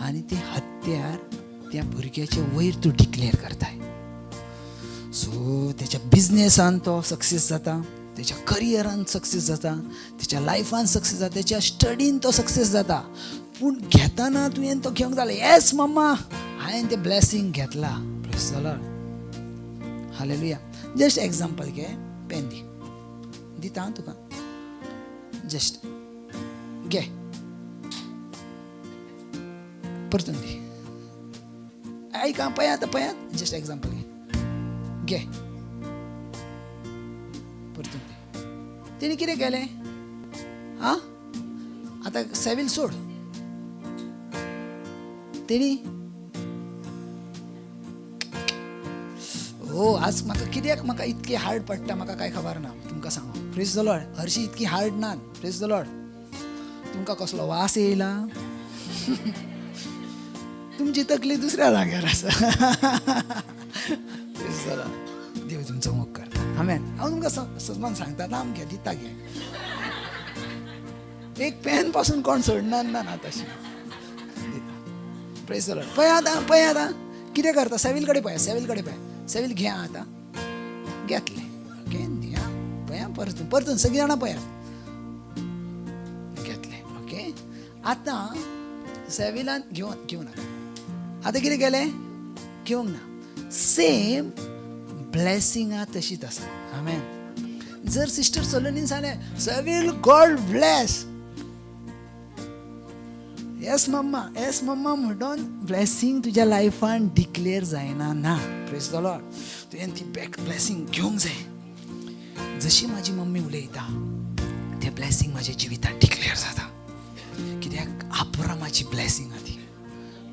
S2: आनी तें हत्यार त्या भुरग्याचे वयर तूं डिक्लेअर करताय. सो तेच्या बिजनेसान तो सक्सेस जाता, तेच्या करियरान सक्सेस जाता, तेच्या लायफान सक्सेस जाता, तेच्या स्टडीन तो सक्सेस जाता. पूण घेतना तुवें तो घेवंक जालें, येस मम्मा, हांवें तें ब्लेसींग घेतला. Praise the Lord, hallelujah. Just example घे, पेन दी, दिता आं तुका, जस्ट घे, परतून दी. आयक आं, पळयात पळयात, जस्ट एग्जाम्पल घे, घे, परतून दी. तेणी कितें केलें? आं, आतां सेवील सोड. तेणी हो, आज म्हाका कित्याक म्हाका इतकी हार्ड पडटा म्हाका कांय खबर ना, तुमकां सांगू. Praise the Lord. हरशीं इतकी हार्ड ना. Praise the Lord. तुमकां कसलो वास येयला? तुमची तकली दुसऱ्या जाग्यार आसा. Praise the Lord. देव तुमचो मोग करता. आमेन. हांव तुमकां सजमान सांगता, नाम घे, दिता घे. एक पेन पासून कोण सोडणार ना, ना तशें दिता. Praise the Lord. पळय आतां, पळय आतां कितें करता. सेवील कडेन पळय, सेवील कडेन पळय. सेवील घे आतां, घेतलें. ओके, दिया, पळया, परतून परतून सगळीं जाणां पळयात, घेतलें. ओके, आतां सेविलान घेवन घेवं नाका. आतां कितें केलें? घेवंक ना. सेम ब्लेसिंगा तशीच आसा. आमेन. जर सिस्टर सलोनीन सांगलें, Sevil God bless, yes mamma, yes mamma म्हणून ब्लेसींग तुज्या लायफान डिक्लेअर जायना ना. Praise the Lord. तुवें ती बॅक ब्लेसींग घेवंक जाय. जशी म्हाजी मम्मी उलयता तें ब्लेसींग म्हाज्या जिवितान डिक्लेअर जाता, कित्याक आब्रामाची ब्लेसींग आहा ती.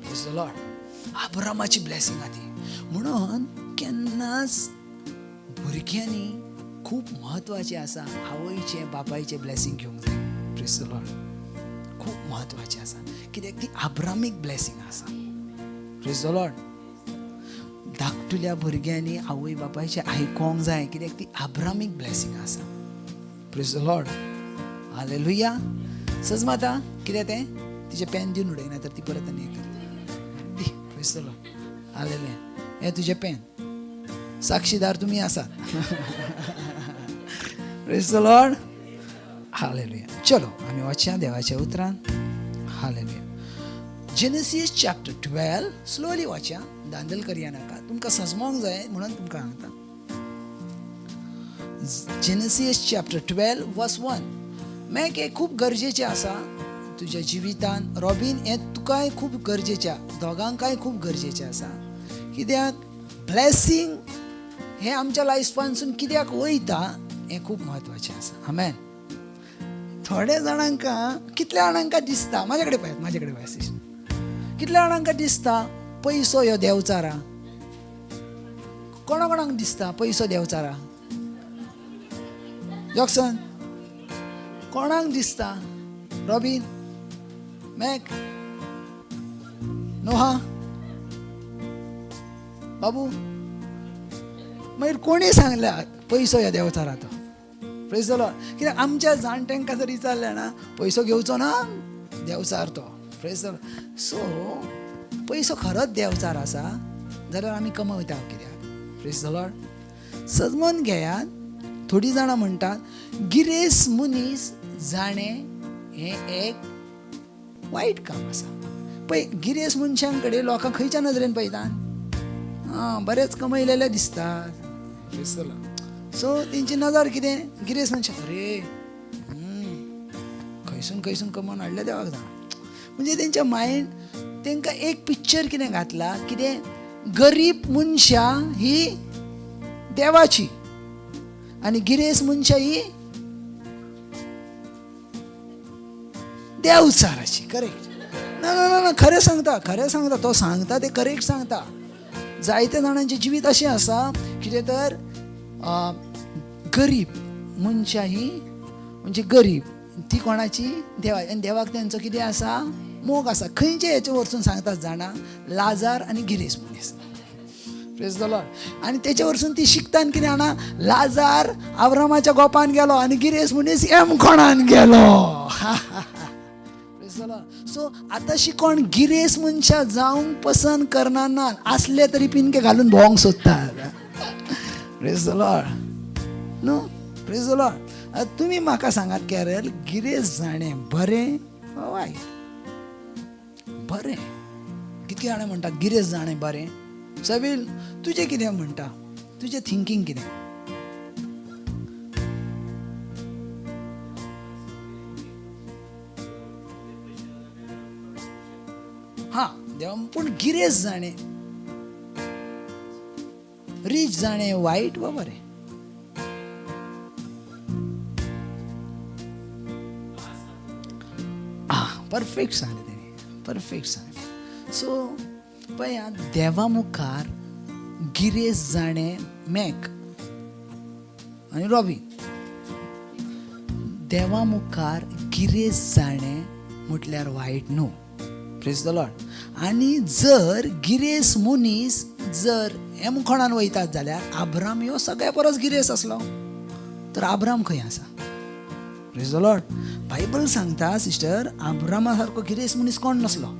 S2: Praise the Lord. आब्रामाची ब्लेसींग आहा ती. म्हणून केन्नाच भुरग्यांनी खूब म्हत्वाचें आसा आवयचें बापायचें ब्लेसींग घेवंक जाय. Praise the Lord. खूब म्हत्वाचें आसा, कित्याक ती आब्रामीक ब्लेसींग आसा. Praise the Lord. धाकटुल्या भुरग्यांनी आवय बापायचें आयकोंक जाय, कित्याक ती आब्रामीक ब्लेसींग आसा. Praise the Lord, hallelujah. सजमाता कितें तें तिचें पेन दिवन उडयना तर ती परत आनी हें करता. दी. Praise the Lord, hallelujah. हें तुजें पेन, साक्षीदार तुमी आसात. Praise the Lord, hallelujah. चलो आमी वचया देवाच्या उतरान. हालेलुया. जेनेसीस चॅप्टर 12 स्लोली वाचया, धांदल करया नाका. तुमकां सजमोंक जाय म्हणून तुमकां सांगता. जेनेसीस चॅप्टर 12 वर्स 1. मॅक, हें खूब गरजेचें आसा तुज्या जिवितान. रॉबीन, हें तुकाय खूब गरजेचें, दोगांकाय खूब गरजेचें आसा, कित्याक ब्लेसींग हें आमच्या लायफानसून कित्याक वयता हें खूब म्हत्वाचें आसा. आमेन. थोड्या जाणांक, कितल्या जाणांक दिसता, म्हाजे कडेन पळयात, म्हाजे कडेन पळयात सिस्टर, कितल्या जाणांक दिसता पयसो ह्यो देवचारा? कोणा कोणाक दिसता पयसो देवचारा? जॉक्सन, कोणाक दिसता? रॉबीन, मॅक, नोहा बाबू, मागीर कोणी सांगल्या पयसो ह्या देवचारा तो? Praise the Lord. कित्याक आमच्या जाणट्यांका जर विचारलें ना, पयसो घेवचो ना देंवचार तो. Praise the Lord. सो पयसो खरोच देंवचार आसा जाल्यार आमी कमयता कित्याक? Praise the Lord. सजमोन घेयात, थोडीं जाणां म्हणटात गिरेस्त मनीस जाणें हें एक वायट काम आसा. पळय, गिरेस्त मनशां कडेन लोकां खंयच्या नदरेन पळयतात? आं, बरेच कमयलेले दिसतात. सो तेंची नजर कितें? गिरेस्त मनशां, अरे खंयसून खंयसून कमोवन हाडले देवाक जाणा. म्हणजे तेंच्या मायंड तेंकां एक पिक्चर कितें घातलां, कितें गरीब मनशां ही देवाची आनी गिरेस्त मनशां ही देवचाराची. करेक्ट? ना ना ना ना, खरें सांगता, खरें सांगता, तो सांगता ते करेक्ट सांगता. जायते जाणांचें जिवीत अशें आसा कितें तर गरीब मनशां ही म्हणजे गरीब ती कोणाची? देवा. आनी देवाक तेंचो कितें आसा? मोग आसा. खंयचे हेचे वरसून सांगता जाणा? लाजार आनी गिरेस्त मनीस. Praise the Lord. आनी तेचे वरसून ती शिकता आनी कितें जाणा, लाजार आब्रामाच्या गोपान गेलो आनी गिरेस्त मनीस एमकोणान गेलो. Praise the Lord. सो आतां कोण गिरेस्त मनशां जावंक पसंत करना ना, आसले तरी पिनके घालून भोंवंक सोदतात. Praise the Lord. न्हू? Praise the Lord. आतां तुमी म्हाका सांगात कॅरल, गिरेस्त जाणें बरें वा वायट? बरें. कितके जाणां म्हणटात गिरेस्त जाणें बरें? सबील, तुजें कितें म्हणटा? तुजें थिंकींग कितें? हां, देवा. पूण गिरेस्त जाणें, रीच जाणें वायट वा बरें? आं, परफेक्ट सांगलें तेणी, परफेक्ट सांगलें. सो पळया, देवा मुखार गिरेस्त जाणें मॅक आनी रॉबी, देवा मुखार गिरेस्त जाणें म्हटल्यार वायट न्हू. Praise the Lord. आनी जर गिरेस्त मनीस जर एमखोणान वयतात जाल्यार आब्राम ह्यो सगळ्या परस गिरेस्त आसलो, तर आब्राम खंय आसा? Praise the Lord. Bible सांगता सिस्टर, आब्रामा सारको गिरेस्त मनीस कोण नासलो.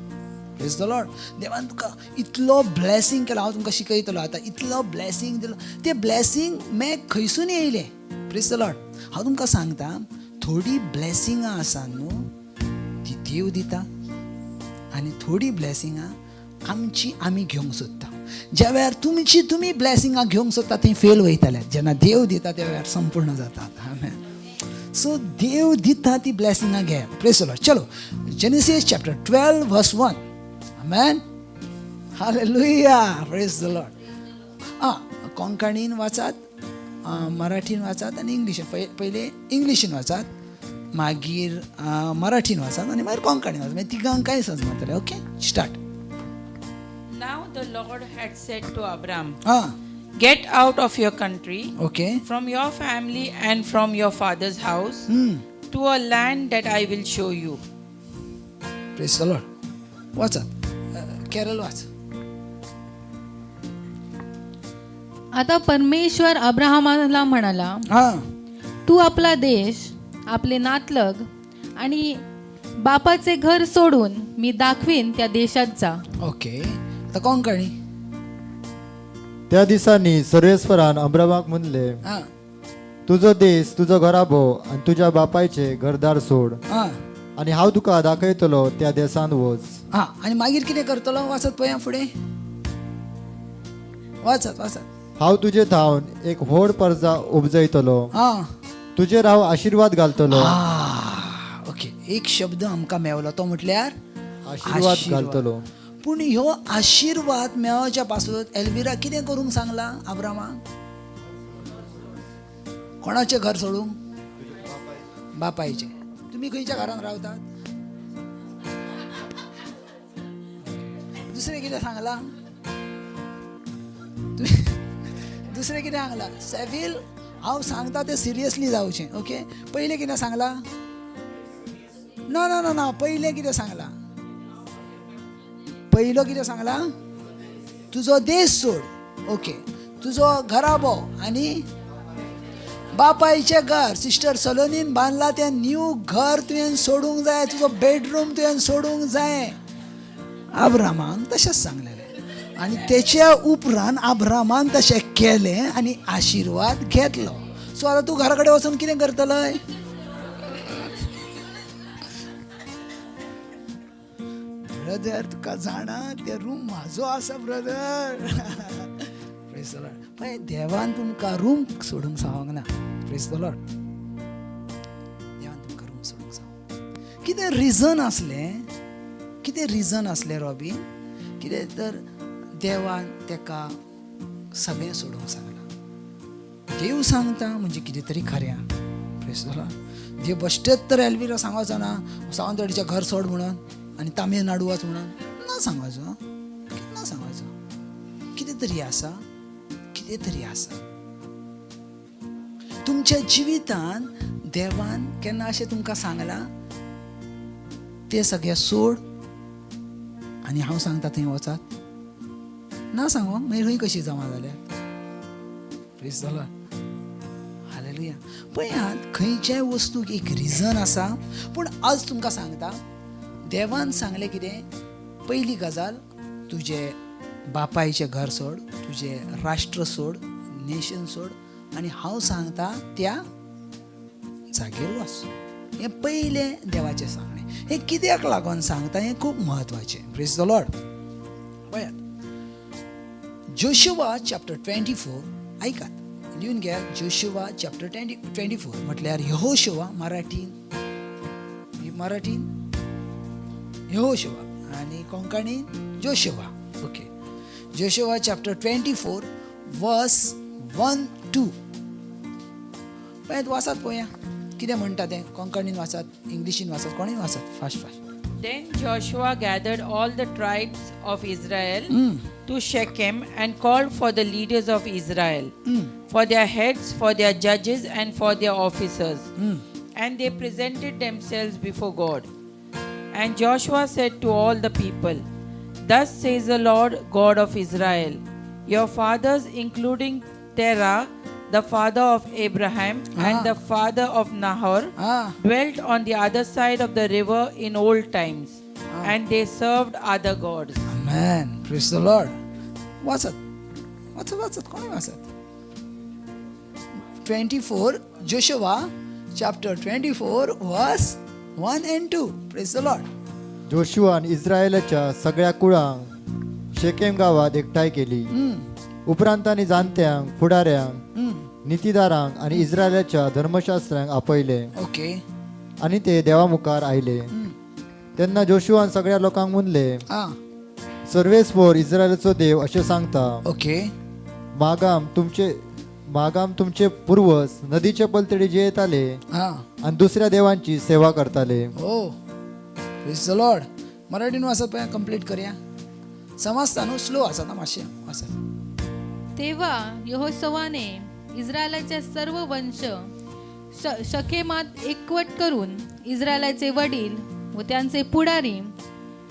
S2: Praise the Lord. देवान तुका इतलो ब्लेसींग केलो, हांव तुमकां शिकयतलो आतां, इतलो ब्लेसींग दिलो, ते ब्लेसींग मॅक खंयसून येयलें? Praise the Lord. हांव तुमकां सांगता, थोडी ब्लेसिंगां आसा न्हू ती देव दिता आनी थोडी ब्लेसिंगां आमची आमी घेवंक सोदता. ज्या वेळार तुमची तुमी ब्लेसिंगां घेवंक सोदता ती फेल वयतले, जेन्ना देव दिता त्या वेळार संपूर्ण जातात. आमेन. सो देव दिता ती ब्लेसिंगां घे. Praise the Lord. चलो, Genesis chapter 12 verse 1. Amen. Hallelujah. Praise the Lord. आं, कोंकणीन वाचात, मराठीन वाचात आनी इंग्लिशीन. पयले इंग्लिशीन वाचात, मागीर मराठीन वाचात आनी मागीर कोंकणीन वाचात, मागीर तिगांकाय समजतलें. Okay, start.
S4: Now the Lord had said to Abram,
S2: ah.
S4: Get out of your country, from your family and from your father's house, to a land that I will show you.
S2: Praise the Lord. वाचात Carol, वाच.
S3: आता परमेश्वर अब्राहमाला म्हणाला, तू आपला देश, आपले नातलग आणि बापाचे घर सोडून मी दाखवीन त्या देशात जा.
S2: ओके, आता कोंकणी.
S1: त्या दिसांनी सर्वेस्वरान अब्रामाक म्हणले, तुजो देश, तुजो घराबो आनी तुज्या बापायचे घरदार सोड आनी हांव तुका दाखयतलो त्या देशांत वच.
S2: हा, आनी मागीर कितें करतलो? वाचत पळया, फुडें वाचत वाचत.
S1: हांव तुजे थावन एक व्हड परजा उपजयतलो, तुजेर हांव आशिर्वाद घालतलो.
S2: ओके, एक शब्द आमकां मेवलो, तो म्हटल्यार
S1: आशिर्वाद घालतलो.
S2: पूण ह्यो आशिर्वाद मेळोवच्या पासून एल्विरा कितें करूंक सांगलां आब्रामाक? कोणाचें घर सोडूंक? बापायचें. तुमी खंयच्या घरान रावतात? दुसरें कितें सांगलां? दुसरें कितें सांगलां? सेव्हील, हांव सांगता तें सिरियसली जावचें. ओके, पयलें कितें सांगलां? ना ना ना ना, पयलें कितें सांगलां? पयलो कितें सांगलां? तुजो देश सोड, ओके, तुजो घराबो आनी बापायचें घर सिस्टर सलोनीन बांदलां तें न्यू घर तुवें सोडूंक जाय, तुजो बेडरूम तुवें सोडूंक जाय. आब्रामाक तशेंच सांगलेलें आनी तेच्या उपरांत आब्रामान तशें केलें आनी आशिर्वाद घेतलो. सो आतां तूं घरा कडेन वचून कितें करतलय? ब्रदर तुका जाणा तें रूम म्हाजो आसा ब्रदर. प्रेज the Lord. पळय देवान तुमकां रूम सोडूंक सांगूंक ना. प्रेज the Lord. देवान तुमकां रूम सोडूंक सांगूंक. कितें रिजन आसलें? कितें रिजन आसलें रॉबीन? कितें तर देवान तेका सगळें सोडूंक सांगलां. देव सांगता म्हणजे कितें तरी खरें. प्रेज the Lord. देव बश्टेच तर एल्विरा सांगचो ना सावंतवाडीचें घर सोड म्हणून आनी तामिळनाडू वच म्हणून ना सांगचो, ना सांगचो. कितें तरी आसा, कितें तरी आसा तुमच्या जिवितान. देवान केन्ना अशें तुमकां सांगलां तें सगळें सोड आनी हांव सांगता थंय वचात? ना सांगो, मागीर खंय कशी जमा जाल्या? प्रेज the Lord. Hallelujah. पळयात, खंयच्याय वस्तूक एक रिजन आसा. पूण आज तुमकां सांगता, देवान सांगलें कितें? पयली गजाल, तुजें बापायचें घर सोड, तुजें राष्ट्र सोड, नेशन सोड आनी हांव सांगता त्या जागेर वच. हें पयलें देवाचें सांगणें. हें कित्याक लागून सांगता? हें खूब म्हत्वाचें. प्रेज the Lord. पळयात, जोशुआ चॅप्टर 24 आयकात, लिहून घ्या. जोशुआ चॅप्टर 24 म्हटल्यार यहोशुआ मराठीन, मराठीन यहोशुआ आनी कोंकणीन जोशुआ. ओके, जोशुआ चॅप्टर 24 वर्स 1 2. पळयात, वाचात पळोवया कितें म्हणटा तें. कोंकणीन वाचात, इंग्लिशीन वाचात, कोणीय वाचात, fast fast.
S4: Then Joshua gathered all the tribes of Israel to Shechem and called for the leaders of Israel, for their heads, for their judges, and for their officers. And they presented themselves before God. And Joshua said to all the people, "Thus says the Lord God of Israel, your fathers, including Terah, the father of Abraham, and the father of Nahor, dwelt on the other side of the river in old times, and they served other gods."
S2: Amen. Praise the Lord. वाचत वाचत वाचत, कोणी वाचत. 24, Joshua chapter 24 verse 1 and 2. Praise the Lord.
S1: जोशुआन इस्रायलाच्या सगळ्या कुळांक शेकेम गावात एकठांय केली. उपरांत तांणी जाणत्यांक, फुडाऱ्यांक, नितीदारांक आनी इस्रायलाच्या धर्मशास्त्र्यांक आपयले आनी ते देवा मुखार आयले. तेन्ना जोशुआन सगळ्या लोकांक म्हणले, सर्वेस्पोर इस्रायलाचो देव अशें सांगता, मागाम तुमचे पूर्वज नदीचे पलतडी जियेताले आनी दुसऱ्या देवांची सेवा करताले.
S2: हो, प्रेज the Lord. मराठीन वाचत पळया, कंप्लीट करूया. समजता न्हू? स्लो वाचत आं मातशें वाचत.
S3: तेव्हा यहोशवाने इस्रायलाच्या सर्व वंश शखेमात एकवट करून इस्रायलाचे वडील व त्यांचे पुढारी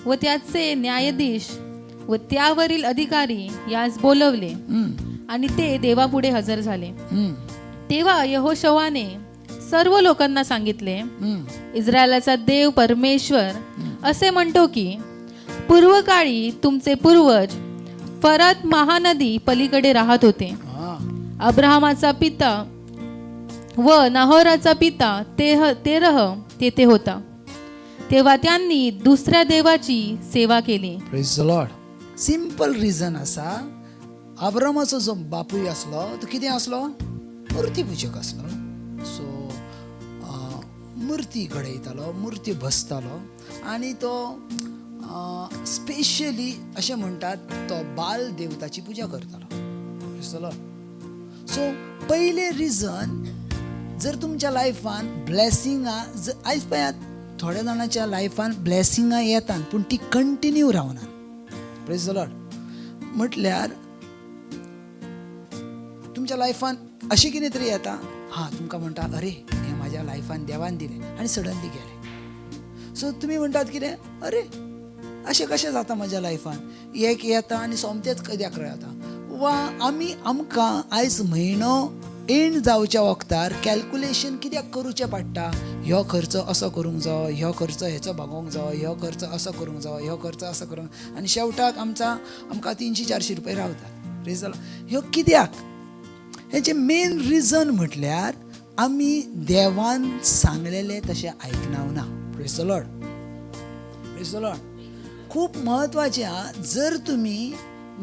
S3: व त्याचे न्यायाधीश व त्यावरील अधिकारी यास बोलवले आणि ते देवापुढे हजर झाले. तेव्हा यहोशवाने सर्व लोकांना सांगितले, इस्रायलाचा देव परमेश्वर असे म्हणतो की पूर्वकाळी तुमचे पूर्वज फरात महानदी पलीकडे राहत होते. अब्राहमाचा पिता व नाहोराचा पिता तेरह तेथे होता, तेव्हा त्यांनी दुसऱ्या देवाची सेवा केली.
S2: प्रेज the Lord. Simple reason आसा, आब्रामाचो जो बापूय आसलो तो कितें आसलो? मुर्ती पुजक आसलो. सो मुर्ती घडयतालो, मुर्ती बसतालो आनी तो स्पेशली अशें म्हणटात तो बाल देवताची पुजा करतालो. Praise the Lord. सो पयलें रिजन, जर तुमच्या लायफान ब्लेसिंगां, आयज पळयात, थोड्या जाणांच्या लायफान ब्लेसिंगां येतात पूण ती कंटिन्यू रावना. प्रेज the Lord. म्हटल्यार तुमच्या लायफान अशें कितें तरी येता, हां, तुमकां म्हणटा, अरे हें म्हाज्या लायफान देवान दिलें आनी सडनली गेलें. सो तुमी म्हणटात कितें, अरे अशें कशें जाता म्हज्या लायफान? एक येता आनी सोमतेंच कित्याक जाता? वा आमी आमकां आयज म्हयनो एंड जावच्या वखदार कॅल्कुलेशन कित्याक करूचें पडटा? ह्यो खर्च असो करूंक जावो, ह्यो खर्च हेचो भागोवंक जावो, ह्यो खर्च असो करूंक जावो, ह्यो खर्च असो करूंक, आनी शेवटाक आमकां 300-400 रुपया रावतात. रिजल ह्यो कित्याक? हेचें मेन रिजन म्हटल्यार आमी देवान सांगलेलें तशें आयकनाव ना. Praise the Lord, praise the Lord. खूब म्हत्वाचें आहा, जर तुमी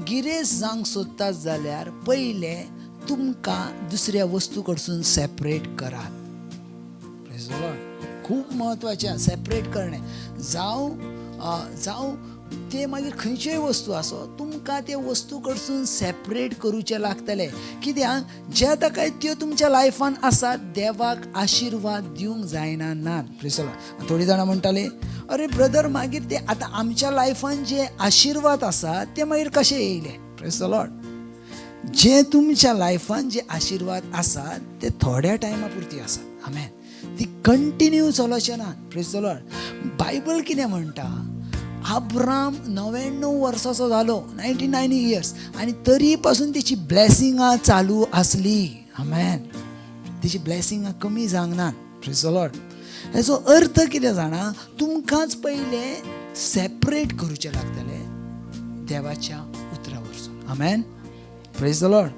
S2: गिरेस्त जावंक सोदतात जाल्यार पयलें तुमकां दुसऱ्या वस्तू कडसून सेपरेट करात. Praise the Lord. खूब म्हत्वाचें आहा सेपरेट करणें. जावं ते मागीर खंयच्योय वस्तू आसो, तुमकां ते वस्तू कडसून सेपरेट करूचें लागतलें. कित्याक ज्या ताका त्यो तुमच्या लायफान आसात देवाक आशिर्वाद दिवंक जायना ना. Praise the Lord. थोडीं जाणां म्हणटाले, अरे ब्रदर मागीर ते आतां आमच्या लायफान जे आशिर्वाद आसा ते मागीर कशे येयले? Praise the Lord. जे तुमच्या लायफान जे आशिर्वाद आसात ते थोड्या टायमा पुरती आसात. आमेन. ती कंटिन्यू चलोचें ना. Praise the Lord. Bible कितें म्हणटा? अब्राम 99 वर्साचो जालो, 99 इयर्स, आनी तरी पासून तेची ब्लेसिंगां चालू आसली. आमेन. तेची ब्लेसिंगां कमी जावंक ना. Praise the Lord. हेचो अर्थ कितें जाणा? तुमकांच पयलें सेपरेट करूचें लागतलें देवाच्या उतरा वरसून. आमेन. Praise the Lord.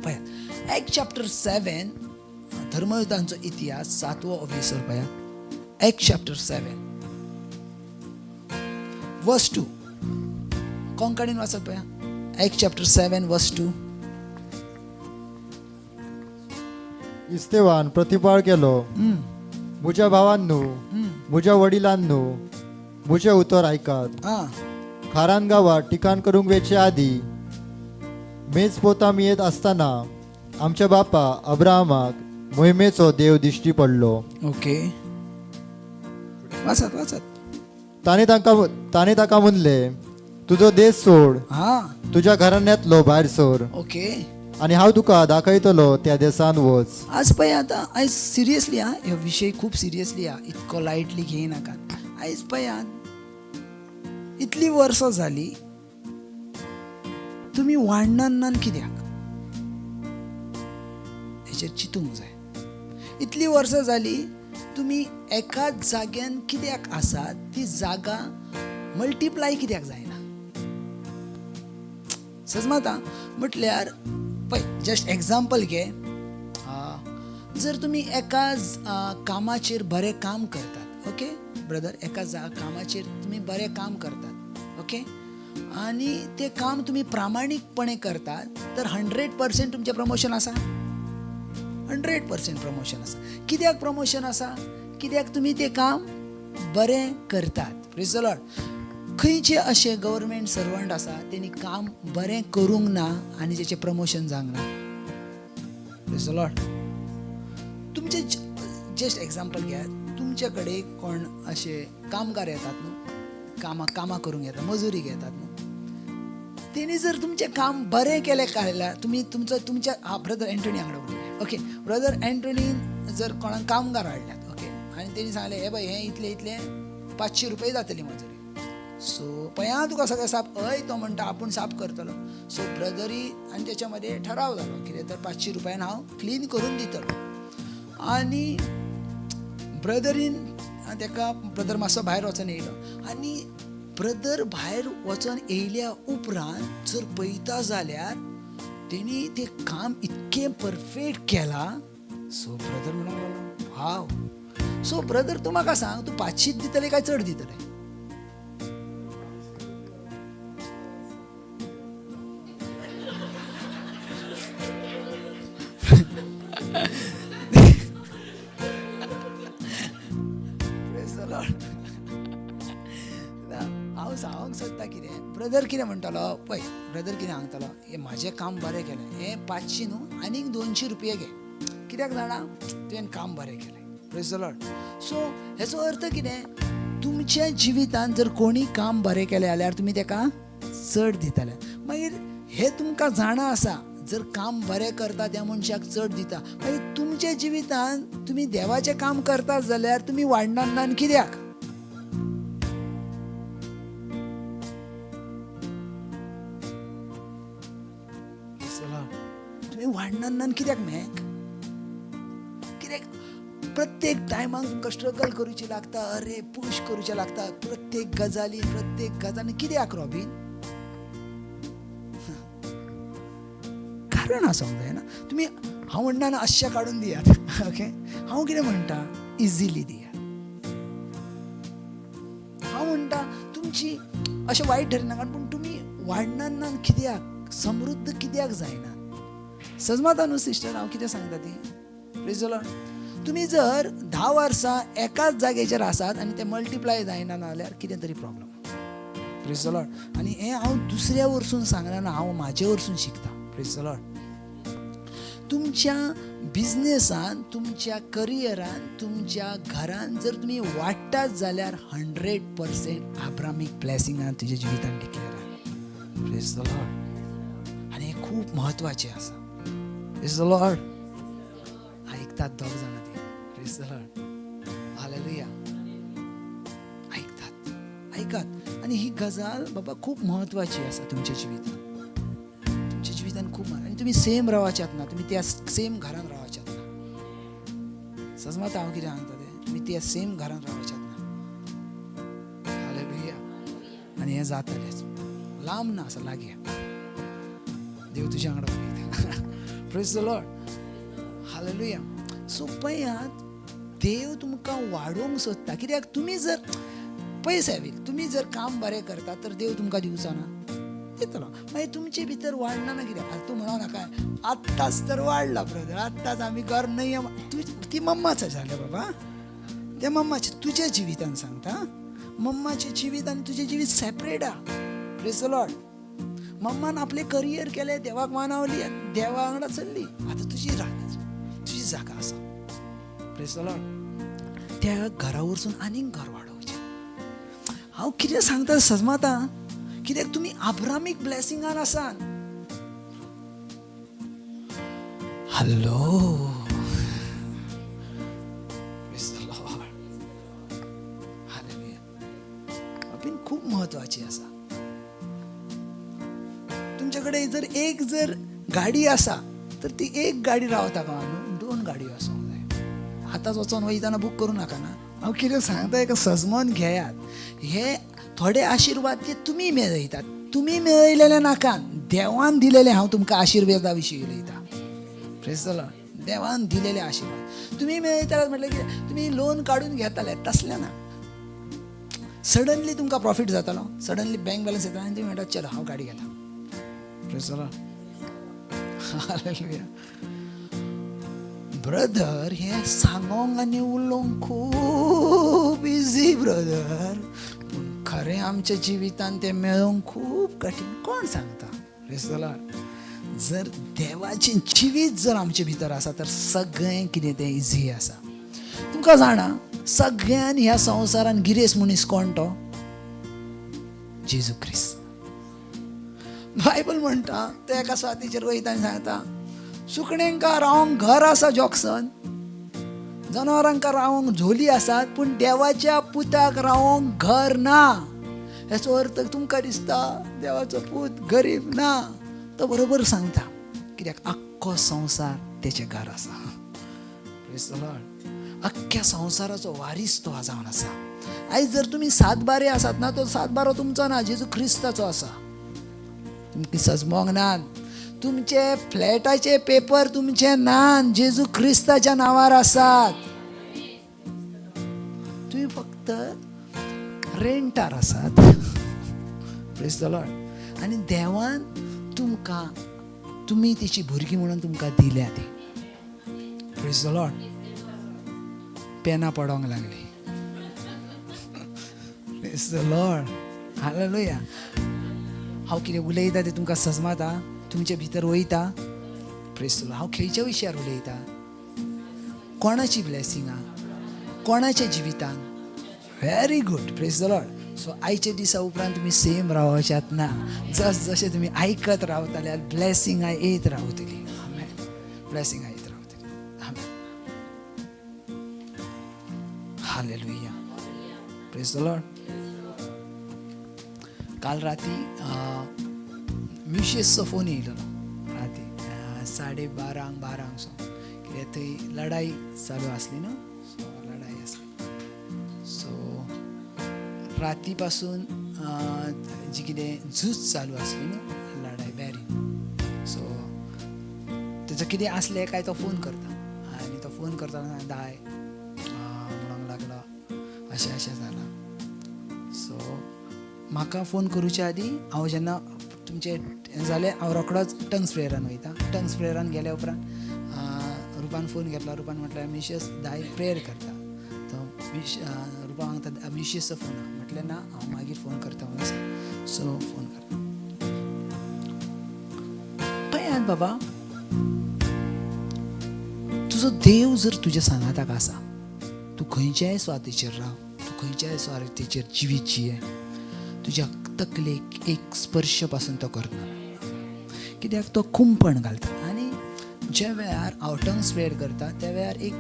S2: पळयात एक्ट चॅप्टर 7, धर्मयुद्धांचो इतिहास, 7वो अभिसर. पळयात एक्ट चॅप्टर 7 वर्स 2. कोंकणीन वाचत पळया. एक्ट चॅप्टर 7 वर्स 2.
S1: इस्तेवान प्रतिपाळ केलो, म्हज्या भावांनो, म्हज्या वडिलांनो, म्हजें उतर आयकात. खारान गांवात ठिकाण करूंक वेचे आदी मेजपोताम येत आसतना आमच्या बापा अब्राहमाक मोहिमेचो देव दिश्टी पडलो.
S2: ओके, वाचात वाचात.
S1: ताणे ताका म्हणले, तुजो देश सोड, तुज्या घराण्यांतलो भायर सर,
S2: ओके,
S1: आनी हांव तुका दाखयतलो त्या देशांत वच.
S2: आज पळय आतां आयज सिरियसली आं, ह्यो विशय खूब सिरियसली आहा, इतको लायटली घेयनाकात. आयज पळयात इतलीं वर्सां जालीं तुमी वाडनान कित्याक? हेचेर चिंतूंक जाय. इतलीं वर्सां जालीं तुमी एकाच जाग्यान कित्याक आसात? ती जागा मल्टिप्लाय कित्याक जायना? सजमाता म्हटल्यार पळय जस्ट एग्जाम्पल घे, जर तुमी एका कामाचेर बरें काम करतात, ओके ब्रदर, एका कामाचेर तुमी बरें काम करतात, ओके, आनी तें काम तुमी प्रामाणीकपणे करतात, तर 100% तुमचें प्रमोशन आसा. 100% प्रमोशन आसा. कित्याक प्रमोशन आसा? कित्याक तुमी तें काम बरें करतात. Praise the Lord. खंयचे अशे गव्हर्मेंट सर्वंट आसा तेणी काम बरें करूंक ना आनी जेचें प्रमोशन जावंक ना? Praise the Lord. तुमचे जस्ट एग्जाम्पल घेयात, तुमचे कडेन कोण अशे कामगार येतात न्हू, कामां करूंक येतात, मजुरी घेतात न्हू, तेणी जर तुमचें काम बरें केलें जाल्यार तुमी तुमचो तुमच्या ब्रदर एंटनी हांगा उलयले, ओके, ब्रदर एंटनीन जर कोणाक कामगार हाडल्यात, ओके, आनी तेणी सांगलें, हे पळय हें इतलें इतलें 500 रुपया जातली मजुरी, सो पळय आं तुका सगळें साप, हय तो म्हणटा आपूण साफ करतलो. सो ब्रदरी आनी तेच्या मदें ठराव जालो कितें तर 500 रुपयान हांव क्लीन करून दितलो. आनी ब्रदरीन तेका ब्रदर मातसो भायर वचोन येयलो, आनी ब्रदर भायर वचोन येयल्या उपरांत जर पळयता जाल्यार तेणी तें काम इतकें परफेक्ट केलां. सो ब्रदर म्हणूंक लागलो, वाव. सो ब्रदर तूं म्हाका सांग, तूं 500 दितले काय चड दितले? हांव सांगूंक सोदता कितें, ब्रदर कितें म्हणटलो पळय, ब्रदर कितें सांगतलो, हें म्हाजें काम बरें केलें, हें 500 न्हू आनीक 200 रुपया घे, कित्याक जाणा तुवें काम बरें केलें. Praise the Lord. सो हेचो अर्थ कितें, तुमच्या जिवितांत जर कोणी काम बरें केलें जाल्यार तुमी तेका चड दितले. मागीर हें तुमकां जाणा आसा, जर काम बरें करता त्या मनशाक चड दिता. मागीर तुमच्या जिवितांत तुमी देवाचें काम करता जाल्यार तुमी वाडनात ना कित्याक? तुमी वाडनान कित्याक मेक? कित्याक प्रत्येक टायमाक तुमकां स्ट्रगल करूची लागता, अरे पुश करूचें लागता प्रत्येक गजाली, प्रत्येक गजाली कित्याक रॉबीन? कारण आसूंक जायना. तुमी हांव म्हणटा ना अश्शें काडून दियात, ओके? हांव कितें म्हणटा, इजिली दियात. हांव म्हणटा तुमची अशें वायट धरिनाका, पूण तुमी वाडनान कित्याक, समृद्ध कित्याक जायना? सजमाता न्हू सिस्टर, हांव कितें सांगता ती? प्रेज the Lord. तुमी जर 10 वर्सां एकाच जागेचेर आसात आनी ते मल्टिप्लाय जायना ना जाल्यार कितें तरी प्रॉब्लम. Praise the Lord. आनी हें हांव दुसऱ्या वरसून सांगना ना, हांव म्हाजे वरसून शिकता. Praise the Lord. तुमच्या बिजनेसान, तुमच्या करियरान, तुमच्या घरान जर तुमी वाडटात जाल्यार 100% आब्रामीक ब्लेसिंगान तुज्या जिवितान डिक्लेर आहा. Praise the Lord. आनी हें खूब म्हत्वाचें आसा. Praise the Lord. आयकतात दोग जाणां ती. Praise the Lord. Hallelujah. आयकतात, आयकात. आनी ही गजाल बाबा खूब म्हत्वाची आसा तुमच्या जिवितान, तुमच्या जिवितान खूब. आनी तुमी सेम रावाच्यात ना, तुमी त्या सेम घरान रावाच्यात ना. सजमात हांव कितें सांगता तें, तुमी त्या सेम घरान रावाच्यात ना. हालेलुया. आनी हें जातलेंच, लांब ना आसा, लागीं. देव तुज्या वांगडा उलयता. Praise the Lord. Hallelujah. So पळयात, देव तुमकां वाडोवंक सोदता. कित्याक तुमी जर पयशे बीन, तुमी जर काम बरें करता तर देव तुमकां दिवचो ना, दितलो. मागीर तुमचे भितर वाडना ना कित्याक? आतां तूं म्हणो नाका आत्ताच तर वाडला ब्रदर, आत्ताच आमी घर न्हय. तूं ती मम्माच जालें बाबा, त्या मम्माचें तुज्या जिवितान सांगता. मम्माचें जिवीत आनी तुजें जिवीत सेपरेट आहा. Praise the Lord. मम्मान आपलें करियर केलें, देवाक मानावली आनी देवा वांगडा चल्ली. आतां तुजी तुजी जागा आसा. Praise the Lord. त्या घरा वरसून आनीक घर वाडोवचें. हांव कितें सांगता सजमाता, कित्याक तुमी आब्रामीक ब्लेसिंगान आसात. Hello. Praise the Lord. Hallelujah. अबीन खूब म्हत्वाची आसा. तुमचे कडेन जर एक जर गाडी आसा तर ती एक गाडी रावता का न्हू, 2 गाडयो आसूंक जाय. आतांच वचोन वयतना बूक करूं नाका ना. हांव कितें सांगता एका सजमोन घेयात. हे थोडे आशिर्वाद जे तुमी मेळयतात, तुमी मेळयलेले नाका, देवान दिलेले. हांव तुमकां आशिर्वादा विशीं उलयता. Praise the Lord. देवान दिलेले आशिर्वाद तुमी मेळयताले म्हटल्यार कितें, तुमी लोन काडून घेताले तसलें ना. सडनली तुमकां प्रॉफीट जातालो, सडनली बँक बॅलन्स येता आनी तुमी म्हणटा चलो हांव गाडी घेता. Praise the Lord. Hallelujah. Brother, हें सांगोंक आनी उलोवंक खूब इजी ब्रदर, पूण खरें आमच्या जिवितान तें मेळोवंक खूब कठीण. कोण सांगता? Praise the Lord. जर देवाचें जिवीत जर आमचे भितर आसा तर सगळें कितें तें इजी आसा. तुमकां जाणा, सगळ्यान ह्या संवसारान गिरेस्त मनीस कोण तो? जेजू क्रिस्त. बायबल म्हणटा ते एका स्वातीचेर वयता आनी सांगता, सुकण्यांका रावंक घर आसा जॉक्सन, जनावरांका रावंक झोली आसात, पूण देवाच्या पुताक रावंक घर ना. हेचो अर्थ तुमकां दिसता देवाचो पूत गरीब ना, तो बरोबर सांगता. कित्याक आख्खो संवसार तेचें घर आसा. Praise the Lord. अख्ख्या संवसाराचो वारीस तो जावन आसा. आयज जर तुमी 7 बारे आसात ना, तो 7 बारो तुमचो ना, जेजू क्रिस्ताचो आसा. तुमकां सजमोंक ना, तुमचे फ्लॅटाचे पेपर तुमचे ना, जेजू क्रिस्ताच्या नांवार आसात. तुमी फक्त रेंटार आसात. Praise the Lord. आनी देवान तुमकां, तुमी तिची भुरगीं म्हणून तुमकां दिल्या ती. Praise the Lord. पेनां पडोंक लागली. Praise the Lord. Hallelujah. हांव कितें उलयता तें तुमकां सजमाता, तुमचे भितर वयता. Praise the Lord. हांव खंयच्या विशयार उलयता? कोणाची ब्लेसिंगां, कोणाच्या जिवितान? Very good. Praise the Lord. So आयच्या दिसा उपरांत तुमी सेम रावच्यात ना, जस जशें तुमी आयकत रावताले ब्लेसिंगां येत रावतली. आमेन. ब्लेसिंगां येत रावतली. आमेन. Hallelujah. Praise the Lord. काल राती मिशेसचो फोन येयलो राती 12:30 12 सो, कित्याक थंय लढाई चालू आसली न्हू, सो लढाई आसली. सो राती पासून जी कितें झूज चालू आसली न्हू, लढाई बॅरीन. सो तेजो कितें आसलें काय तो फोन करता आनी तो फोन करतना दाय म्हणूंक लागलो अशें अशें जालां. सो म्हाका फोन करुच्या आदीं हांव जेन्ना तुमचें हें जालें हांव रोखडोच टंग्स प्रेयरान वयता. टंग्स प्रेयरान गेल्या उपरांत रुपान फोन घेतलो. रुपान म्हटलें मिशेस दाय प्रेयर करता. तो मिश रुपा सांगता मिशेसचो फोन आहा. म्हटलें ना, हांव मागीर फोन करता म्हणून सांग. सो फोन करता. पळयात बाबा, तुजो देव जर तुज्या सांगाताक आसा, तूं खंयच्याय सुवातेचेर राव, तूं खंयच्याय सुवातेचेर जिवीत जिये, तुज्या तकलेक एक स्पर्श पासून तो करना, कित्याक तो कुंपण घालता. आनी ज्या वेळार हांव टंग प्रेयर करता त्या वेळार एक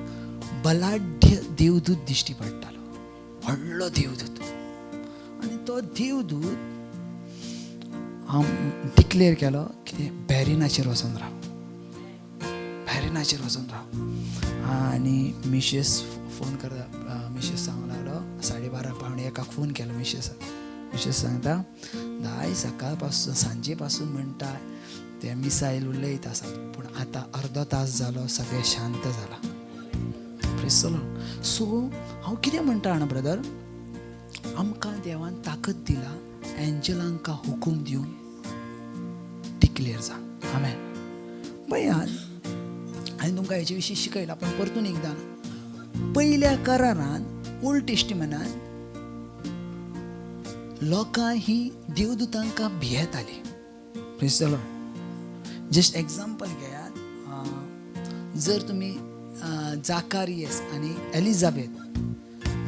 S2: बलाढ्य देवदूत दिश्टी पडटालो, व्हडलो देवदूत. आनी तो देवदूत हांव डिक्लेर केलो कितें, बॅरिनाचेर वचोन राव, बॅरिनाचेर वचोन राव. आनी मिशेस फोन करता, मिशेस सांगूंक लागलो 12:30 12:45 फोन केलो मिशेसाक. मिशेस सांगता दाय सकाळ पासून सांजे पासून म्हणटा ते मिसायल उलयत आसात, पूण आतां अर्दो तास जालो सगळें शांत जालां. प्रेसलो. सो हांव कितें म्हणटा जाणा ब्रदर, आमकां देवान ताकद दिला एंजलांका हुकूम दिवन डिक्लेर जा. आमेन. पळयात, आनी तुमकां हेचे विशीं शिकयलां पण परतून एकदां, पयल्या करारान ओल्ड टेस्टिमेंटान लोकां ही देवदूतांकां भियेतालीं. प्रेज the Lord. Just example घेयात, जर तुमी जाकारियस आनी एलिजाबेथ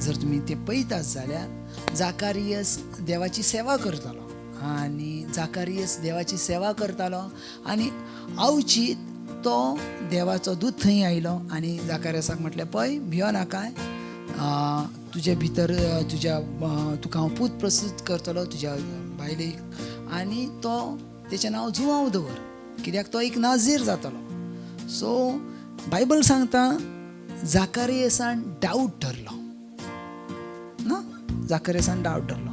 S2: जर तुमी ते पळयतात जाल्यार जाकारियस देवाची सेवा करतालो आनी जाकारियस देवाची सेवा करतालो आनी अवचीत तो देवाचो दूत थंय आयलो आनी जाकारियसाक म्हटलें पळय भियो नाकाय, तुजे भितर तुज्या तुका हांव पूत प्रस्तूत करतलो तुज्या बायलेक आनी तो तेचें नांव जुवांव दवर, कित्याक तो एक नाजीर जातलो. सो बायबल सांगता जाकारियसान डावट धरलो ना, जाकारियसान डावट धरलो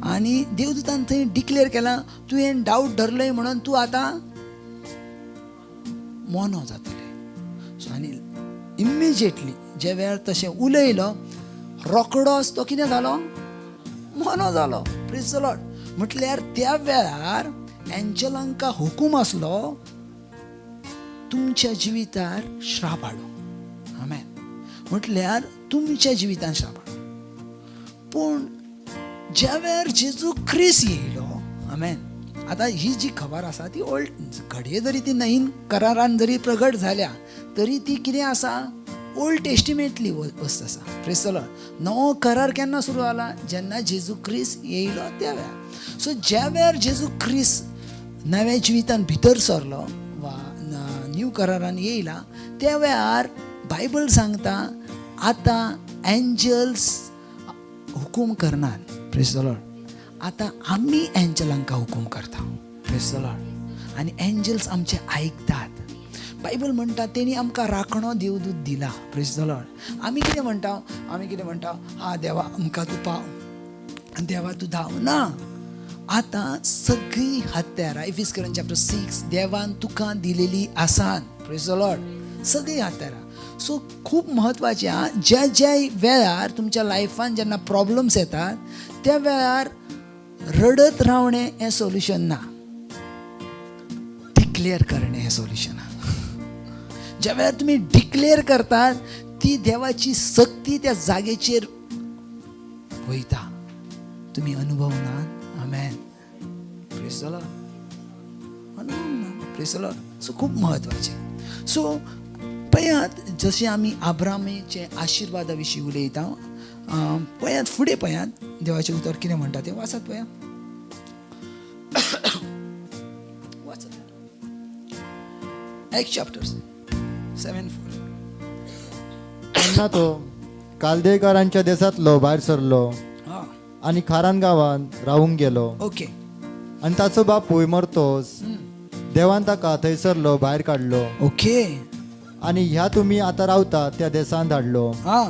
S2: आनी देवदूतान थंय डिक्लेर केलां तुवें डावट धरलय म्हणून तूं आतां मोनो जातलें. सो आनी इमिजिएटली जे वेळार तशें उलयलो रोकडोच तो कितें जालो, मोनो जालो. प्रेज the Lord. म्हटल्यार त्या वेळार एंजलांका हुकूम आसलो तुमच्या जिवितार श्राप हाडूं. आमेन. म्हटल्यार तुमच्या जिवितान श्राप हाडूं. पूण ज्या वेळार जेजू क्रिस्त येयलो, आमेन, आतां ही जी खबर आसा ती ओल्ड घडये जरी ती नवीन करारान जरी प्रगट जाल्या तरी ती कितें आसा, ओल्ड टेस्टिमेंटली वस्त आसा. प्रेज the Lord. नवो करार केन्ना सुरू जाला, जेन्ना जेजू क्रिस्त येयलो त्या वेळार. सो ज्या वेळार जेजू क्रिस्त नव्या जिवितान भितर सरलो वा न्यू करारान येयला त्या वेळार बायबल सांगता आतां एंजल्स हुकूम करनात. प्रेज the Lord. आतां आमी एंजलांका हुकूम करता. प्रेज the Lord. आनी एंजल्स आमचे आयकतात. बायबल म्हणटा तेणी आमकां राखणो देवदूत दिला. प्रेज the Lord. आमी कितें म्हणटा, आमी कितें म्हणटा, हा देवा आमकां तूं पाव, देवा तूं धांव ना. आतां सगळीं हत्यारां इफिसकरण चॅप्टर 6 देवान तुका दिलेली आसान. प्रेज the Lord. सगळीं हत्यारां. सो खूब म्हत्वाचें आं, ज्या ज्या वेळार तुमच्या लायफान जेन्ना प्रॉब्लम्स येतात त्या वेळार रडत रावणें हें सोल्युशन ना, डिक्लेअर करणें हें सोल्युशन आहा. ज्या वेळार तुमी डिक्लेअर करतात ती देवाची सक्ती त्या जागेचेर वयता. तुमी अनुभव ना. आमेन. प्रेज the Lord. अनुभव ना. प्रेज the Lord. सो खूब म्हत्वाचें. सो पळयात जशें आमी आब्रामाचे आशिर्वादा विशीं उलयता, पळयात फुडें पळयात देवाचें उतर कितें म्हणटा तें वाचात पळया, वाचात एक चॅप्टर 7:4.
S1: तेन्ना तो कालदेकारांच्या देशांतलो भायर सरलो आनी खारान गांवांत रावूंक गेलो.
S2: ओके.
S1: आनी ताचो बापूय मरतोच देवान ताका थंयसरलो भायर काडलो
S2: ओके.
S1: आनी ह्या तुमी आतां रावता त्या देसान धाडलो.
S2: हा.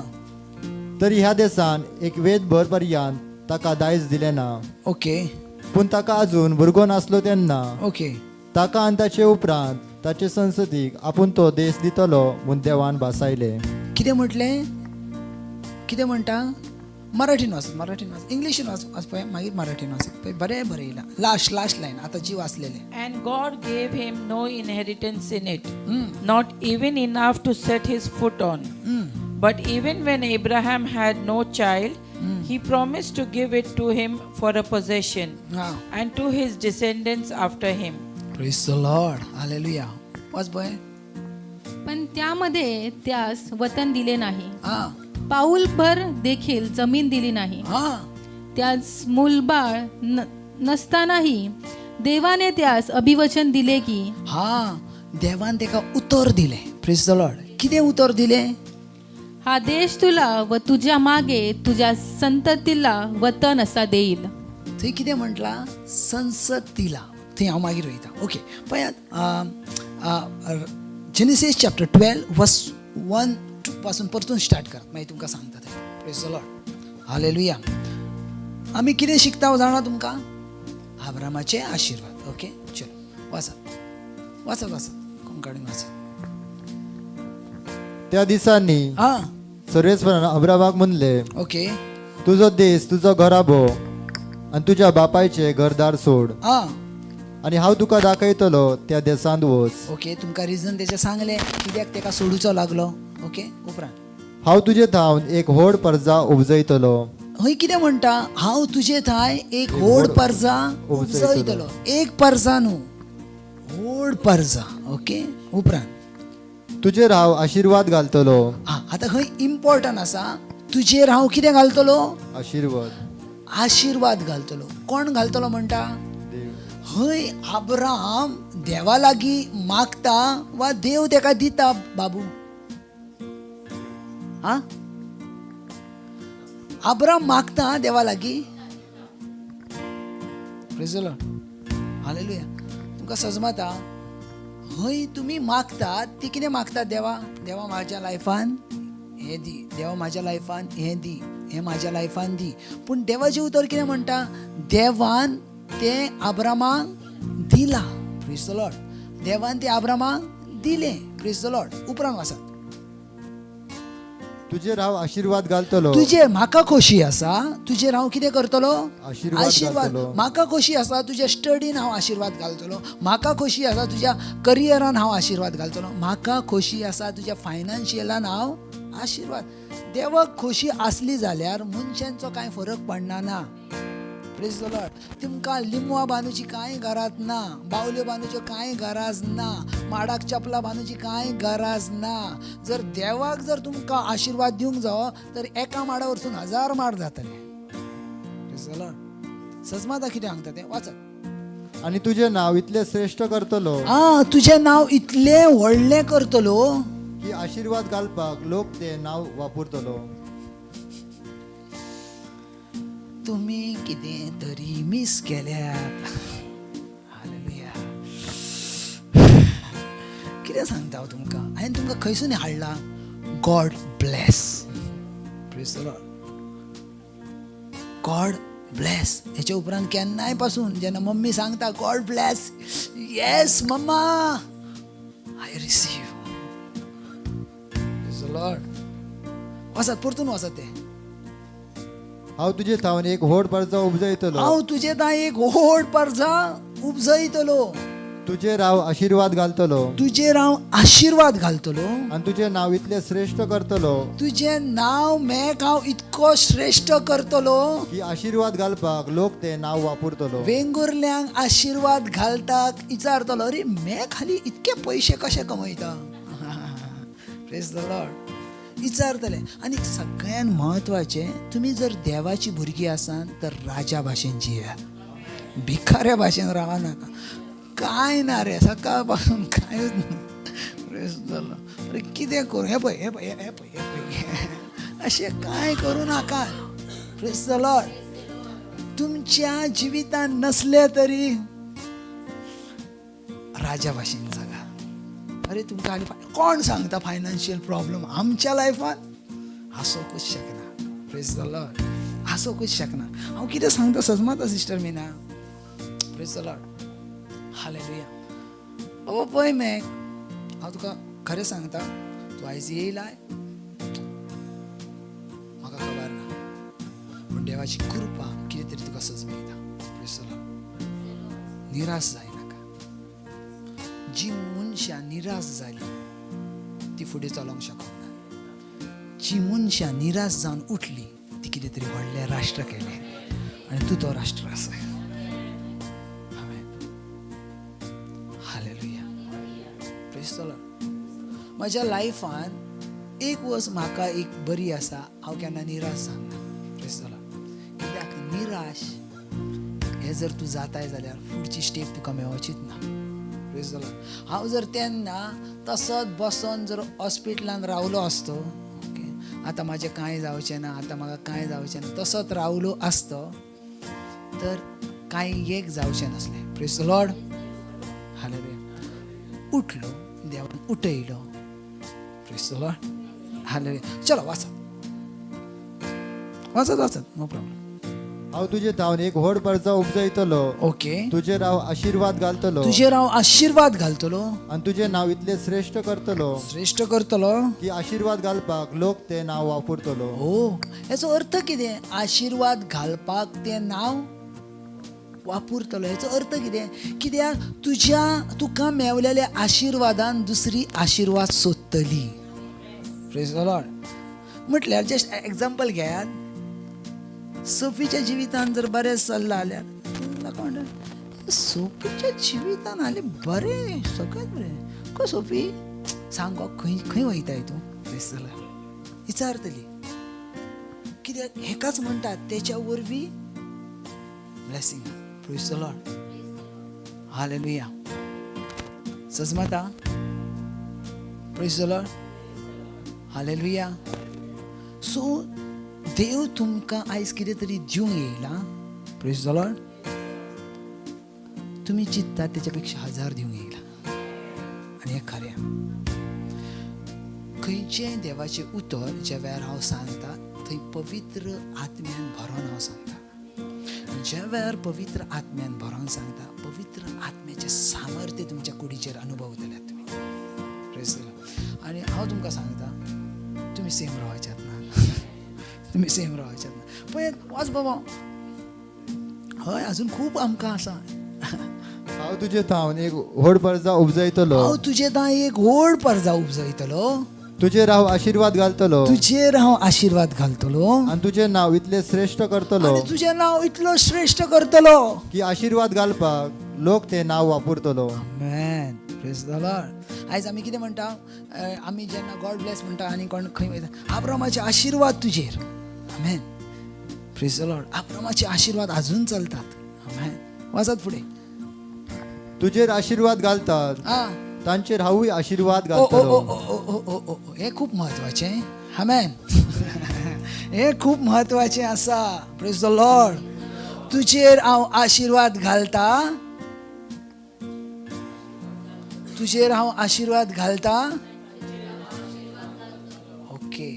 S1: तरी ह्या देसान एक वेद भर पर्यंत ताका दायज दिलें ना.
S2: ओके.
S1: पूण ताका अजून भुरगो नासलो तेन्ना
S2: ओके.
S1: ताका आनी ताचे उपरांत ताचे संसदीक आपूण तो देश दितलो म्हूण देवान भासायलें.
S2: कितें म्हटलें? कितें म्हणटा? मराठीन वाच, मराठीन वाच, इंग्लिशीन वाच, वाच पळय, मागीर मराठीन वाच पळय. बरें बरयलां. लास्ट लास्ट लायन आतां जी वाचलेलें.
S4: And God gave him no inheritance in it, not even enough to set his foot on. But even when Abraham had no child, he promised to give it to him for a possession
S2: हां.
S4: And to his descendants after him.
S2: Praise the Lord, hallelujah. वाच पळय.
S3: पण त्यामध्ये त्यास वतन दिले नाही,
S2: हां.
S3: पाऊलभर देखील जमीन दिली नाही.
S2: हां.
S3: त्यास मूलबाळ नसतानाही देवाने त्यास अभिवचन दिले की
S2: हां, देवान ताका उतर दिलें. प्रेज the Lord. कितें उतर दिलें?
S3: हा देश तुला व तुझ्या मागे तुझ्या संततीला वतन असा देईल.
S2: थंय कितें म्हटलां? संसद दिला. थंय हांव मागीर वयता. ओके, पळयात, Genesis chapter 12 verse 1 2 पासून परतून स्टार्ट करात, मागीर तुमकां सांगता तें. प्रेज the Lord, hallelujah. आमी कितें शिकता जाणा तुमकां? आब्रामाचे आशिर्वाद. ओके, चलो वाचात, वाचात, वाचात, कोंकणीन वाचात.
S1: त्या दिसांनी
S2: हां.
S1: सर्वेस्वरान अब्रामाक म्हणले,
S2: ओके.
S1: तुजो देश, तुजो घराबो आनी तुज्या बापायचे घरदार सोड
S2: हां.
S1: आनी हांव तुका दाखयतलो त्या देशांत वच.
S2: ओके, तुमकां रिजन तेचें सांगलें कित्याक तेका सोडूचो लागलो. ओके, उपरांत?
S1: हांव तुजे थावन एक व्हड परजा उपजयतलो.
S2: हय, कितें म्हणटा? हांव तुजे थांय एक व्हड परजा उपजयतलो. एक परजा न्हू, व्हड परजा. ओके, उपरांत?
S1: तुजेर हांव आशिर्वाद घालतलो.
S2: आं, आतां खंय इम्पॉर्टंट आसा, तुजेर हांव कितें घालतलो?
S1: आशिर्वाद.
S2: आशिर्वाद घालतलो. कोण घालतलो म्हणटा?
S1: देव.
S2: हय आब्राम देवा लागीं मागता वा देव तेका दिता बाबू? आं, आब्राम मागता देवा लागीं? हालेलुया. तुमकां सजमता? हय तुमी मागतात ती कितें मागतात देवा? देवा म्हाज्या लायफान हें दी, देवा म्हाज्या लायफान हें दी, हें म्हाज्या लायफान दी. पूण देवाचें उतर कितें म्हणटा? देवान तें आब्रामाक दिलां. प्रेज the Lord. देवान तें आब्रामाक दिलें. प्रेज the Lord. उपरांत वाचात.
S1: तुजेर हांव आशिर्वाद घालतलो.
S2: तुजे म्हाका खोशी आसा, तुजेर हांव कितें करतलो?
S1: आशिर्वाद घालतलो.
S2: म्हाका खोशी आसा, तुज्या स्टडीन हांव आशिर्वाद घालतलो. म्हाका खोशी आसा, तुज्या करियरान हांव आशिर्वाद घालतलो. म्हाका खोशी आसा, तुज्या फायनान्शियलान हांव आशिर्वाद. देवाक खोशी आसली जाल्यार मनशांचो कांय फरक पडना ना. प्रेज the Lord. तुमकां लिमवां बांदूची कांय गरज ना, बावल्यो बांदूच्यो कांय गरज ना, माडाक चपलां बांदूची कांय गरज ना. जर देवाक जर तुमकां आशिर्वाद दिवंक जावो तर एका माडा वरसून हजार माड जातले. Praise the Lord. सजमाता कितें सांगता तें वाचात.
S1: आनी तुजें नांव इतलें श्रेश्ठ करतलो
S2: आ, तुजें नांव इतलें व्हडलें करतलो
S1: की आशिर्वाद घालपाक लोक तें नांव वापरतलो.
S2: तुमी कितें तरी मीस केल्यात. हालेलुया. कितें सांगता हांव तुमकां? हांवें तुमकां खंयसून हाडला? God bless. Praise the Lord. God bless. हेच्या उपरांत केन्नाय पासून जेन्ना मम्मी सांगता God bless, yes mamma, I receive. Praise the Lord. वाचात, परतून वाचात तें.
S1: हांव तुजे थावन एक व्हड परजा उपजयतलो.
S2: हांव तुजे थांय एक व्हड परजा उपजयतलो.
S1: तुजेर हांव आशिर्वाद घालतलो.
S2: तुजेर हांव आशिर्वाद घालतलो.
S1: आनी तुजें नांव इतलें श्रेश्ठ करतलो
S2: तुजें नांव मेक हांव इतको श्रेश्ठ करतलो
S1: की आशिर्वाद घालपाक लोक तें नांव वापरतलो.
S2: वेंगुर्ल्यांक आशिर्वाद घालताक विचारतलो, अरे मे खाली इतके पयशे कशे कमयता? प्रेज the Lord. विचारतले. आनी सगळ्यान म्हत्वाचें, तुमी जर देवाची भुरगीं आसात तर राजा भाशेन जियात, भिकाऱ्या भाशेन रावा नाका. कांय ना रे, सकाळ पासून कांयच ना. प्रेज the Lord. अरे कितें करूं? हें पळय, हें पळय, हें पळय, हें पळय, अशें कांय करूं नाका. प्रेज the Lord. तुमच्या जिवितान नसले तरी राजा भाशेन जगा. अरे तुमकां आनी कोण सांगता फायनान्शियल प्रॉब्लम आमच्या लायफान आसोकूच शकना. प्रेज the Lord. आसोकूच शकना. हांव कितें सांगता सजमाता sister Meena. Praise the Lord. Hallelujah. बाबा पळय मॅक, हांव तुका खरें सांगता, तूं आयज येयलाय म्हाका खबर ना, पूण देवाची कृपा कितें तरी तुका सजमयता. Praise the Lord. निराश जायनाका. जी मनशां निराश जाली ती फुडें चलोंक शकना. जी मनशां निराश जावन उठली ती कितें तरी व्हडलें राष्ट्र केलें आनी तूं तो राष्ट्र आसा. आमेन. हालेलुया. Praise the Lord. म्हज्या लायफान एक वस्त म्हाका एक बरी आसा, हांव केन्ना निराश जावंक ना. Praise the Lord. कित्याक निराश हे जर तूं जाताय जाल्यार फुडची स्टेप तुका मेळचीच ना. Praise the Lord. हांव जर तेन्ना तसोच बसोन जर हॉस्पिटलान रावलो आसतो, ओके, आतां म्हाजें कांय जावचें ना, आतां म्हाका कांय जावचें ना, तसोच रावलो आसतो तर कांय एक जावचें नासलें. Praise the Lord. Hallelujah. उठलो, देवान उठयलो. Praise the Lord. Hallelujah. चलो वाचत वाचत वाचत, नो प्रॉब्लम.
S1: हांव तुजे धावन एक व्हड परजा उपजयतलो.
S2: ओके.
S1: तुजेर हांव आशिर्वाद घालतलो.
S2: तुजेर हांव आशिर्वाद घालतलो.
S1: आनी तुजें नांव इतलें श्रेश्ठ करतलो
S2: श्रेश्ठ करतलो
S1: की आशिर्वाद घालपाक लोक तें नांव वापरतलो.
S2: हो, हेचो अर्थ कितें? आशिर्वाद घालपाक तें नांव वापरतलो. हेचो अर्थ कितें? कित्याक तुज्या तुका मेवलेल्या आशिर्वादान दुसरी आशिर्वाद सोदतली. Praise the Lord. म्हटल्यार जस्ट एग्जाम्पल घेयात, सोफीच्या जिवितान जर बरें चल्लां जाल्यार म्हाका म्हणटा, सोफीच्या जिवितान हालीं बरें, सगळें बरें. खंय सोफी, सांग गो, खंय खंय वयताय तूं? Praise the Lord. विचारतली. कित्याक हेकाच म्हणटात तेच्या वरवीं blessing. Praise the Lord. Hallelujah. सजमता. Praise the Lord. Hallelujah. So देव तुमकां आयज कितें तरी दिवंक येयला. Praise the Lord. तुमी चिंततात तेच्या पेक्षा हजार दिवंक येयला. आनी हें खरें. खंयचेंय देवाचें उतर ज्या वेळार हांव सांगता थंय पवित्र आत्म्यान भरोन हांव सांगता. ज्या वेळार पवित्र आत्म्यान भरोन सांगता, पवित्र आत्म्याचें सामर्थ्य तुमच्या कुडीचेर अनुभवतले तुमी. Praise the Lord. आनी हांव तुमकां सांगता, तुमी सेम रावच्यात ना, तुमी सेम रावच्यात ना. पळय वाच बाबा, हय अजून खूब आमकां आसा.
S1: हांव तुजे थावन एक व्हड परजा उपजयतलो.
S2: हांव तुजे दां एक व्हड परजा उपजयतलो.
S1: तुजेर हांव आशिर्वाद घालतलो.
S2: तुजेर हांव आशिर्वाद घालतलो.
S1: आनी तुजें नांव इतलें श्रेश्ठ करतलो
S2: आनी तुजें नांव इतलो श्रेश्ठ करतलो
S1: की आशिर्वाद घालपाक लोक तें नांव वापरतलो.
S2: आमेन. Praise the Lord. आयज आमी कितें म्हणटा, आमी जेन्ना गॉड ब्लेस म्हणटा आनी कोण खंय वयता, आब्रामाचे आशिर्वाद तुजेर. आमेन. Praise the Lord. आब्रामाचे आशिर्वाद अजून चलतात. आमेन. वाचात फुडें.
S1: तुजेर आशिर्वाद घालतात तांचेर हांवूय आशिर्वाद
S2: ओ ओ
S1: घालतलो.
S2: ओ ओ ओ ओ ओ ओ, हें खूब म्हत्वाचें. आमेन. हें खूब म्हत्वाचें आसा. Praise the Lord. तुजेर हांव आशिर्वाद घालता, तुजेर हांव आशिर्वाद घालता. ओके,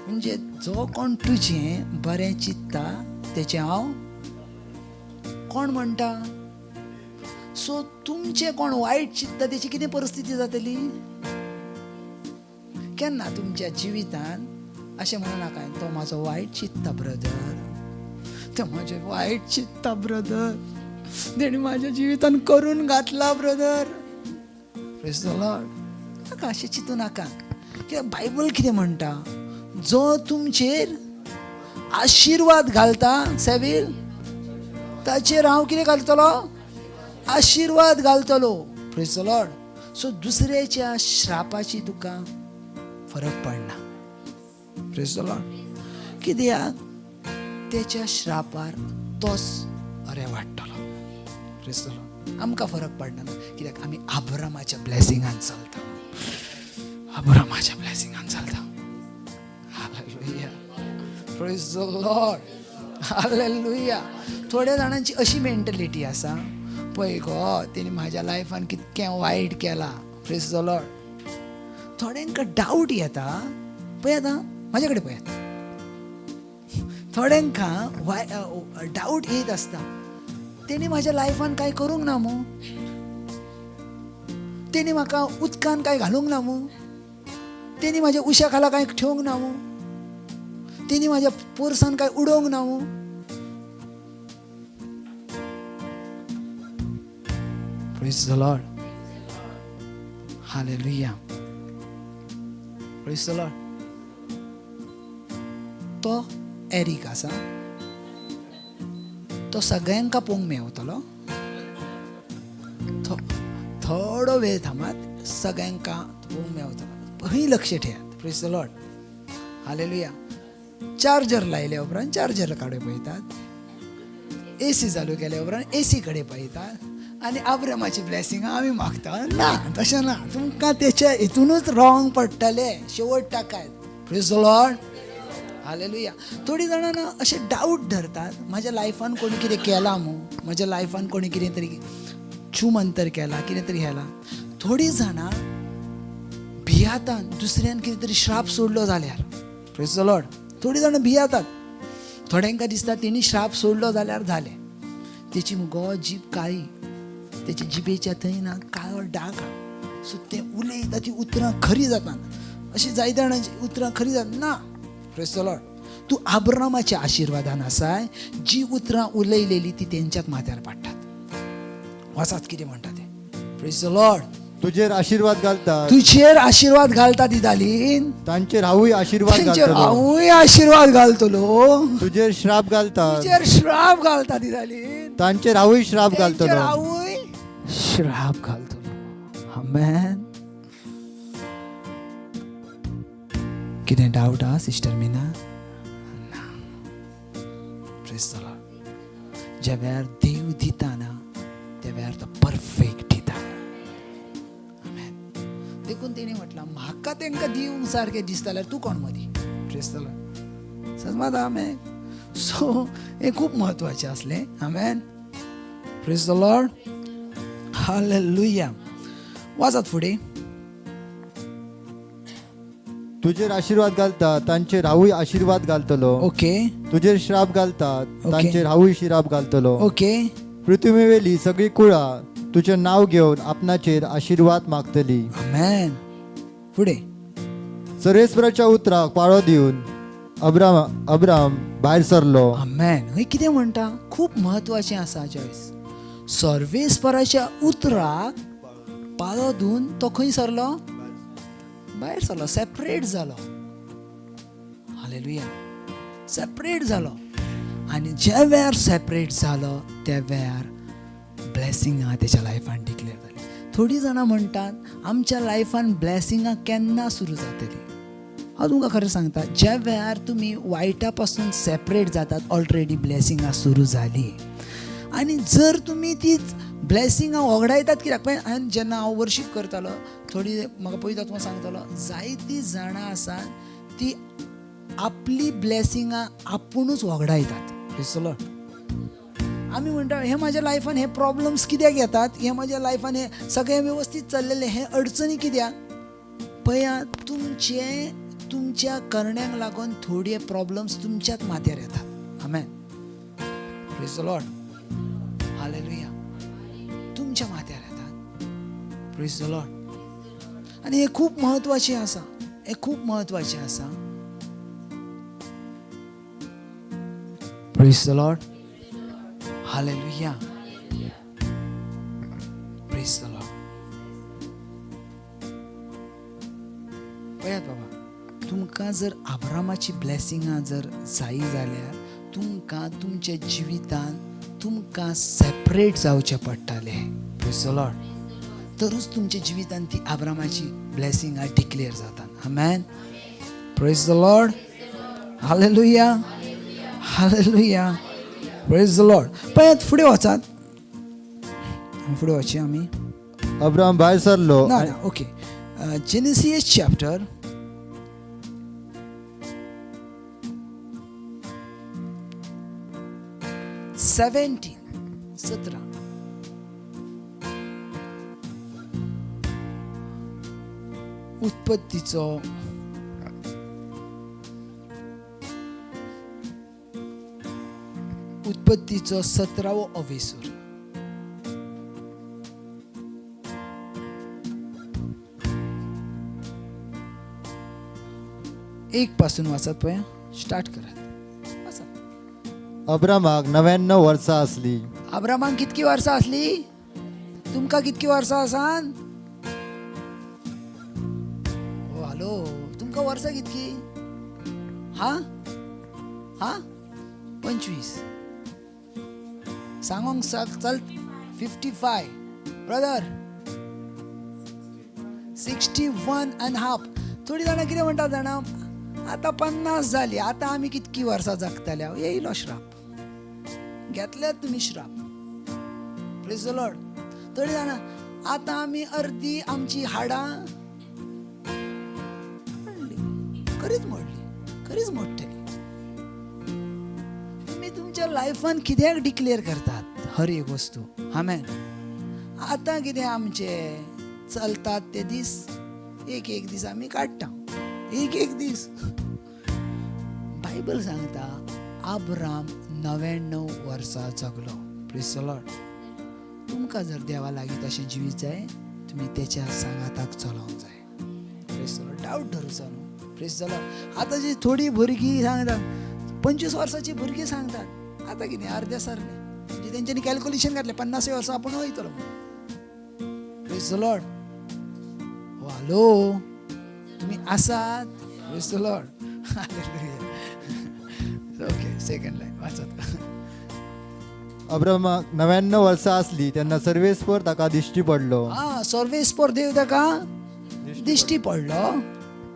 S2: म्हणजे जो कोण तुजें बरें चिंतता तेचें हांव कोण म्हणटा. सो तुमचें कोण वायट चिंतता तेची कितें परिस्थिती जातली? केन्ना तुमच्या जिवितान अशें म्हणू नाका, तो म्हाजो वायट चिंतता ब्रदर, तो म्हाजें वायट चिंतता ब्रदर, तेणी म्हाज्या जिवितान करून घातला ब्रदर. Praise the Lord. नाका अशें चिंतू नाका. कित्याक बायबल कितें म्हणटा, जो तुमचेर आशिर्वाद घालता सेवील, ताचेर हांव कितें घालतलो? आशिर्वाद घालतलो. Praise the Lord. सो दुसऱ्याच्या श्रापाची तुका फरक पडना. Praise the Lord. कित्याक तेच्या श्रापार तोच अरे वाडटलो. Praise the Lord. आमकां फरक पडना ना, कित्याक आमी आब्रामाच्या ब्लेसिंगान चलता, आब्रामाच्या ब्लेसिंगान चलता. Hallelujah. Praise the Lord. Hallelujah. थोड्या जाणांची अशी मेंटलिटी आसा, पळय गो तेणी म्हाज्या लायफान कितकें वायट केलां. Praise the Lord. थोड्यांक डावट येता, पळयात आं, म्हाजे कडेन पळयात, थोड्यांकां डावट येत आसता, तेणी म्हाज्या लायफान कांय करूंक ना मू, तेणी म्हाका उदकान कांय घालूंक ना मू, तेणी म्हाज्या उश्या खाला कांय ठेवंक ना मू, तेणी म्हाज्या पोरसान कांय उडोवंक ना मू. Praise the Lord. Hallelujah. Praise the Lord. तो एरीक आसा, तो सगळ्यांका पळोवंक मेवतलो. थोडो वेळ थांबात, सगळ्यांका पळोवंक मेवतलो. हय लक्ष ठेयात. Praise the Lord. Hallelujah. Charger लायल्या उपरांत चार्जर काडून पळयतात, एसी चालू केल्या उपरांत एसी कडेन पळयतात आनी आब्रामाची ब्लेसिंगां आमी मागता. ना, तशें ना, तुमकां तेच्या हितूनच रॉंग पडटलें शेवट काय. Praise the Lord. Hallelujah. थोडीं जाणां ना अशें डावट धरतात, म्हाज्या लायफान कोणी कितें केलां मू, म्हज्या लायफान कोणी कितें तरी छूमंतर केलां, कितें तरी केलां. थोडीं जाणां भियातात दुसऱ्यान कितें तरी श्राप सोडलो जाल्यार. Praise the Lord. थोडीं जाणां भियातात, थोड्यांकां दिसता तेणी श्राप सोडलो जाल्यार जालें. तेची मुगो जीब काळी, तेच्या जिबेच्या थंय ना काळो डाग, सो तें उलयता ती उतरां खरी जाता. अशी जायते जाणांची उतरां खरी जाता ना. Praise the Lord. तूं आब्रामाच्या आशिर्वादान आसाय, जी उतरां उलयलेली ती तेंच्याच माथ्यार पडटात. वाचात कितें म्हणटा तें. Praise the Lord.
S1: तुजेर आशीर्वाद घालता,
S2: तुजेर आशिर्वाद घालता दिदालीन,
S1: तांचेर हांवूय आशीर्वाद
S2: तेंचेर
S1: घालतलो.
S2: हांवूय आशिर्वाद घालतलो.
S1: तुजेर श्राप घालता,
S2: तुजेर श्राप घालता दिदालीन,
S1: तांचेर हांवूय श्राप
S2: तेंचेर
S1: घालतलो.
S2: हांवूय श्राप घालतलो. आमेन. कितें डावट आहा सिस्टर मीना? ना. Praise the Lord. ज्या वेळार देव दिता ना त्या वेळार तो परफेक्ट दिता. आमेन. देखून तेणी म्हटलां म्हाका तांकां दिवंक सारकें दिसता जाल्यार तूं कोण मदीं. Praise the Lord. समज आमेन. सो हें खूब म्हत्वाचें आसलें. आमेन. Praise the Lord. Hallelujah. वाचात फुडें.
S1: तुजेर आशीर्वाद घालता तांचेर हांवूय आशीर्वाद घालतलो.
S2: ओके.
S1: तुजेर श्राप घालता तांचेर हांवूय श्राप घालतलो.
S2: ओके.
S1: पृथ्वीवेली सगळी कुळां तुजें नांव घेवन आपणाचेर आशीर्वाद मागतली.
S2: आमेन. फुडें.
S1: सर्वेस्पराच्या उतराक पाळो दिवन अब्राम अब्राम भायर सरलो.
S2: आमेन. हय कितें म्हणटा खूब म्हत्वाचें आसा जॉयस. सर्वेस्पराच्या उतराक पाळो दिवन तो खंय सरलो? भायर सरलो, सेपरेट जालो. हालेलुया. सेपरेट जालो आनी ज्या वेळार सेपरेट जालो त्या वेळार ब्लेसिंगां तेच्या लायफान डिक्लेर जाली. थोडीं जाणां म्हणटात आमच्या लायफान ब्लेसिंगां केन्ना सुरू जातली. हांव तुमकां खरें सांगता, ज्या वेळार तुमी वायटा पासून सेपरेट जातात ऑलरेडी ब्लेसिंगां सुरू जाली. आनी जर तुमी तीच ब्लेसिंगां वगडायतात कित्याक? पळय हांवें जेन्ना हांव वर्शीप करतालो थोडी म्हाका पयता तुमकां सांगतालो, जायतीं जाणां आसात ती आपली ब्लेसिंगां आपुणूच वगडायतात. दिसलो आमी म्हणटा हे म्हाज्या लायफान हे प्रॉब्लम्स कित्याक येतात, हे म्हाज्या लायफान हे सगळें वेवस्थीत चल्लेलें हे अडचणी कित्याक? पळया तुमचे तुमच्या करण्यांक लागून थोडे प्रॉब्लम्स तुमच्याच माथ्यार येतात. आमेन. Praise the Lord. Hallelujah. तुमच्या माथ्यार येतात. Praise the Lord. आनी हें खूब म्हत्वाचें आसा, हें खूब म्हत्वाचें आसा. Praise the Lord. Hallelujah. Praise the Lord. पळयात बाबा, तुमकां जर आब्रामाची ब्लेसिंगां जर जायी जाल्यार तुमकां तुमच्या जिवितान तुमकां सेपरेट जावचें पडटलें. Praise the Lord. तरूच तुमच्या जिवितान ती आब्रामाची ब्लेसिंगां डिक्लेर जातात. आमेन. Praise the Lord. Hallelujah. Hallelujah. Praise the Lord. पळयात फुडें वचात, फुडें वचया आमी.
S1: अब्राम भायर सरलो.
S2: ना ना, ओके. Genesis chapter 17, 17. उत्पत्तीचो उत्पत्तीचो 17वो अवेसूर. एक पासून वाचत पळया, स्टार्ट करात, वाचात.
S1: अब्रामाक 99 वर्सां आसली.
S2: अब्रामाक कितकी वर्सां आसली? तुमकां कितकी वर्सां आसान? ओ हॅलो, तुमकां वर्सां कितकी? हा हा 25. सांगोंक चल 55 ब्रदर, 61.5. थोडी जाणां कितें म्हणटा जाणा, आतां 50 जाली, आतां आमी कितकी वर्सां जगतले? येयलो श्राप घेतल्यात तुमी, श्राप. Praise the Lord. थोडी जाणां आतां आमी अर्दी आमची हाडां मोडली, खरीच मोडली, खरीच मोडटली. तुमी तुमच्या लायफान कित्याक डिक्लेअर करतात हर एक वस्तू? आमेन. आतां कितें आमचे चलतात ते दीस, एक एक दीस आमी काडटा, एक एक दीस. बायबल सांगता आब्राम 99 वर्सां जगलो. Praise the Lord. तुमकां जर देवा लागीं तशें जिवीत जाय, तुमी तेच्या सांगाताक चलोवंक जाय. Praise the Lord. Doubt धरूचो न्हू. Praise the Lord. आतां जी थोडीं भुरगीं सांगता, 25 वर्सांची भुरगीं सांगतात आतां कितें अर्दे सरले, म्हणजे तेंच्यांनी कॅल्कुलेशन घातलें 50 वर्सां आपूण वयतलो म्हणून. Praise the Lord. Oh hello, तुमी आसात? Praise the Lord. Okay, second line वाचत.
S1: अब्रामाक 99 वर्सां आसली तेन्ना सर्वेस्पर ताका दिश्टी पडलो.
S2: हा, सर्वेस्पर देव ताका दिश्टी पडलो.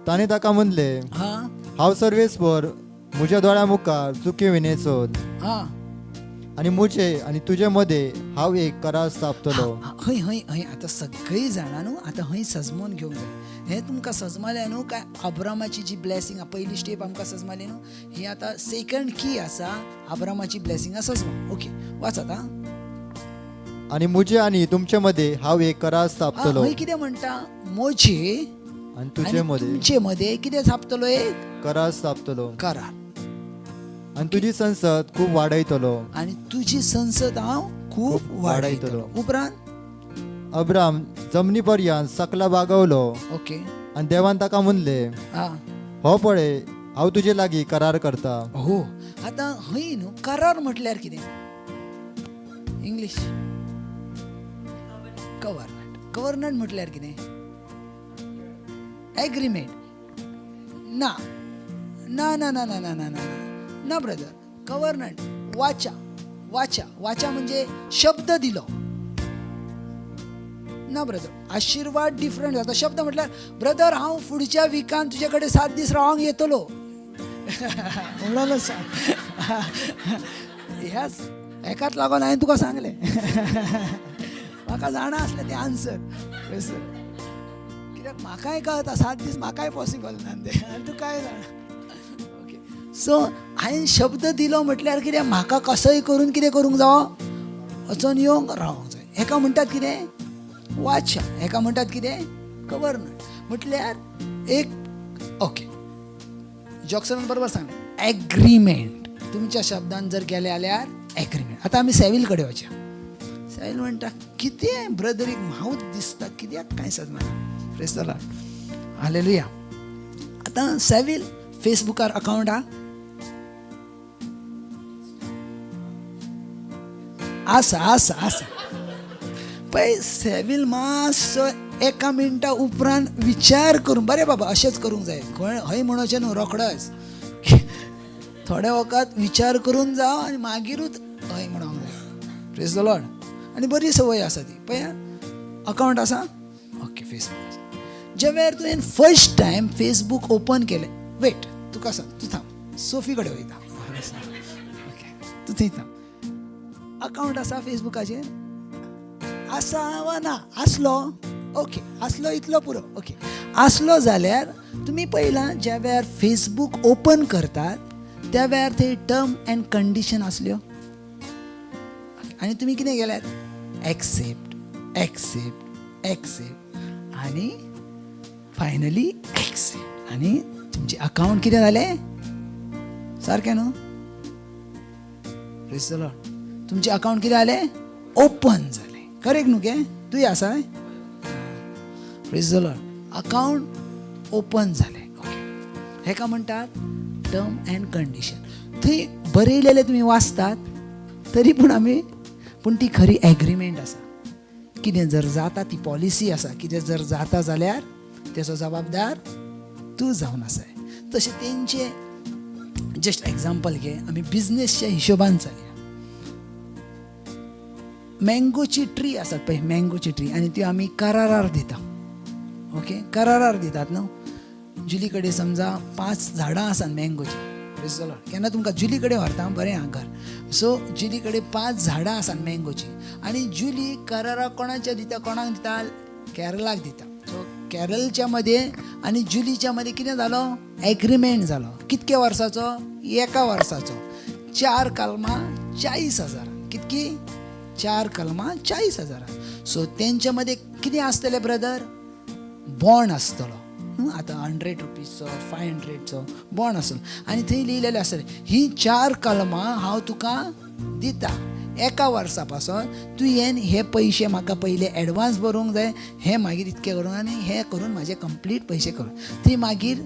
S1: ताणें ताका म्हणलें,
S2: हा,
S1: हांव सर्वेस्पर, म्हज्या दोळ्या मुखार चुकी विणे चल,
S2: हा,
S1: आनी म्हजे आनी तुजे मदें हांव एक करार स्थापतलो.
S2: हय हय हय, आतां सगळीं जाणां न्हू आतां हय सजमोन घेवंक जाय. हें तुमकां सजमालें न्हू काय अब्रामाची जी ब्लेसिंग पयली स्टेप आमकां सजमाली न्हू, ही आतां सेकंड की आसा अब्रामाची ब्लेसिंगां सजमा. ओके, वाचात. आं,
S1: आनी म्हजे आनी तुमचे मदें हांव एक करार स्थापतलो.
S2: हय कितें म्हणटा? म्हजे
S1: आनी तुजे मदें,
S2: तुमचे मदें कितें स्थापतलो? एक
S1: करार स्थापतलो.
S2: करार.
S1: आनी तुजी संसद खूब वाडयतलो.
S2: आनी तुजी संसद हांव खूब वाडयतलो. उपरांत
S1: अब्राम जमनी पर्यंत सकला बागवलो.
S2: ओके.
S1: आनी देवान ताका म्हणलें, हो पळय, हांव तुजे लागीं करार करता.
S2: हो, आतां हय न्हू, करार म्हटल्यार कितें? इंग्लीश कवर्नंट. कवर्नंट म्हटल्यार कितें? एग्रीमेंट. ना ना ना ना ना ना ना ना ना ब्रदर, कवर्नंट वाचा, वाचा, वाचा म्हणजे शब्द दिलो ना ब्रदर. आशिर्वाद डिफरंट जाता. शब्द म्हटल्यार ब्रदर हांव फुडच्या विकान तुजे कडेन 7 दीस रावंक येतलो म्हणून सांग. ह्याच हेकाच लागून हांवें तुका सांगलें, म्हाका जाणा आसलें तें आन्सर. कित्याक म्हाकाय कळता 7 दीस म्हाकाय पॉसिबल ना तें, आनी तूं काय जाणा. ओके, सो हांवें शब्द दिलो म्हटल्यार कितें, म्हाका कसोय करून कितें करूंक जावो, वचोन येवंक रावंक जाय. हेका म्हणटात कितें? वाचा. हेका म्हणटात कितें? खबर ना. म्हटल्यार एक ओके, जॉक्सनान बरोबर सांगलें, एग्रीमेंट. तुमच्या शब्दान जर गेले जाल्यार एग्रीमेंट. आतां आमी सेवील कडेन वचया. सेवील म्हणटा कितें ब्रदरीक हांवूच दिसता कित्याक कांय सजमाना. Praise the Lord. Hallelujah. आतां सेवील फेसबुकार अकावंट आहा? आसा आसा आसा. पळय सेवील मातसो एका मिनटा उपरांत विचार करून, बरें बाबा अशेंच करूंक जाय, हय म्हणोचें न्हू रोखडोच, थोडे वखत विचार करून जाव आनी मागीरूच हय म्हणोंक जाय. Praise the Lord. आनी बरी संवय आसा ती. पळय अकावंट आसा, ओके, फेसबूक आसा. ज्या वेळार तुवें फर्स्ट टायम फेसबूक ओपन केलें, वेट तुका सांग, तूं थांब, सोफी कडेन वयता. ओके, तूं थंय थांब. अकावंट आसा फेसबुकाचेर? आसा वा ना? आसलो, ओके, आसलो इतलो पुरो. ओके, आसलो जाल्यार तुमी पळयलां ज्या वेळार फेसबूक ओपन करतात त्या वेळार थंय टर्म एंड कंडिशन आसल्यो आनी तुमी कितें केल्यात? एक्सेप्ट, एक्सेप्ट, एक्सेप्ट आनी फायनली एक्सेप्ट आनी तुमचें अकावंट कितें जालें सारकें न्हू? प्रेज the Lord. तुमचें अकावंट कितें जालें? ओपन जालें. करेक्ट न्हू गे? तूंय आसा? Praise the Lord. Account open जालें. ओके, हेका म्हणटात टर्म अँड कंडिशन. थंय बरयलेलें तुमी वाचतात तरी पूण आमी पूण ती खरी एग्रीमेंट आसा. कितें जर जाता ती पॉलिसी आसा. कितें जर जाता जाल्यार तेचो जबाबदार तूं जावन आसाय. तशें तेंचे जस्ट एग्जाम्पल घे, आमी बिजनेसच्या हिशोबान चलया. मँगोची ट्री आसात पळय, मँगोची ट्री, आनी त्यो आमी करारार दिता. ओके, करारार दितात न्हू. जुली कडेन समजा 5 झाडां आसात मँगोची. केन्ना तुमकां जुली कडेन व्हरता, बरें आं घर. सो जुली कडेन 5 झाडां आसात मँगोची आनी जुली कराराक कोणाच्या दिता? कोणाक दिता? केरलाक दिता. सो केरळच्या मदें आनी जुलीच्या मदें कितें जालो? एग्रीमेंट जालो. कितक्या वर्साचो? 1 वर्साचो. 4 कलमां 40,000. कितकी? 4 कलमां 40,000. सो तेंच्या मदें कितें आसतलें ब्रदर? बॉन्ड आसतलो. आतां 100 रुपीजचो 500चो बॉन्ड आसतलो आनी थंय लियलेलें आसतलें ही 4 कलमां हांव तुका दिता, 1 वर्सा पासून तुवें हे पयशे म्हाका पयले एडवांस भरूंक जाय, हे मागीर इतके करूंक आनी हे करून म्हाजे कंप्लीट पयशे करूंक. थंय मागीर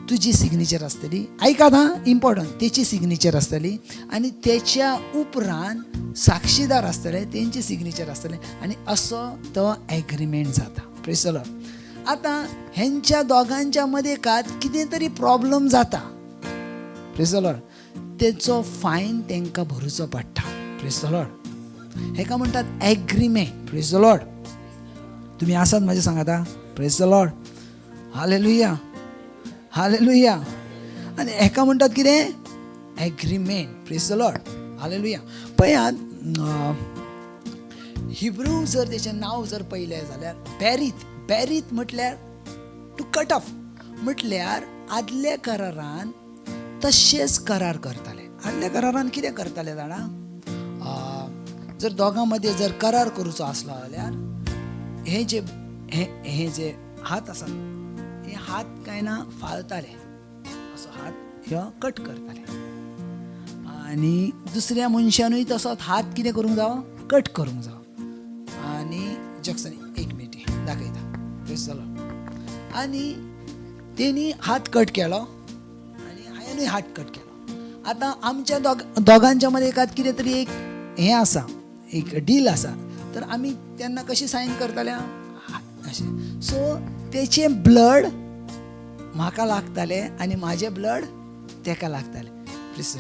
S2: तुजी सिग्नेचर आसतली. आयकात हां, इम्पॉर्टंट. तेची सिग्नेचर आसतली आनी तेच्या उपरांत साक्षीदार आसतले, तेंची सिग्नेचर आसतलें आनी असो तो एग्रीमेंट जाता. Praise the Lord. आतां हेंच्या दोगांच्या मदें कात कितें तरी प्रॉब्लम जाता. Praise the Lord. तेचो फायन तेंकां भरुचो पडटा. Praise the Lord. हेका म्हणटात एग्रीमेंट. Praise the Lord. तुमी आसात म्हाजे सांगाता? Praise the Lord. Hallelujah, hallelujah. आनी हेका म्हणटात कितें? Agreement. Praise the Lord. Hallelujah. पळयात, हिब्रू जर तेचें नांव जर पळयलें जाल्यार बेरीत. बेरीत म्हटल्यार टू कट ऑफ. म्हटल्यार आदल्या करारान तशेंच करार करताले. आदल्या करारान कितें करताले जाणा? जर दोगां मदें जर करार करूचो आसलो जाल्यार हे जे हे हे जे हात आसात हे हात काय ना फाळताले, असो हात ह्यो कट करताले आनी दुसऱ्या मनशानूय तसोच हात कितें करूंक जावो? कट करूंक जावो. आनी जॅक्सन एक मिनट दाखयता. प्रेज the Lord. आनी तेणी हात कट केलो आनी हांवेंनूय हात कट केलो. आतां आमच्या दोगांच्या मदें एकाद कितें तरी एक हें आसा, एक डील आसा, तर आमी तेन्ना कशी सायन करतले अशें. सो तेचें ब्लड म्हाका लागतालें आनी म्हाजें ब्लड तेका लागतालें. प्लीज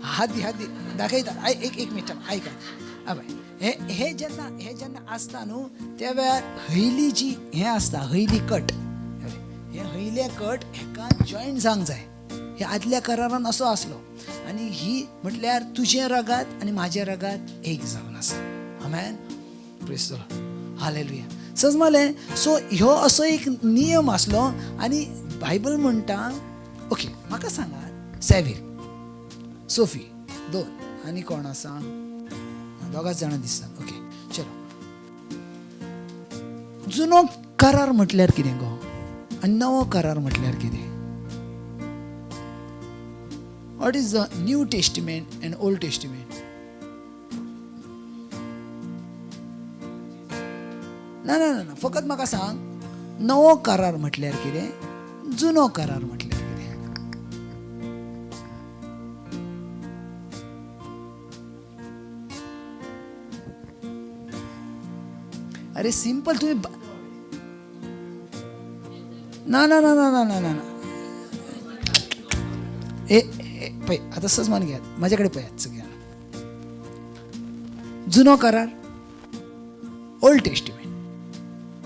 S2: हात दी, हात दी, दाखयता. एक एक मिनट आयका. आबाय, हे हे जेन्ना हे जेन्ना आसता न्हू त्या वेळार हयली जी हें आसता, हयली कट, हे हयले कट हेका जॉयंट जावंक जाय. हे आदल्या करारान असो आसलो आनी ही म्हटल्यार तुजें रगात आनी म्हाजें रगात एक जावन आसा. Amen. Praise the Lord. Hallelujah. सजमालें. सो ह्यो असो एक नियम आसलो आनी बायबल म्हणटा. ओके, म्हाका सांगात, सेवीर, सोफी दोन आनी कोण आसा? दोगांच जाणां दिसतात. ओके, चलो. जुनो करार म्हटल्यार कितें गो आनी नवो करार म्हटल्यार कितें? What is the New Testament and Old Testament? ना ना ना, फकत म्हाका सांग, नवो करार म्हटल्यार कितें, जुनो करार म्हटल्यार कितें? अरे सिंपल, तुम्ही ना ना ना ना ना ना ना ना. ए पळय आतां सजमान घेयात, म्हाजे कडेन पळयात सगळ्यांना. जुनो करार, ओल्ड टेस्टिमेंट,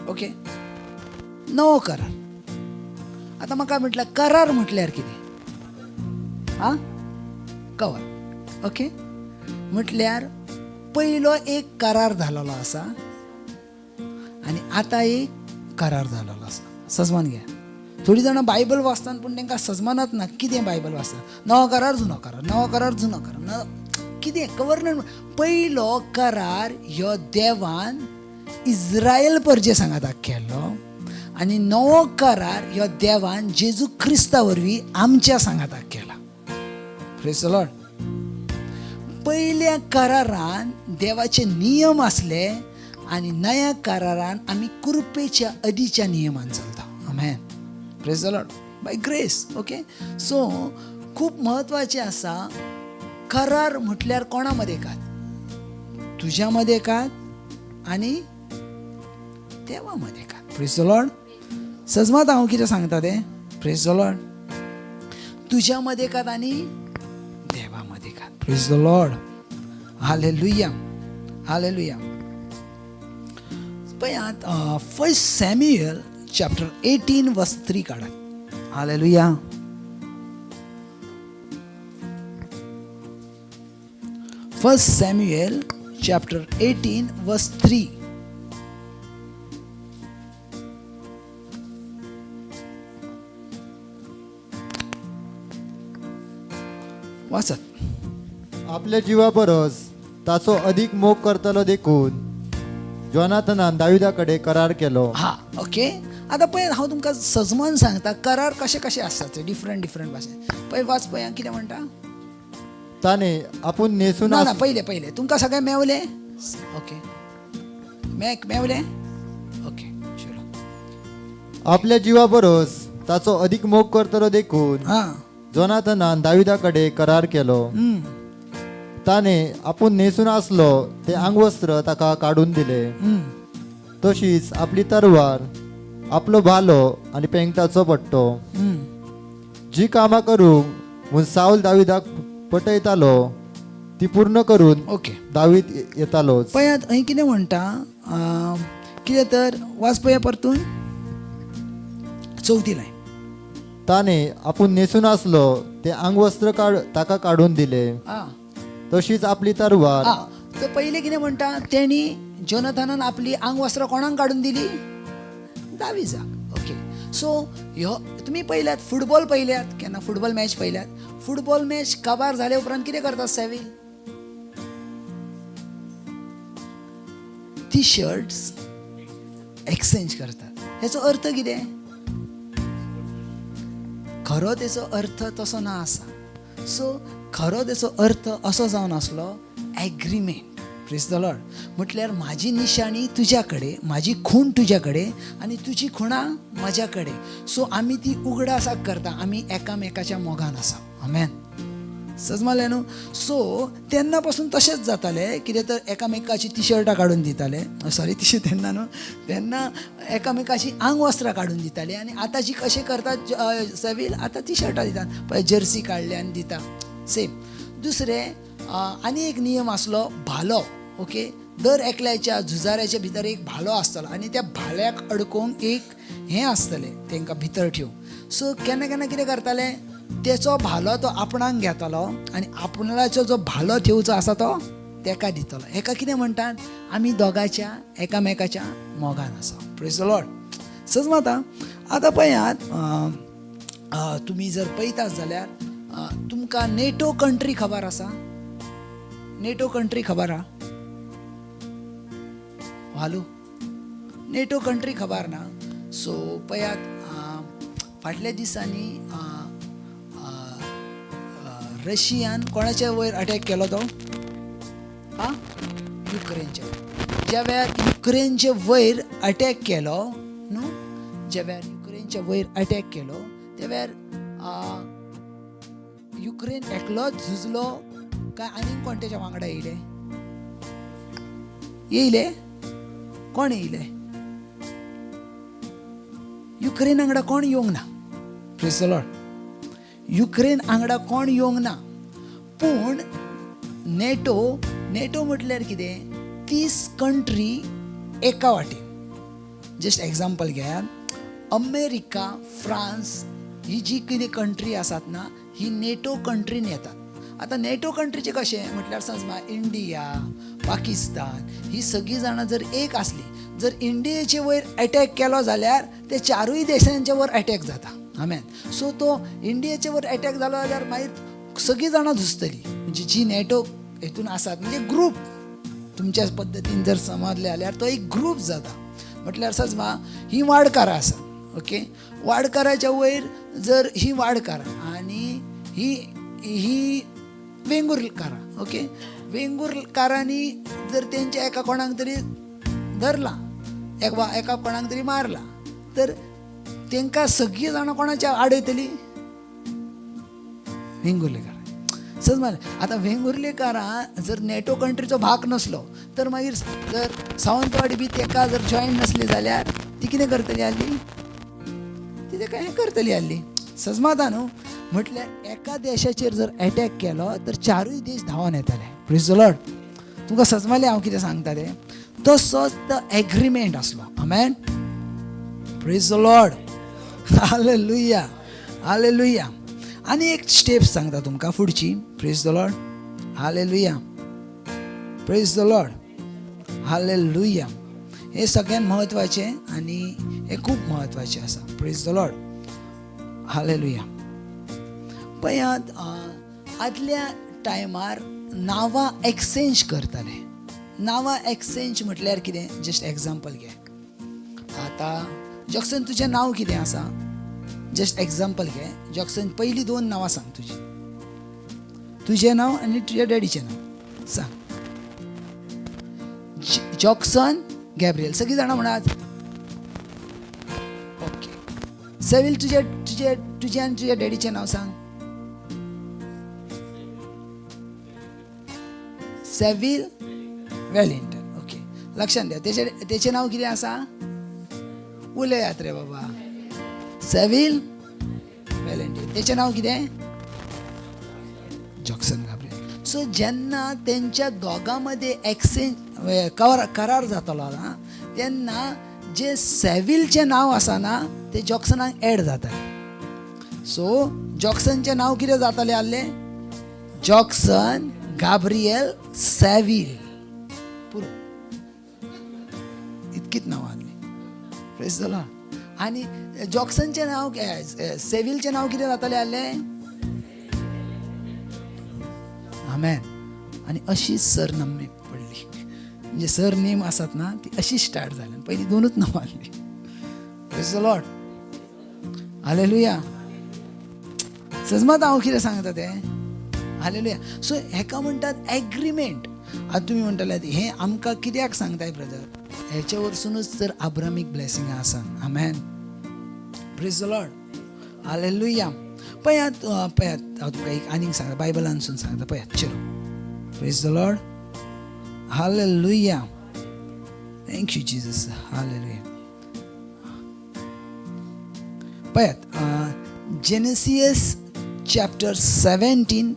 S2: ओके, नवो करार. आतां म्हाका म्हटल्यार करार म्हटल्यार कितें? आं, कवर. ओके, म्हटल्यार पयलो एक करार जालोलो आसा आनी आतां एक करार जालोलो आसा. सजमान घ्या. थोडीं जाणां बायबल वाचतात पूण तांकां सजमानच ना कितें बायबल वाचता. नवो करार जुनो करार, नवो करार जुनो करार, कितें कवर. पयलो करार ह्यो देवान इस्रायल परजे सांगाताक केल्लो आनी नवो करार ह्यो देवान जेजू क्रिस्ता वरवीं आमच्या सांगाताक केला. Praise the Lord. पयल्या करारान देवाचे नियम आसले आनी नव्या करारान आमी कृपेच्या अदीच्या नियमान चलता. Amen. Praise the Lord. By grace. Okay. So खूब म्हत्वाचें आसा, करार म्हटल्यार कोणा मदें कात? तुज्या मदें कात आनी देवा मदें कात. Praise the Lord. सजमात हांव कितें सांगता तें? Praise the Lord. तुज्या मदें कात आनी देवा मदें कात. Praise the Lord. Hallelujah. Hallelujah. पळयात, First Samuel chapter 18 verse 3 काडात. Hallelujah. First Samuel chapter 18 verse 3. वाचत.
S1: आपल्या जिवा परस ताचो अधिक मोग करतलो देखून जोनाथनान दाविदा कडेन करार केलो.
S2: हा, ओके. आतां पळय, हांव तुमकां सजमान सांगता करार कशे कशे आसतात ते डिफरंट डिफरंट भाशेन. पळय, वाच पळय, कितें म्हणटा.
S1: ताणे आपूण न्हेसून
S2: ना ना, पयले पयले तुमकां सगळें मेवलें? ओके, मॅक मेवलें? ओके, चलो.
S1: आपल्या जिवा परस ताचो अधिक मोग करतलो देखून जोनाथनान दाविदा कडेन करार केलो. ताणे आपूण न्हेसून आसलो ते आंगवस्त्र ताका काडून दिले, तशीच आपली तरवार, आपलो भालो आनी पेंगटाचो पट्टो. जी कामां करूंक म्हूण सावल दाविदाक पटयतालो ती पूर्ण करून दावीद येतालोच.
S2: पळयात, हंय कितें म्हणटा, कितें तर वाच पळया परतून चवथी लायन.
S1: ताणे आपूण न्हेसून आसलो ते आंगवस्त्र ताका काडून दिले, तशीच आपली तरवार.
S2: हा, तर पयलें कितें म्हणटा, तेणी जोनाथनान आपली आंगवस्त्रां कोणाक काडून दिली? दाविजाक. ओके. सो ह्यो तुमी पळयल्यात, फुटबॉल पळयल्यात केन्ना? फुटबॉल मॅच पळयल्यात? फुटबॉल मॅच काबार जाले उपरांत कितें करतात सेवील? ती शर्ट्स एक्सचेंज करतात. हेचो अर्थ कितें? खरो तेचो अर्थ तसो ना आसा. सो खरो तेचो अर्थ असो जावन आसलो, एग्रीमेंट. Praise the Lord. म्हटल्यार म्हाजी निशाणी तुज्या कडेन, म्हाजी खूण तुज्या कडेन आनी तुजी खुणां म्हाज्या कडेन. सो आमी ती उगडासाक करता, आमी एकामेकाच्या मोगान आसा. आमेन. सजमालें न्हू? सो तेन्ना पासून तशेंच जातालें. कितें तर एकामेकाची टी शर्टां काडून दिताले, सॉरी, तशें तेन्ना न्हू, तेन्ना एकामेकाची आंगवस्त्रां काडून दिताले. आनी आतां जी कशें करतात सेवील, आतां टी शर्टां दितात पळय, जर्सी काडले आनी दिता सेम. दुसरें, आनी एक नियम आसलो, भालो. ओके. दर एकल्याच्या झुजाऱ्याच्या भितर एक भालो आसतलो आनी त्या भाल्याक अडकोवंक एक हें आसतलें तांकां भितर ठेवूंक. सो केन्ना केन्ना कितें करताले, तेचो भालो तो आपणाक घेतालो आनी आपणाचो जो भालो ठेवचो आसा तो तेका दितलो. हेका कितें म्हणटात? आमी दोगांच्या एकामेकाच्या मोगान आसा. Praise the Lord. सजमाता. आतां पळयात, तुमी जर पळयतात जाल्यार तुमकां नेटो कंट्री खबर आसा? नेटो कंट्री खबर आहा? हालो, नेटो कंट्री खबर ना? सो पळयात, फाटल्या दिसांनी रशियान कोणाच्या वयर अटॅक केलो तो? हा, युक्रेनच्या. ज्या वेळार युक्रेनचे वयर अटॅक केलो न्हू, ज्या वेळार युक्रेनच्या वयर अटॅक केलो त्या वेळार युक्रेन एकलोच झुजलो काय आनीक कोण तेच्या वांगडा येयले? येयले कोण? येयले युक्रेन वांगडा कोण येवंक ना. Praise the Lord. Ukraine वांगडा कोण येवंक ना, पूण नेटो, नेटो म्हटल्यार कितें? 30 कंट्री एका वाटेन. जस्ट एग्जाम्पल घेयात, अमेरिका, फ्रांस ही जी कितें कंट्री आसात ना, ही नेटो कंट्रीन येतात. आतां नेटो कंट्रीचें कशें म्हटल्यार, समज इंडिया, पाकिस्तान ही सगळीं जाणां जर एक आसली, जर इंडियेचे वयर एटॅक केलो जाल्यार ते चारूय देशांच्या वयर एटॅक जाता. आमेन. सो तो इंडियेचे वयर एटॅक जालो जाल्यार मागीर सगळीं जाणां झुजतलीं, म्हणजे जी नेटो हेतून आसात, म्हणजे ग्रूप तुमच्या पद्दतीन जर समजले जाल्यार तो एक ग्रूप जाता. म्हटल्यार सजमा ही वाडकारां आसा. ओके, वाडकाराच्या वयर जर ही वाडकार आनी ही ही वेंगुर्लकारां, ओके, वेंगुर्लकारांनी जर तेंच्या एका कोणाक तरी धरला, एका कोणाक तरी मारला, तर तेंकां सगळीं जाणां कोणाच्या आडयतली? वेंगुर्लेकारां. सज मारलें. आतां वेंगुर्लेकारां जर नेटो कंट्रीचो भाग नासलो तर मागीर जर सावंतवाडी बी तेका जर जॉयन नासली जाल्यार ती कितें करतली आहली? ती तेका हें करतली आहली. सजमाता न्हू? म्हटल्यार एका देशाचेर जर एटॅक केलो तर चारूय देश धांवन येताले. प्रेज the Lord. तुमकां सजमालें हांव कितें सांगता तें? तसोच तो एग्रीमेंट आसलो. आमेन. Praise the Lord. Hallelujah, hallelujah. आनी एक स्टेप सांगता तुमकां फुडची. Praise the Lord. Hallelujah. Praise the Lord. Hallelujah. हें सगळ्यांत म्हत्वाचें आनी हें खूब म्हत्वाचें आसा. Praise the Lord. Hallelujah. पळयात, आदल्या टायमार नांवां एक्सचेंज करताले. नांवां एक्सचेंज म्हटल्यार कितें? जस्ट एग्जाम्पल घे. आतां जॉक्सन, तुजें नांव कितें आसा? जस्ट एग्जाम्पल घे जॉक्सन, पयलीं दोन नांवां सांग तुजी. तुजें नांव आनी तुज्या डॅडीचें नांव सांग. Jackson Gabriel. सगळीं जाणां म्हणात. ओके, सेवील, तुजें तुजें तुजें आनी तुज्या डॅडीचें नांव सांग. सेवील वेलिंगटन. ओके, लक्षात द्या. तेचें तेचें नांव कितें आसा? उलयात रे बाबा. सेवील वेलेंटीन. तेचें नांव कितें? Jackson Gabriel. सो जेन्ना तेंच्या दोगां मदें एक्सचेंज करार जातलो ना, तेन्ना जे सेवीलचें नांव आसा ना, तें जॉक्सनाक एड जातालें. सो जॉक्सनचें नांव कितें जातालें आहलें? Jackson Gabriel सेवील. पुरो, इतकीच नांवां आहलीं. प्रेज the Lord. आनी जॉक्सनचें नांव, सेवीलचें नांव कितें जातालें आहलें? आमेन. आनी अशीच सर नामी पडली. म्हणजे सर नेम आसात ना, ती अशी स्टार्ट जाली. पयलीं दोनूच नांवां आहलीं. Praise the Lord. Hallelujah. सजमात हांव कितें सांगता तें? हालेलुया. सो हेका म्हणटात एग्रीमेंट. आतां तुमी म्हणटले, हें आमकां कित्याक सांगताय ब्रदर? हेचे वरसुनूच तर आब्रामीक ब्लेसिंगां आसा. Amen. Praise the Lord. Hallelujah. पळयात, पळयात, हांव तुमकां एक आनीक सांगता, बायबलानसून सांगता. पळयात, चलो. Praise the Lord. Hallelujah. Thank you Jesus. Hallelujah. पळयात, Genesis chapter 17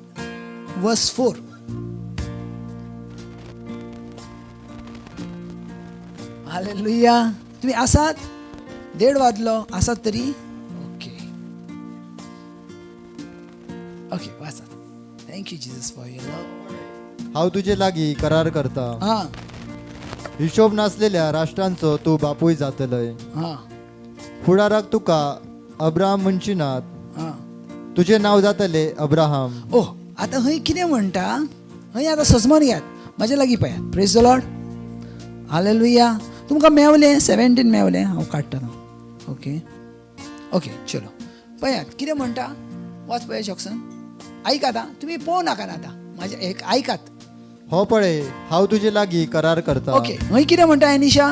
S2: verse 4. Hallelujah. तुम्ही आसात? 1:30 वाजलो, आसात तरी? ओके ओके, वाचात. Thank you Jesus for your love.
S1: हांव तुजे लागीं करार करता. हिशोब नासलेल्या राष्ट्रांचो तूं बापूय जातलय. फुडाराक तुका अब्राहम म्हणची नात. तुजें नांव जातलें अब्राहम.
S2: ओ, आतां हय कितें म्हणटा हय? आतां सजमन घेयात, म्हाजे लागीं पळयात. Praise the Lord. Hallelujah. तुमकां मेवलें? 17 मेवलें? हांव काडटा. ओके ओके, चलो, पळयात कितें म्हणटा. वाच पळय जॉक्सन. आयकात आं, तुमी पळोवं नाका आतां, म्हाजें एक आयकात.
S1: हो पळय, हांव तुजे लागीं करार करता.
S2: ओके, हय कितें म्हणटा एनिशा?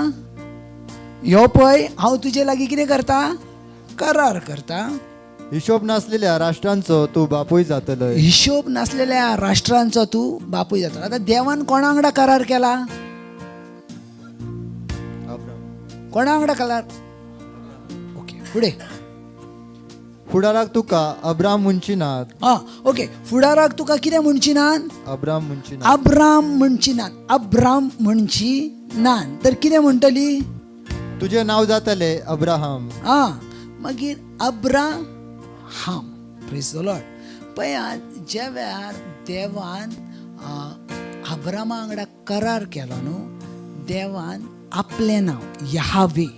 S2: यो पळय, हांव तुजे लागीं कितें करता? करार करता.
S1: हिशोब नासलेल्या राष्ट्रांचो तूं बापूय जातलय.
S2: हिशोब नासलेल्या राष्ट्रांचो तूं बापूय जातलो. आतां देवान कोणा वांगडा करार केला?
S1: अब्राहम.
S2: कोणा वांगडा करार? ओके, फुडें.
S1: फुडाराक तुका अब्राहम म्हणची नात.
S2: आं, ओके, फुडाराक तुका कितें म्हणची नात?
S1: अब्राहम म्हणची नात.
S2: अब्राम म्हणची नात. अब्राम म्हणची नात, तर कितें म्हणटली?
S1: तुजें नांव जातलें अब्राहम.
S2: आं, मागीर अब्राहाम. Praise the Lord. पळयात, ज्या वेळार देवान अब्रामा वांगडा करार केलो न्हू, देवान आपलें नांव यहावे,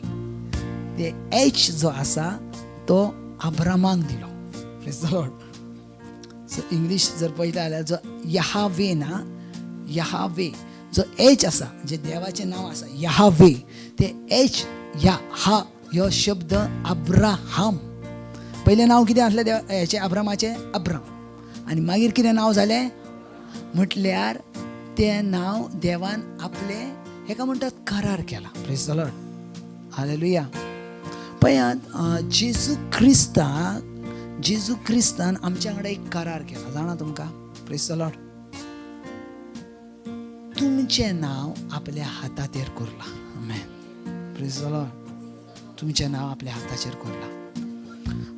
S2: ते एच जो आसा तो अब्रामाक दिलो. Praise the Lord. So English जर पळयता जाल्यार जो यहावे ना, यहावे जो एच आसा, जे देवाचें नांव आसा यहावे, ते एच या हा ह्यो शब्द अब्राहम, पयलें नांव कितें आसलें हेचें अब्रामाचें? अब्राम. आनी मागीर कितें नांव जालें? म्हटल्यार तें नांव देवान आपलें, हेका म्हणटात करार केला. Praise the Lord, hallelujah. पळयात, जेजू क्रिस्ताक, जेजू क्रिस्तान आमच्या वांगडा एक करार केला, जाणा तुमकां? Praise the Lord. तुमचें नांव आपल्या हाताचेर कोरलां. आमेन. Praise the Lord. तुमचें नांव आपल्या हाताचेर कोरलां.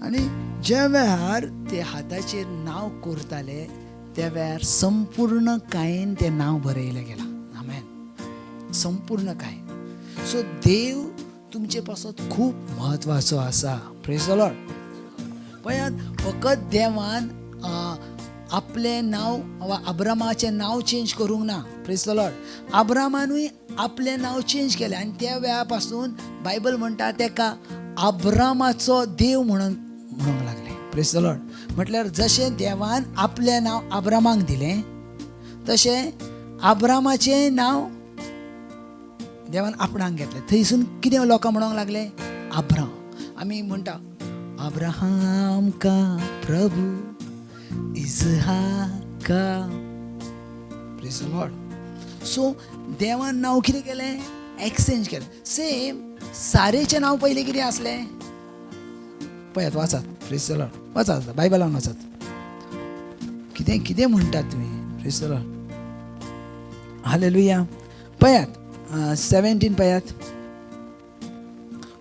S2: आनी ज्या वेळार ते हाताचेर नांव कोरताले त्या वेळार संपूर्ण कायेन तें नांव बरयलें गेलां. आमेन. संपूर्ण कायेन. सो देव तुमचे पासत खूब म्हत्वाचो आसा. Praise the Lord. पळयात, फकत देवान आपलें नांव वा अब्रामाचें नांव चेंज करूंक ना. Praise the Lord. अब्रामानूय आपलें नांव चेंज केलें आनी त्या वेळा पासून बायबल म्हणटा तेका अब्रामाचो देव म्हणून म्हणूंक लागले. Praise the Lord. म्हटल्यार जशें देवान आपलें नांव अब्रामाक दिलें तशें अब्रामाचें नांव देवान आपणाक घेतलें. थंयसून कितें लोकां म्हणूंक लागले? अब्राम. आमी म्हणटा अब्राहम का प्रभू इजहाक का. Praise the Lord. सो देवान नांव कितें केलें? एक्सचेंज केलें. सेम सारेचें नांव पयलीं कितें आसलें? पळयात, वाचात. Praise the Lord. वाचात, बायबलान वाचात. कितें कितें म्हणटात तुमी? Praise the Lord, hallelujah. पळयात, 17 पळयात,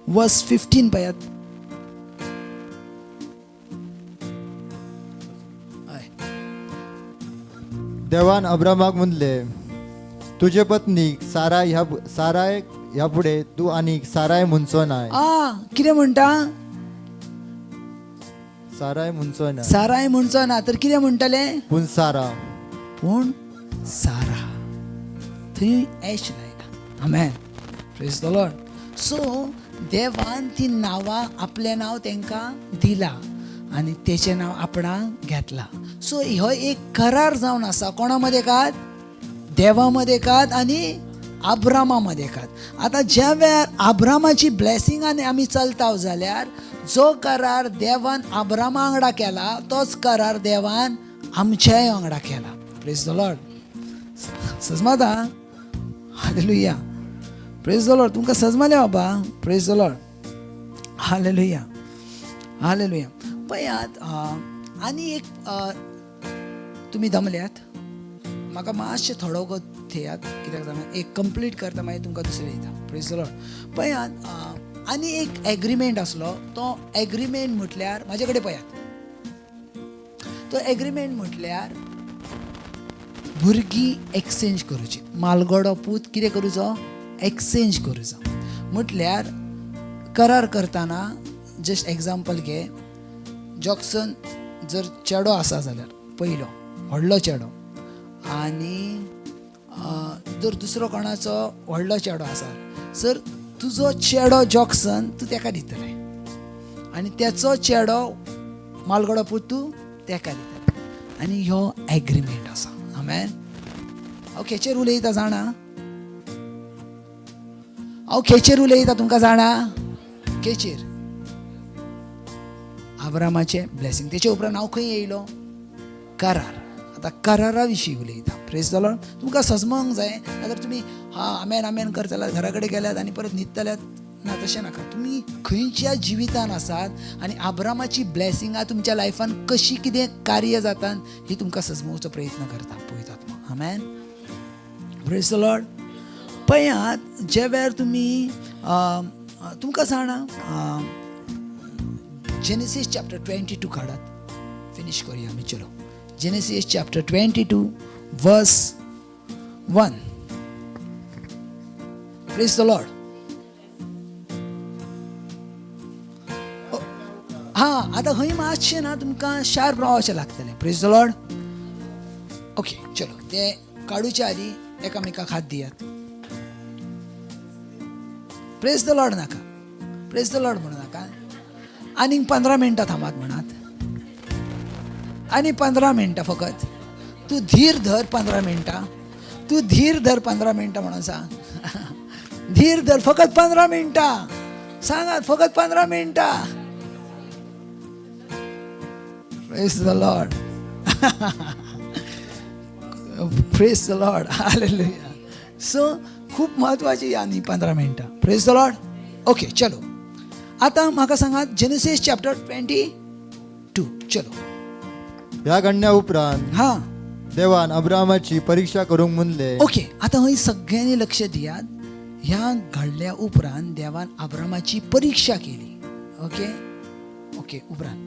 S2: वर्स 15 पळयात. हय.
S1: देवान अब्रामाक म्हणले, तुजे पत्नीक साराय ह्या साराय ह्या फुडें तूं आनीक साराय म्हणचो नाय.
S2: आ, कितें म्हणटा?
S1: साराय म्हणचो नाय.
S2: साराय म्हणचो ना, तर कितें म्हणटले?
S1: पूण सारा.
S2: पूण सारा. थंय एश लायला. आमेन. Praise the Lord. सो देवान ती नांवां, आपलें नांव तांकां दिलां आनी तेचें नांव आपणाक घेतलां. सो हो एक करार जावन आसा. कोणा मदें कात? देवा मदें कात आनी आब्रामा मदें कात. आतां ज्या वेळार आब्रामाची ब्लेसिंगान आमी चलता जाल्यार जो करार देवान आब्रामा वांगडा केला तोच करार देवान आमच्याय वांगडा केला. Praise the Lord. सजमाता? Hallelujah. Praise the Lord. तुमकां सजमालें बाबा? Praise the Lord, hallelujah, hallelujah. पळयात, आनी एक, तुमी दमल्यात? म्हाका मातशें थोडो वगत थेयात, कित्याक जाणा, एक कंप्लीट करता, मागीर तुमकां दुसरें दिता. Praise the Lord. पळयात, आनी एक एग्रीमेंट आसलो. तो एग्रीमेंट म्हटल्यार, म्हाजे कडेन पळयात, तो एग्रीमेंट म्हटल्यार भुरगीं एक्सचेंज करूची. मालगडो पूत कितें करूचो? एक्सचेंज करूचो. म्हटल्यार करार करतना, जस्ट एग्जाम्पल घे, जॉक्सन जर चेडो आसा जाल्यार पयलो व्हडलो चेडो, आनी जर दुसरो कोणाचो व्हडलो चेडो आसा, सर तुजो चेडो जॉक्सन तूं तेका दितले आनी तेचो चेडो मालगडो पूत तूं तेका दितले. आनी ह्यो एग्रीमेंट आसा. आमेन. हांव खेचेर उलयता जाणा? हांव खेचेर उलयता तुमकां जाणा? खेचेर? आब्रामाचें ब्लेसिंग. तेचे उपरांत हांव खंय येयलो? करार. आतां करारा विशीं उलयता. Praise the Lord. तुमकां सजमोंक जाय, नाजाल्यार तुमी हा आमेन आमेन करतल्यात, घरा कडेन गेल्यात आनी परत न्हिदतल्यात. ना, तशें नाका. तुमी खंयच्या जिवितान आसात आनी आब्रामाची ब्लेसिंगां तुमच्या लायफान कशी कितें कार्य जातात ही तुमकां सजमोवचो प्रयत्न करता पळयतात. आमेन. Praise the Lord. पळयात, जे वेळार तुमी, तुमकां जाणा, जेनेसीस चॅप्टर 22 काडात, फिनीश करुया आमी. चलो, Genesis chapter 22 verse 1. Praise the Lord. हा, आतां खंय मातशें ना तुमकां शार्प रावचें लागतलें. Praise the Lord. Okay, चलो, ते काडूच्या आदी एकामेकाक हात दियात. Praise the Lord नाका, प्रेज the Lord म्हणू नाका. आनीक 15 मिनटां थांबात म्हणात. आनी 15 मिनटां फकत तूं धीर धर. 15 मिनटां तूं धीर धर. 15 मिनटां म्हणून सांग, धीर धर फकत 15 मिनटां. सांगात, फकत 15 मिनटां. Praise the Lord, praise the Lord, hallelujah. So खूप महत्वाची आनी 15 मिनटां. Praise the Lord. Okay, चलो आतां म्हाका सांगात, जेनेसीस चॅप्टर 22. चलो.
S1: ह्या घडण्या उपरांत
S2: हां.
S1: देवान अब्राहमाची परीक्षा करूंक म्हणले.
S2: ओके, आतां हय सगळ्यांनी लक्ष दियात. ह्या घडल्या उपरांत देवान आब्रामाची परीक्षा केली. ओके ओके, उपरांत?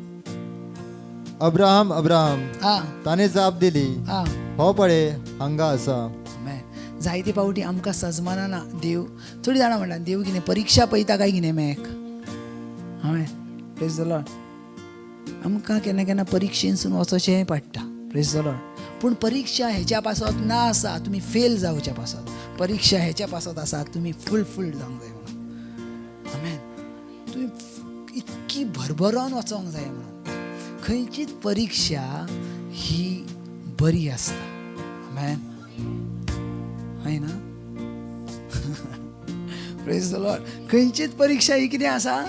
S1: अब्राहम, अब्राहम.
S2: हां.
S1: ताणें जाप दिली, हो पळे हांगा आसा.
S2: आमेन. जायते फावटी आमकां सजमाना ना देव. थोडी जाणां म्हणटा, देव कितें परीक्षा पळयता काय कितें मॅक? हांवें, प्रेज the Lord. आमकां केन्ना केन्ना परिक्षेनसून वचोचेंय पडटा. प्रेज the Lord. पूण परिक्षा हेच्या पासत ना आसा तुमी फेल जावच्या पासत. परिक्षा हेच्या पासत आसा तुमी फुलफील जावंक जाय म्हणून. आमेन. तुमी इतकी भरभरून वचोंक जाय म्हणून. खंयचीच परीक्षा ही बरी आसता. आमेन. हय ना? Praise the Lord. खंयचीच परीक्षा ही कितें आसा?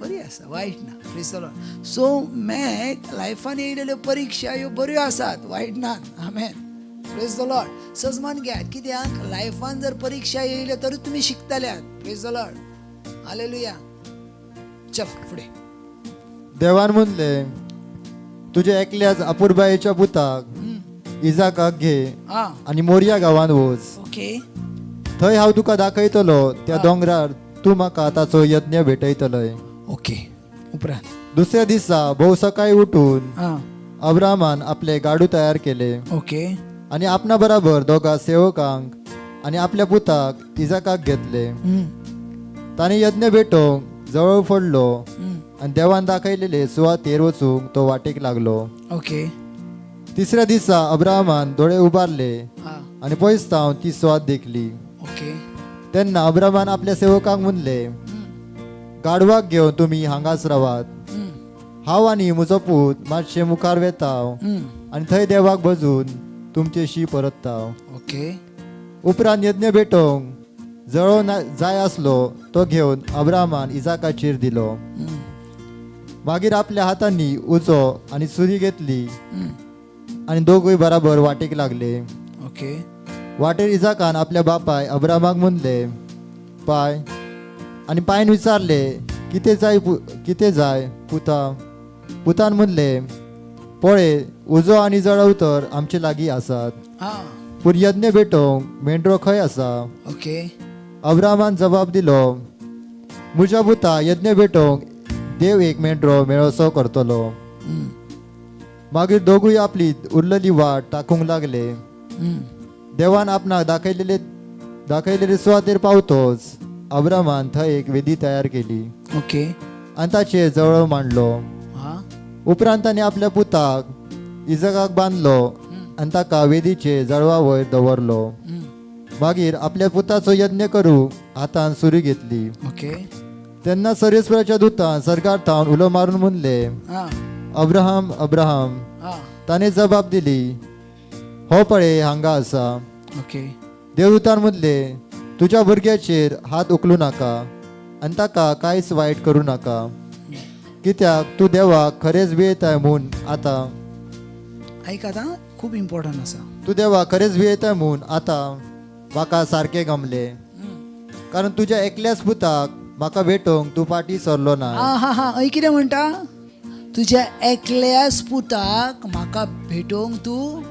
S2: बरी आसा, वायट ना. Praise the Lord. So Mac, लायफान येयलेल्यो परिक्षा ह्यो बऱ्यो आसात, वायट नात. आमेन. Praise the Lord. सजमान घेयात, कित्याक लायफान जर परीक्षा येयल्यो तरूच तुमी शिकतल्यात. Praise the Lord, hallelujah. चल फुडें.
S1: देवान म्हणले, तुझ्या एकल्याच अपुरबायेच्या पुताक इजाकाक घे आनी मोरिया गांवांत वच. थंय हांव तुका दाखयतलो त्या दोंगरार तूं म्हाका ताचो यज्ञ भेटयतलय.
S2: ओके, उपरांत?
S1: दुसऱ्या दिसा भोव सकाळी उठून अब्राहमान आपले गाडू तयार केले आनी आपणा बराबर दोगा सेवकांक आनी आपल्या पुताक इजाकाक घेतले. ताणें यज्ञ भेटोवंक जवळ पडलो आनी देवान दाखयलेले सुवातेर वचूंक तो वाटेक लागलो. तिसऱ्या दिसा अब्राहमान दोळे उबारले आनी पयस थावन ती सुवात देखली. तेन्ना अब्राहमान आपल्या सेवकांक म्हणले, गाडवाक घेवन तुमी हांगाच रावात. हांव आनी म्हजो पूत मातशे मुखार वेता आनी थंय देवाक भजून तुमचेशी परतता. उपरांत यज्ञ भेटोवंक जळोव जाय आसलो तो घेवन अब्राहमान इजाकाचेर दिलो. मागीर आपल्या हातांनी उजो आनी सुरी घेतली आनी दोगूय बराबर वाटेक लागले. वाटेर इजाकान आपल्या बापाय अब्राहमाक म्हणले, पाय. आनी पायन विचारले, कितें जाय कितें जाय पुता? पुतान म्हणले, पळय, उजो आनी जळव तर आमचे लागीं आसात, पूण यज्ञ भेटोवंक मेंढरो खंय आसा? अब्राहमान जबाब दिलो, म्हज्या पुता, यज्ञ भेटोवंक देव एक मेंढरो मेळोसो करतलो. मागीर दोगूय आपली उरलेली वाट टाकूंक लागले. देवान आपणाक दाखयलेले दाखयलेले सुवातेर पावतोच अब्राहमान थंय एक वेदी तयार केली आनी ताचेर जवळ मांडलो. उपरांत ताणें आपल्या पुताक इजकाक बांदलो आनी ताका वेदीचे जळवा वयर दवरलो. मागीर आपल्या पुताचो यज्ञ करूंक हातान सुरी घेतली. तेन्ना सर्वेस्पराच्या दुतान सर्गार थावन उलो मारून म्हणले, अब्राहम, अब्राहम. ताणें जबाब दिली, हो पळे हांगा आसा. देवदूतान म्हणले, तुज्या भुरग्याचेर हात उखलू नाका आनी ताका कांयच वायट करूं नाका, कित्याक तूं देवाक खरेंच भियेताय म्हूण आतां
S2: आयक आतां, खूब इम्पॉर्टंट आसा.
S1: तूं देवाक खरेंच भियेताय म्हूण आतां म्हाका सारकें गमलें, कारण तुज्या एकल्याच पुताक म्हाका भेटोवंक तूं फाटीं सरलो ना.
S2: आ हा हा, हय, कितें म्हणटा? तुज्या एकल्याच पुताक म्हाका भेटोवंक तूं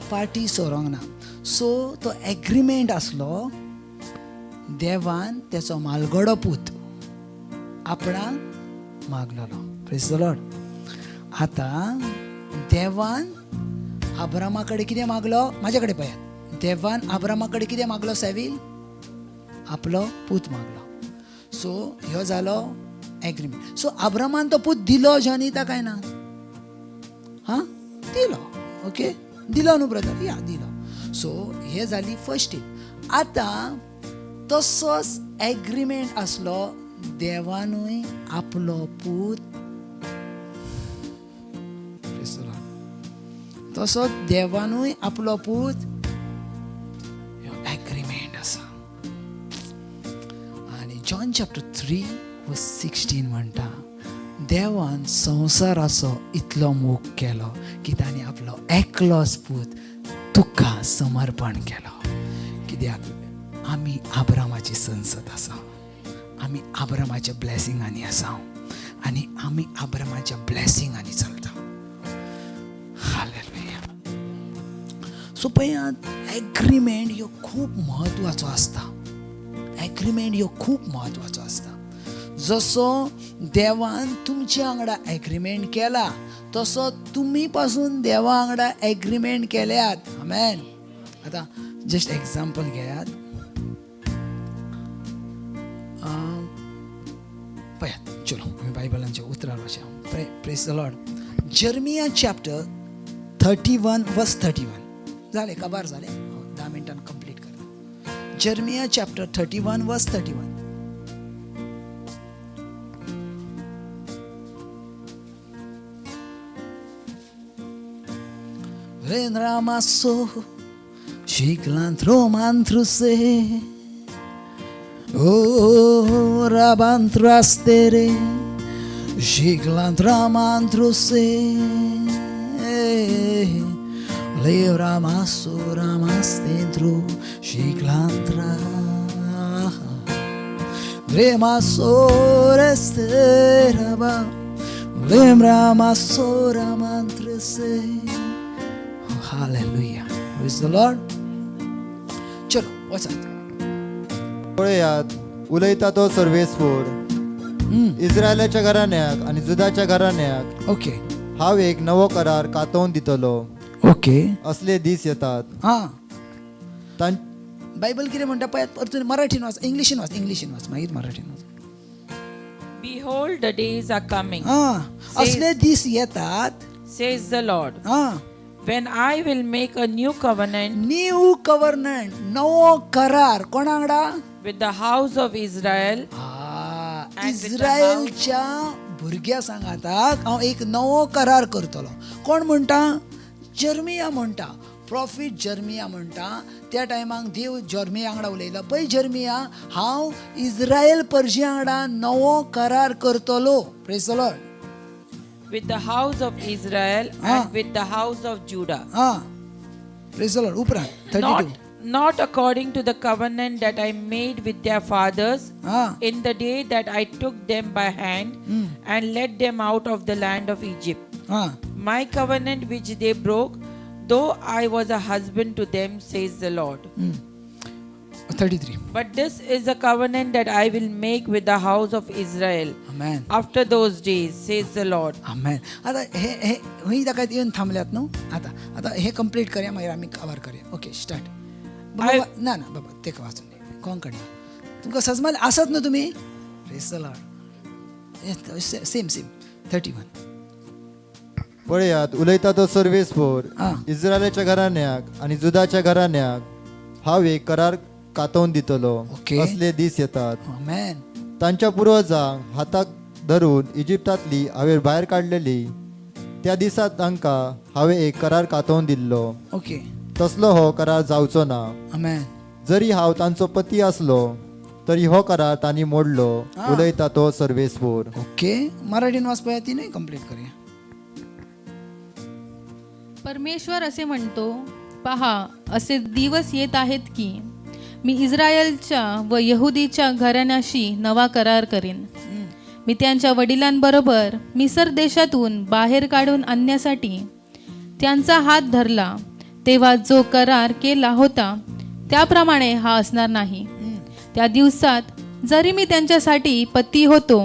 S2: फाटीं सरोंक ना. सो तो एग्रीमेंट आसलो, देवान तेचो मालगडो पूत आपणाक मागलेलो. Praise the Lord. आतां देवान आब्रामा कडेन कितें मागलो? म्हाजे कडेन पळयात. देवान आब्रामा कडेन कितें मागलो सेवील? आपलो पूत मागलो. सो ह्यो जालो एग्रीमेंट. सो आब्रामान तो पूत दिलो जॉनीता काय ना? हां, दिलो. ओके, दिलो न्हू ब्रदर? या, दिलो. सो हे जाली फर्स्ट स्टेप. आतां तसोच एग्रीमेंट आसलो, देवानूय आपलो पूत. Praise the Lord. तसोच देवानूय आपलो पूत, ह्यो एग्रीमेंट आसा. आनी जॉन चॅप्टर 3 वर्स 16 म्हणटा, देवान संवसाराचो इतलो मोग केलो की ताणें आपलो एकलोच पूत तुका समर्पण केलो. कित्याक आमी आब्रामाची संसद आसा, आमी आब्रामाच्या ब्लेसिंगांनी आसा आनी आमी आब्रामाच्या ब्लेसिंगांनी चलता. हालेलुया. सो पळयात, एग्रीमेंट ह्यो खूब म्हत्वाचो आसता. एग्रीमेंट ह्यो खूब म्हत्वाचो आसता. जसो देवान तुमच्या वांगडा एग्रीमेंट केला, तसो तुमी पासून देवा वांगडा एग्रीमेंट केल्यात. आमेन. आतां जस्ट एग्जाम्पल घेयात. पळयात, चलो आमी बायबलांच्या उतरार वचया. Praise the Lord. Jeremiah chapter 31 verse 31. जालें, काबार जालें. 10 मिनटान कंप्लीट करता. Jeremiah chapter 31 verse 31. Renramaso, Shiklantromantruse, O Rabantrastere, Shiklantramantruse, Levramaso Ramastentru, Shiklantra, Remaso Resteraba, Lemramaso Ramantruse. Hallelujah. Praise the Lord. चलो वचात.
S1: पळयात, उलयता तो सर्वेस्पर, इस्रायलाच्या घराण्याक आनी जुदाच्या घराण्याक हांव एक नवो करार कातोवन दितलो. असले दीस येतात. तां
S2: बायबल कितें म्हणटा पळयात. परतून मराठीन वाच, इंग्लिशीन वाच, इंग्लिशीन वाच, मागीर मराठीन वाच.
S4: Behold, the days are coming,
S2: आं, असले दीस येतात,
S4: says the Lord, when I will make a new covenant
S2: new covenant, नवो करार. कोणा वांगडा?
S4: with the house of Israel and with the
S2: इस्रायलच्या भुरग्या सांगाताक हांव एक नवो करार करतलो. कोण म्हणटा? जर्मिया म्हणटा. प्रॉफिट जर्मिया म्हणटा. त्या टायमाक देव जर्मिया वांगडा उलयलो, पळय जर्मिया, हांव इस्रायल परज्या वांगडा नवो करार करतलो. Praise the Lord.
S4: with the house of Israel and with the house of Judah.
S2: Ah, praise the Lord. उपरांत 32.
S4: Not according to the covenant that I made with their fathers in the day that I took them by hand and led them out of the land of Egypt. My covenant which they broke, though I was a husband to them, says the Lord.
S2: 33.
S4: But this is a covenant that I will make with the house of Israel
S2: amen.
S4: after those days, says the Lord.
S2: आमेन. आता हे हे हूंय ताका येवन थांबल्यात न्हू. आतां आतां हे कंप्लीट करया, मागीर आमी कवर करया. Okay, start. ना ना बाबा, तेका वाचून दी. कोंकणी तुमकां सजमाल आसात न्हू तुमी. Praise the Lord. Same same 31.
S1: पळयात, उलयता तो सर्वेस्पर, इस्रायलाच्या घराण्याक आनी जुदाच्या घराण्याक हांव एक करार कातोवन दितलो. असले दीस येतात,
S2: आमेन.
S1: तांच्या पुर्वजांक हाताक धरून इजिप्तांतली हांवें भायर काडलेली त्या दिसा तांकां हांवें एक करार कातोवन दिल्लो, तसलो हो करार जावचो ना.
S2: आमेन.
S1: जरी हांव तांचो पती आसलो तरी हो करार तांणी मोडलो, उलयता तो सर्वेस्पर.
S2: ओके, मराठीन वाच पळया, ती न्हय कंप्लीट करया.
S3: परमेश्वर असे म्हणतो, पहा, असे दिवस येत आहेत की मी इस्रायलच्या व यहुदीच्या घराण्याशी नवा करार करीन. मी त्यांच्या वडिलांबरोबर मिसर देशातून बाहेर काढून आणण्यासाठी त्यांचा हात धरला तेव्हा जो करार केला होता त्याप्रमाणे हा असणार नाही. त्या दिवसात जरी मी त्यांच्यासाठी पती होतो,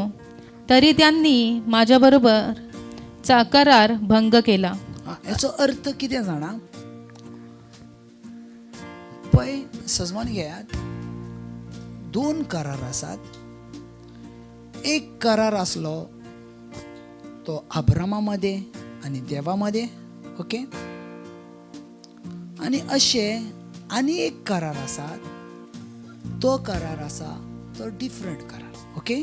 S3: तरी त्यांनी माझ्याबरोबरचा करार भंग केला.
S2: हेचो अर्थ कितें जाणा? पळय, सजमान घेयात, दोन करार आसात. एक करार आसलो तो आब्रामा मदें आनी देवा मदें. ओके, आनी अशें आनी एक करार आसा, तो करार आसा तो डिफरंट करार. ओके,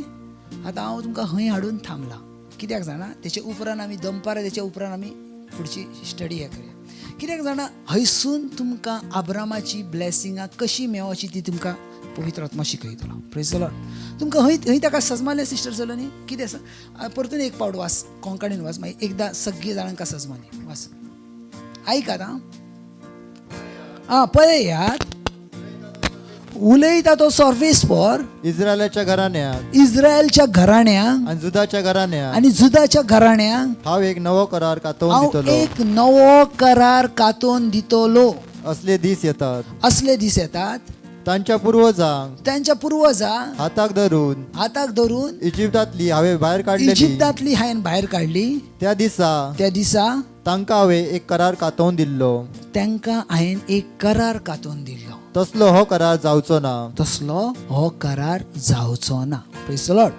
S2: आतां हांव तुमकां हंय हाडून थांबलां, कित्याक जाणा? तेचे उपरांत आमी दनपारां, तेच्या उपरांत आमी फुडची स्टडी हें करया. कित्याक जाणा, हयसून तुमकां आब्रामाची ब्लेसिंगां कशी मेळोवची ती तुमकां पवित्र आत्मा शिकयतलो. प्रेज the Lord. तुमकां हय हय ताका सजमालें सिस्टर सलोनी कितें आसा, परतून एक पावट वास, कोंकणीन वास, मागीर एकदां सगळीं जाणांक सजमानी वास. आयकात आं, आं पळयात, उलयता तो सर्वेस्पर
S1: इस्रायलाच्या घराण्याक,
S2: इस्रायलच्या घराण्यांक
S1: आनी जुदाच्या घराण्याक,
S2: आनी जुदाच्या घराण्यांक
S1: हांव एक नवो करार कातोवन
S2: हांव
S1: दितलो,
S2: एक नवो करार कातोवन दितलो.
S1: असले दीस येतात,
S2: असले दीस येतात,
S1: तांच्या पुर्वजांक
S2: तांच्या पुर्वजांक
S1: हाताक धरून,
S2: हाताक धरून
S1: इजिप्तांतली हांवें भायर काडलेली,
S2: इजिप्तांतली हांवें भायर काडली,
S1: त्या दिसा,
S2: त्या दिसा
S1: तांकां हांवें एक करार कातोवन दिल्लो,
S2: तांकां हांवें एक करार कातोवन दिल्लो,
S1: तसलो हो करार जावचो ना,
S2: तसलो हो करार जावचो ना. प्रेज the Lord.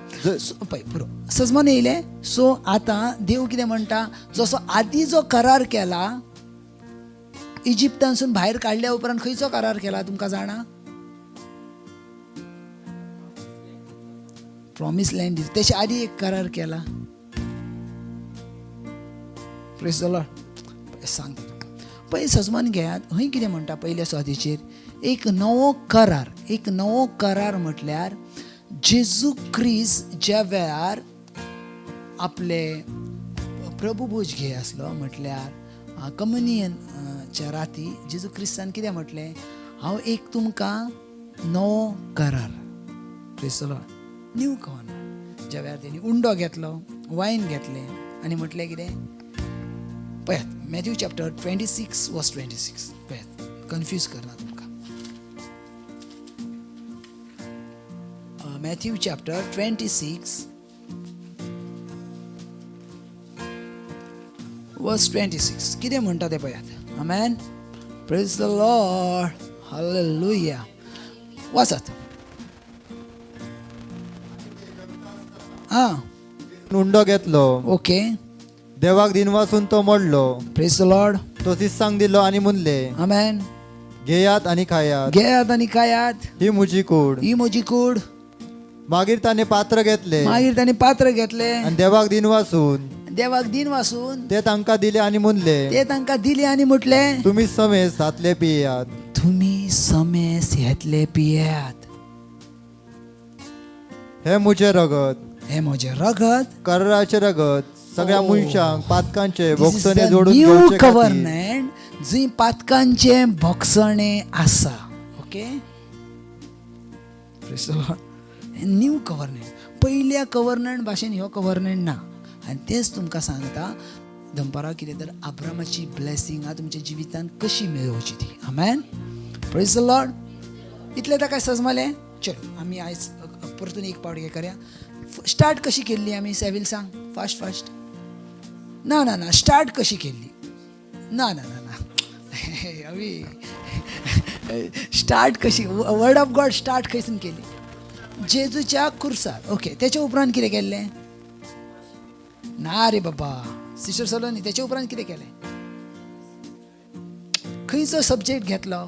S2: पळय पुरो सजमान येयलें. सो आतां देव कितें म्हणटा, जसो आदीं जो करार केला इजिप्तांसून भायर काडल्या उपरांत खंयचो करार केला तुमकां जाणा? Promise land. तेच्या आदीं एक करार केला. Praise the Lord. सांगता तुमकां, पळय सजमान घेयात, हय कितें म्हणटा पयल्या सुवातेचेर, एक नवो करार. एक नवो करार म्हटल्यार जेजू क्रिस्त ज्या वेळार आपले प्रभुभोज घे आसलो, म्हटल्यार कम्युनियनच्या राती जेजू क्रिस्तान कितें म्हटलें, हांव एक तुमकां नवो करार. Praise the Lord. New covenant. ज्या वेळार तेणी उंडो घेतलो, वायन घेतलें आनी म्हटलें कितें, पळयात मॅथ्यू चॅप्टर 26 वर्स 26, पळयात, कन्फ्यूज करना तुमकां. मॅथ्यू चॅप्टर 26 वर्स 26 कितें म्हणटा तें पळयात. आमेन. Praise the Lord. हालेलुया. वाचात. आं,
S1: उंडो घेतलो,
S2: ओके,
S1: देवाक दिनवासून तो मोडलो,
S2: प्रेज the Lord.
S1: तो शिस्सांक दिलो आनी म्हणले,
S2: आमेन.
S1: घेयात आनी खायात,
S2: घेयात आनी खायात,
S1: ही म्हजी कूड.
S2: ही म्हजी कूड.
S1: मागीर ताणें पात्र घेतले,
S2: मागीर ताणें पात्र घेतलें
S1: आनी देवाक दिनवासून,
S2: देवाक दिनवासून
S1: ते तांकां दिले आनी म्हणले,
S2: ते तांकां दिले आनी म्हटलें,
S1: तुमी समेस हातले पियात,
S2: तुमी समेस हेतले पियात,
S1: हे म्हजें रगत,
S2: हे म्हजें रगत,
S1: कराराचें रगत, सगळ्या मनशांक पातकांचे
S2: This is
S1: भोगसणे
S2: the
S1: जोडून
S2: new
S1: घेवचे खातीर.
S2: covenant, जंय पातकांचें भोगसणें आसा. Okay, new covenant. पयल्या कवर्नंट भाशेन ह्यो कवर्नंट ना. आनी तेंच तुमकां सांगता दनपारां कितें तर आब्रामाची ब्लेसिंगां तुमच्या जिवितांत कशी मेळोवची ती. आमेन. Praise the Lord. इतलें ताका सजमालें. चलो आमी आयज परतून एक पावट हें करया. स्टार्ट कशी केल्ली आमी, सेवील सांग फास्ट फास्ट. ना ना ना, स्टार्ट कशी केल्ली? ना ना ना ना, आमी स्टार्ट कशी, वर्ड ऑफ गॉड स्टार्ट खंयसून केली? जेजूच्या कुर्सार. ओके, तेच्या उपरांत कितें केल्लें? ना रे बाबा, सिस्टर सलोनी, तेच्या उपरांत कितें केलें? खंयचो सब्जेक्ट घेतलो?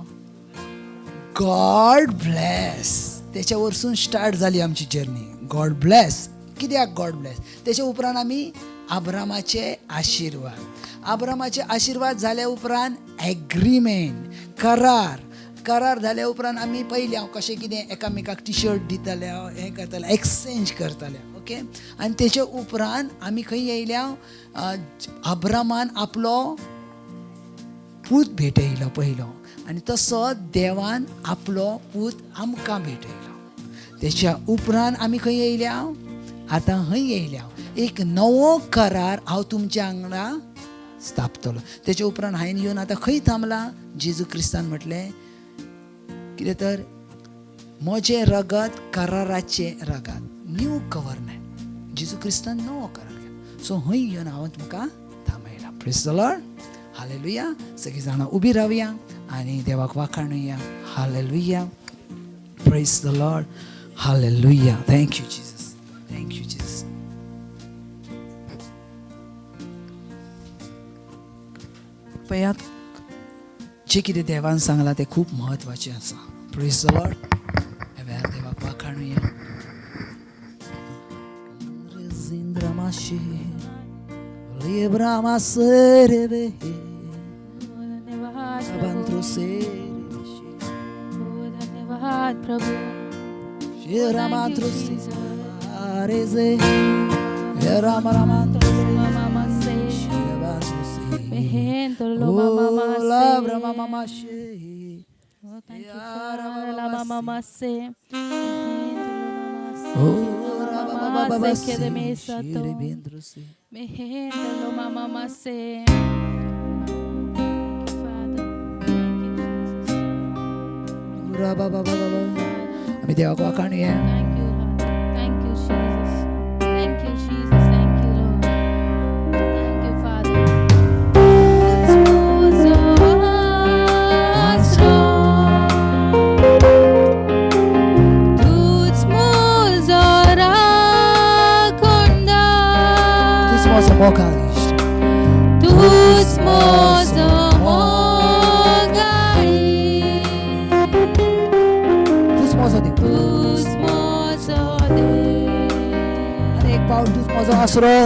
S2: गॉड ब्लेस. तेच्या वरसून स्टार्ट जाली आमची जर्नी. गॉड ब्लेस. कित्याक गॉड ब्लेस? तेच्या उपरांत आमी आब्रामाचे आशिर्वाद, आब्रामाचे आशिर्वाद जाल्या उपरांत एग्रीमेंट, करार, करार जाल्या उपरांत आमी पयलें हांव कशें कितें एकामेकाक टी शर्ट दिताले, हें करताले, एक्सचेंज करताले. ओके, आनी तेच्या उपरांत आमी खंय येयल्या? आब्रामान आपलो पूत भेटयलो पयलो, आनी तसो देवान आपलो पूत आमकां भेटयलो. तेच्या उपरांत आमी खंय येयल्या? आतां खंय येयल्या? एक नवो करार हांव तुमच्या वांगडा स्थापतलो. तेच्या उपरांत हांवें येवन आतां खंय थांबला? जेजू क्रिस्तान म्हटलें कितें तर, म्हजें रगत कराराचें रगत, न्यू कवर्नंट. जेजू क्रिस्तान नवो करार केलो. सो हय येवन हांव तुमकां थांबयला. Praise the Lord. हालेलुया. सगळीं जाणां उबी रावया आनी देवाक वाखाणुया. Hallelujah. Praise the Lord. Hallelujah. Thank you Jesus. Thank you Jesus. पळयात, जें कितें देवान सांगलां तें खूब म्हत्वाचें आसा. प्रेज the Lord. ह्या वेळार देवाक वाखाणुया.
S3: Oh, धन्यवाद प्रभू.
S2: शिरामांत्रो से राम
S3: मामा से मेहेंद्र लो मामा से. Oh, thank you, Father. La mama se. Mama se que de mesa to. Mehendro lo mama se. Thank you, Father. Thank you, Jesus.
S2: आमी देवाक वाखाणुया.
S3: Thank you, Lord. Thank you, Jesus. Thank you, Jesus. Thank you, Lord. Thank you, Father. तूच म्हजो आसरो, तूच म्हजो राखणदार,
S2: तूच म्हजो मोगाळ इश्ट.
S3: तूच म्हजो मोगाळी,
S2: तूच म्हजो देव.
S3: तूच म्हजो देव.
S2: आनी एक पावट तूच म्हजो आसरो.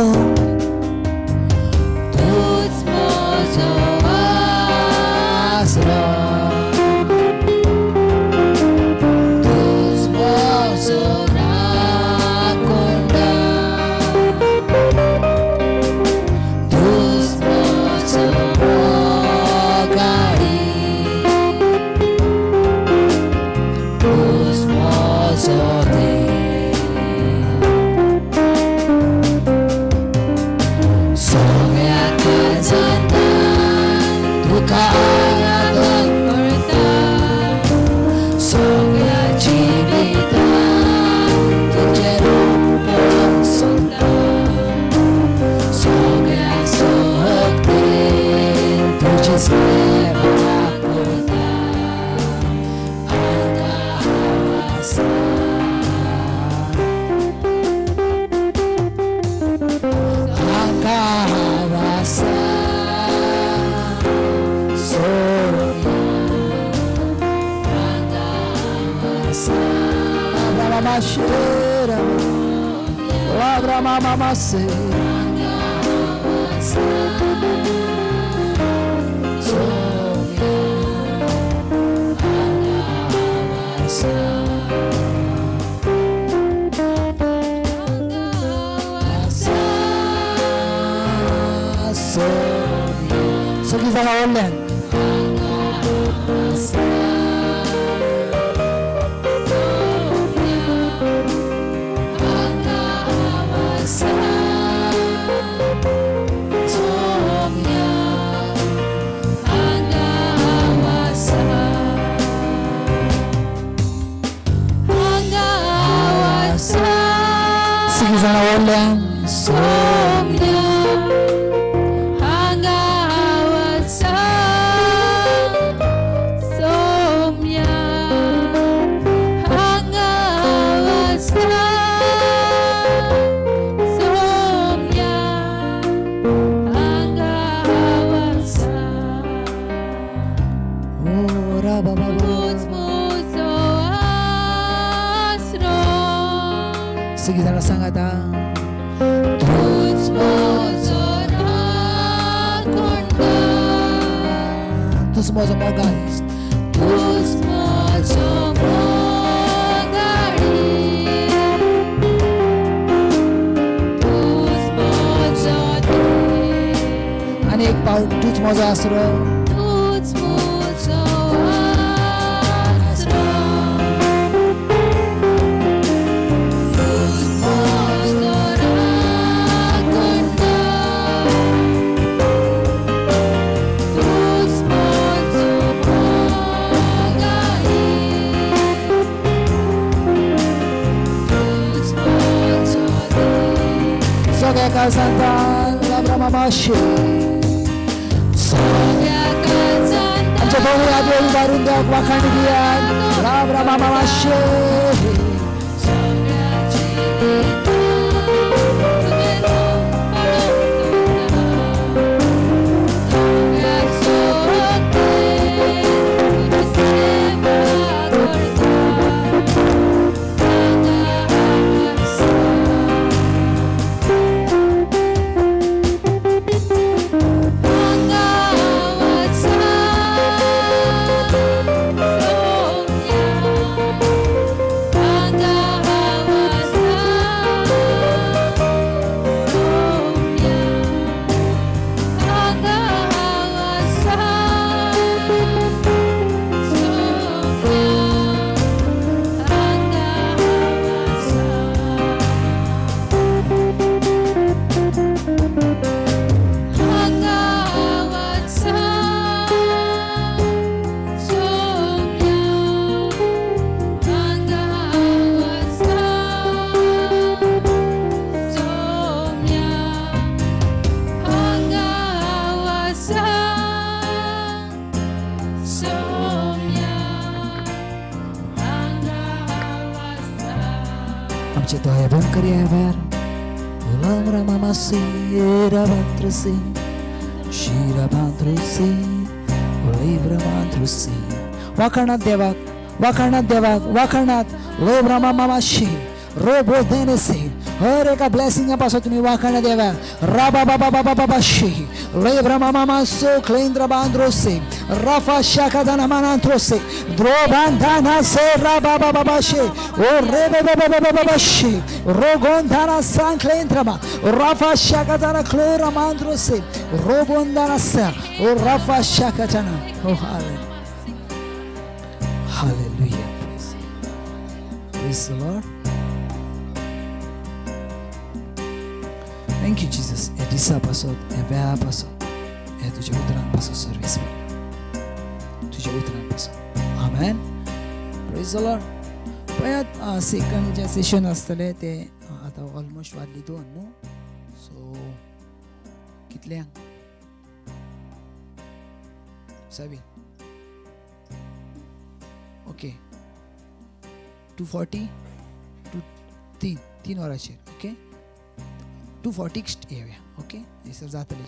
S3: तूच म्हजो
S2: आसरो, तूच म्हजो राखणदार, तूच म्हजो मोगाळी, तूच म्हजो देव. सगळ्या काळजांतल्यान तुका आराधन
S3: करता,
S2: सगळ्या जिवितान तुजें रूप पळोवंक सोदता, सगळ्या शक्तीन तुजी सेवा करता. हांगा हांव आसा, हांगा हांव आसा, सोम्या. हांगा हांव आसा. Abraham, Abraham, सोम्या, हांगा हांव आसा.
S3: हांगा हांव आसा.
S2: सोम्या. सगळीं जाणां व्हडल्यान. हांगा हांव आसा.
S3: सोम्या, हांगा हांव आसा. सोम्या, हांगा हांव आसा. हांगा हांव आसा.
S2: सगळीं जाणां व्हडल्यान.
S3: सोम्या, हांगा हांव आसा. सोम्या, हांगा हांव आसा. सोम्या, हांगा हांव आसा.
S2: ओ रा बाबा.
S3: तूच म्हजो आसरो,
S2: सगळीं जाणां सांगात.
S3: तूच म्हजो राखणदार,
S2: तूच म्हजो मोगाळ.
S3: तूच म्हजो मोगाळी, तूच म्हजो देव,
S2: आनी एक पावट तूच म्हजो आसरो.
S3: तूच म्हजो आसरो, तूच म्हजो राखणदार, तूच म्हजो मोगाळी, तूच म्हजो देव.
S2: सगळ्या काळजांतल्यान अब्रामाशे.
S3: सगळ्या काळजांतल्यान
S2: आमच्या दोनूय हात उबारून देवाक वाखाण दियात. राम रामा मामाशे.
S3: सगळ्या जिवितान तुजें रूप पळोवंक सोदता, सगळ्या शक्तीन तुजी सेवा करता. हांगा हांव आसा. हांगा हांव आसा.
S2: आमचे दोळे बंद करया वेळार. उलम रमामासी राबांत्रसी शिराबांत्रसी उलेब्रमांत्रसी. वाखाणात देवाक, वाखाणात देवाक, वाखाणात. लोब्रमा मामाशी रोबो देनेसी. हर एका ब्लेसिंगा पासून तुम्ही वाखाणा देवा. राबा बाबा बाबा बाबा शी लेब्रमा मामा सो क्लेंद्र बांद्रोसे राफा शाखा दाना मानांत्रोसे द्रोबांधाना से राबा बाबा बाबा शे ओ रे बाबा बाबा बाबा बाबा शे रोगोंधाना सांक्लेंद्रमा राफा शाखा दाना क्लोरा मांद्रोसे रोबोंधाना सा ओ राफा शाखा दाना. ओ hallelujah, hallelujah. Praise the Lord. Thank you, Jesus. ह्या दिसा पासत, ह्या वेळा पासत, ह्या तुज्या उतरान पासत सर्वीस तुज्या उतरान पासत. आमेन. Praise the Lord. पळयात, सेकंड जे सेशन आसतलें तें आतां ऑलमोस्ट वाजली 2 न्हू, सो कितल्यांक? 7. ओके, 2:40 टू 3 वरांचेर. ओके, 2:40 येवया. ओके, थंयसर जातलें.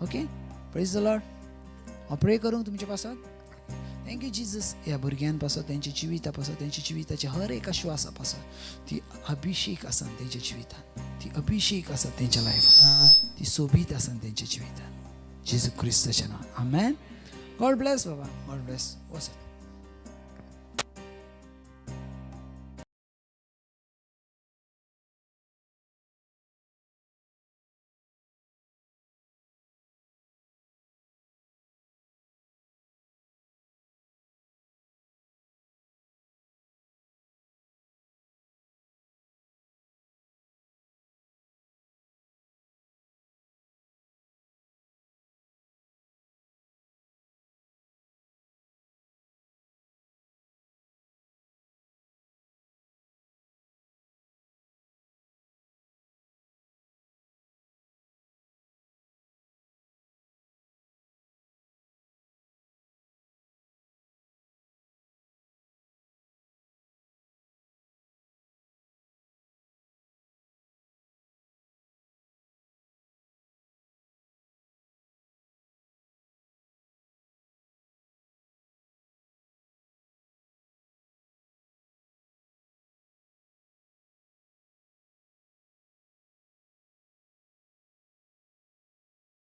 S2: ओके, प्रेज the Lord. हांव प्रे करूंक तुमचे पासत. Thank you Jesus. ह्या भुरग्यां पासत, तेंच्या जिविता पासत, तेंच्या जिविताच्या हर एका श्वासा पासत ती अभिषेक आसा तेंच्या जिवितान, ती अभिषेक आसा तेंच्या लायफान, ती सोबीत आसा तेंच्या जिवितान, जेजू क्रिस्ताच्या नांवान. आमेन. गॉड ब्लेस बाबा, गॉड ब्लेस. वचत.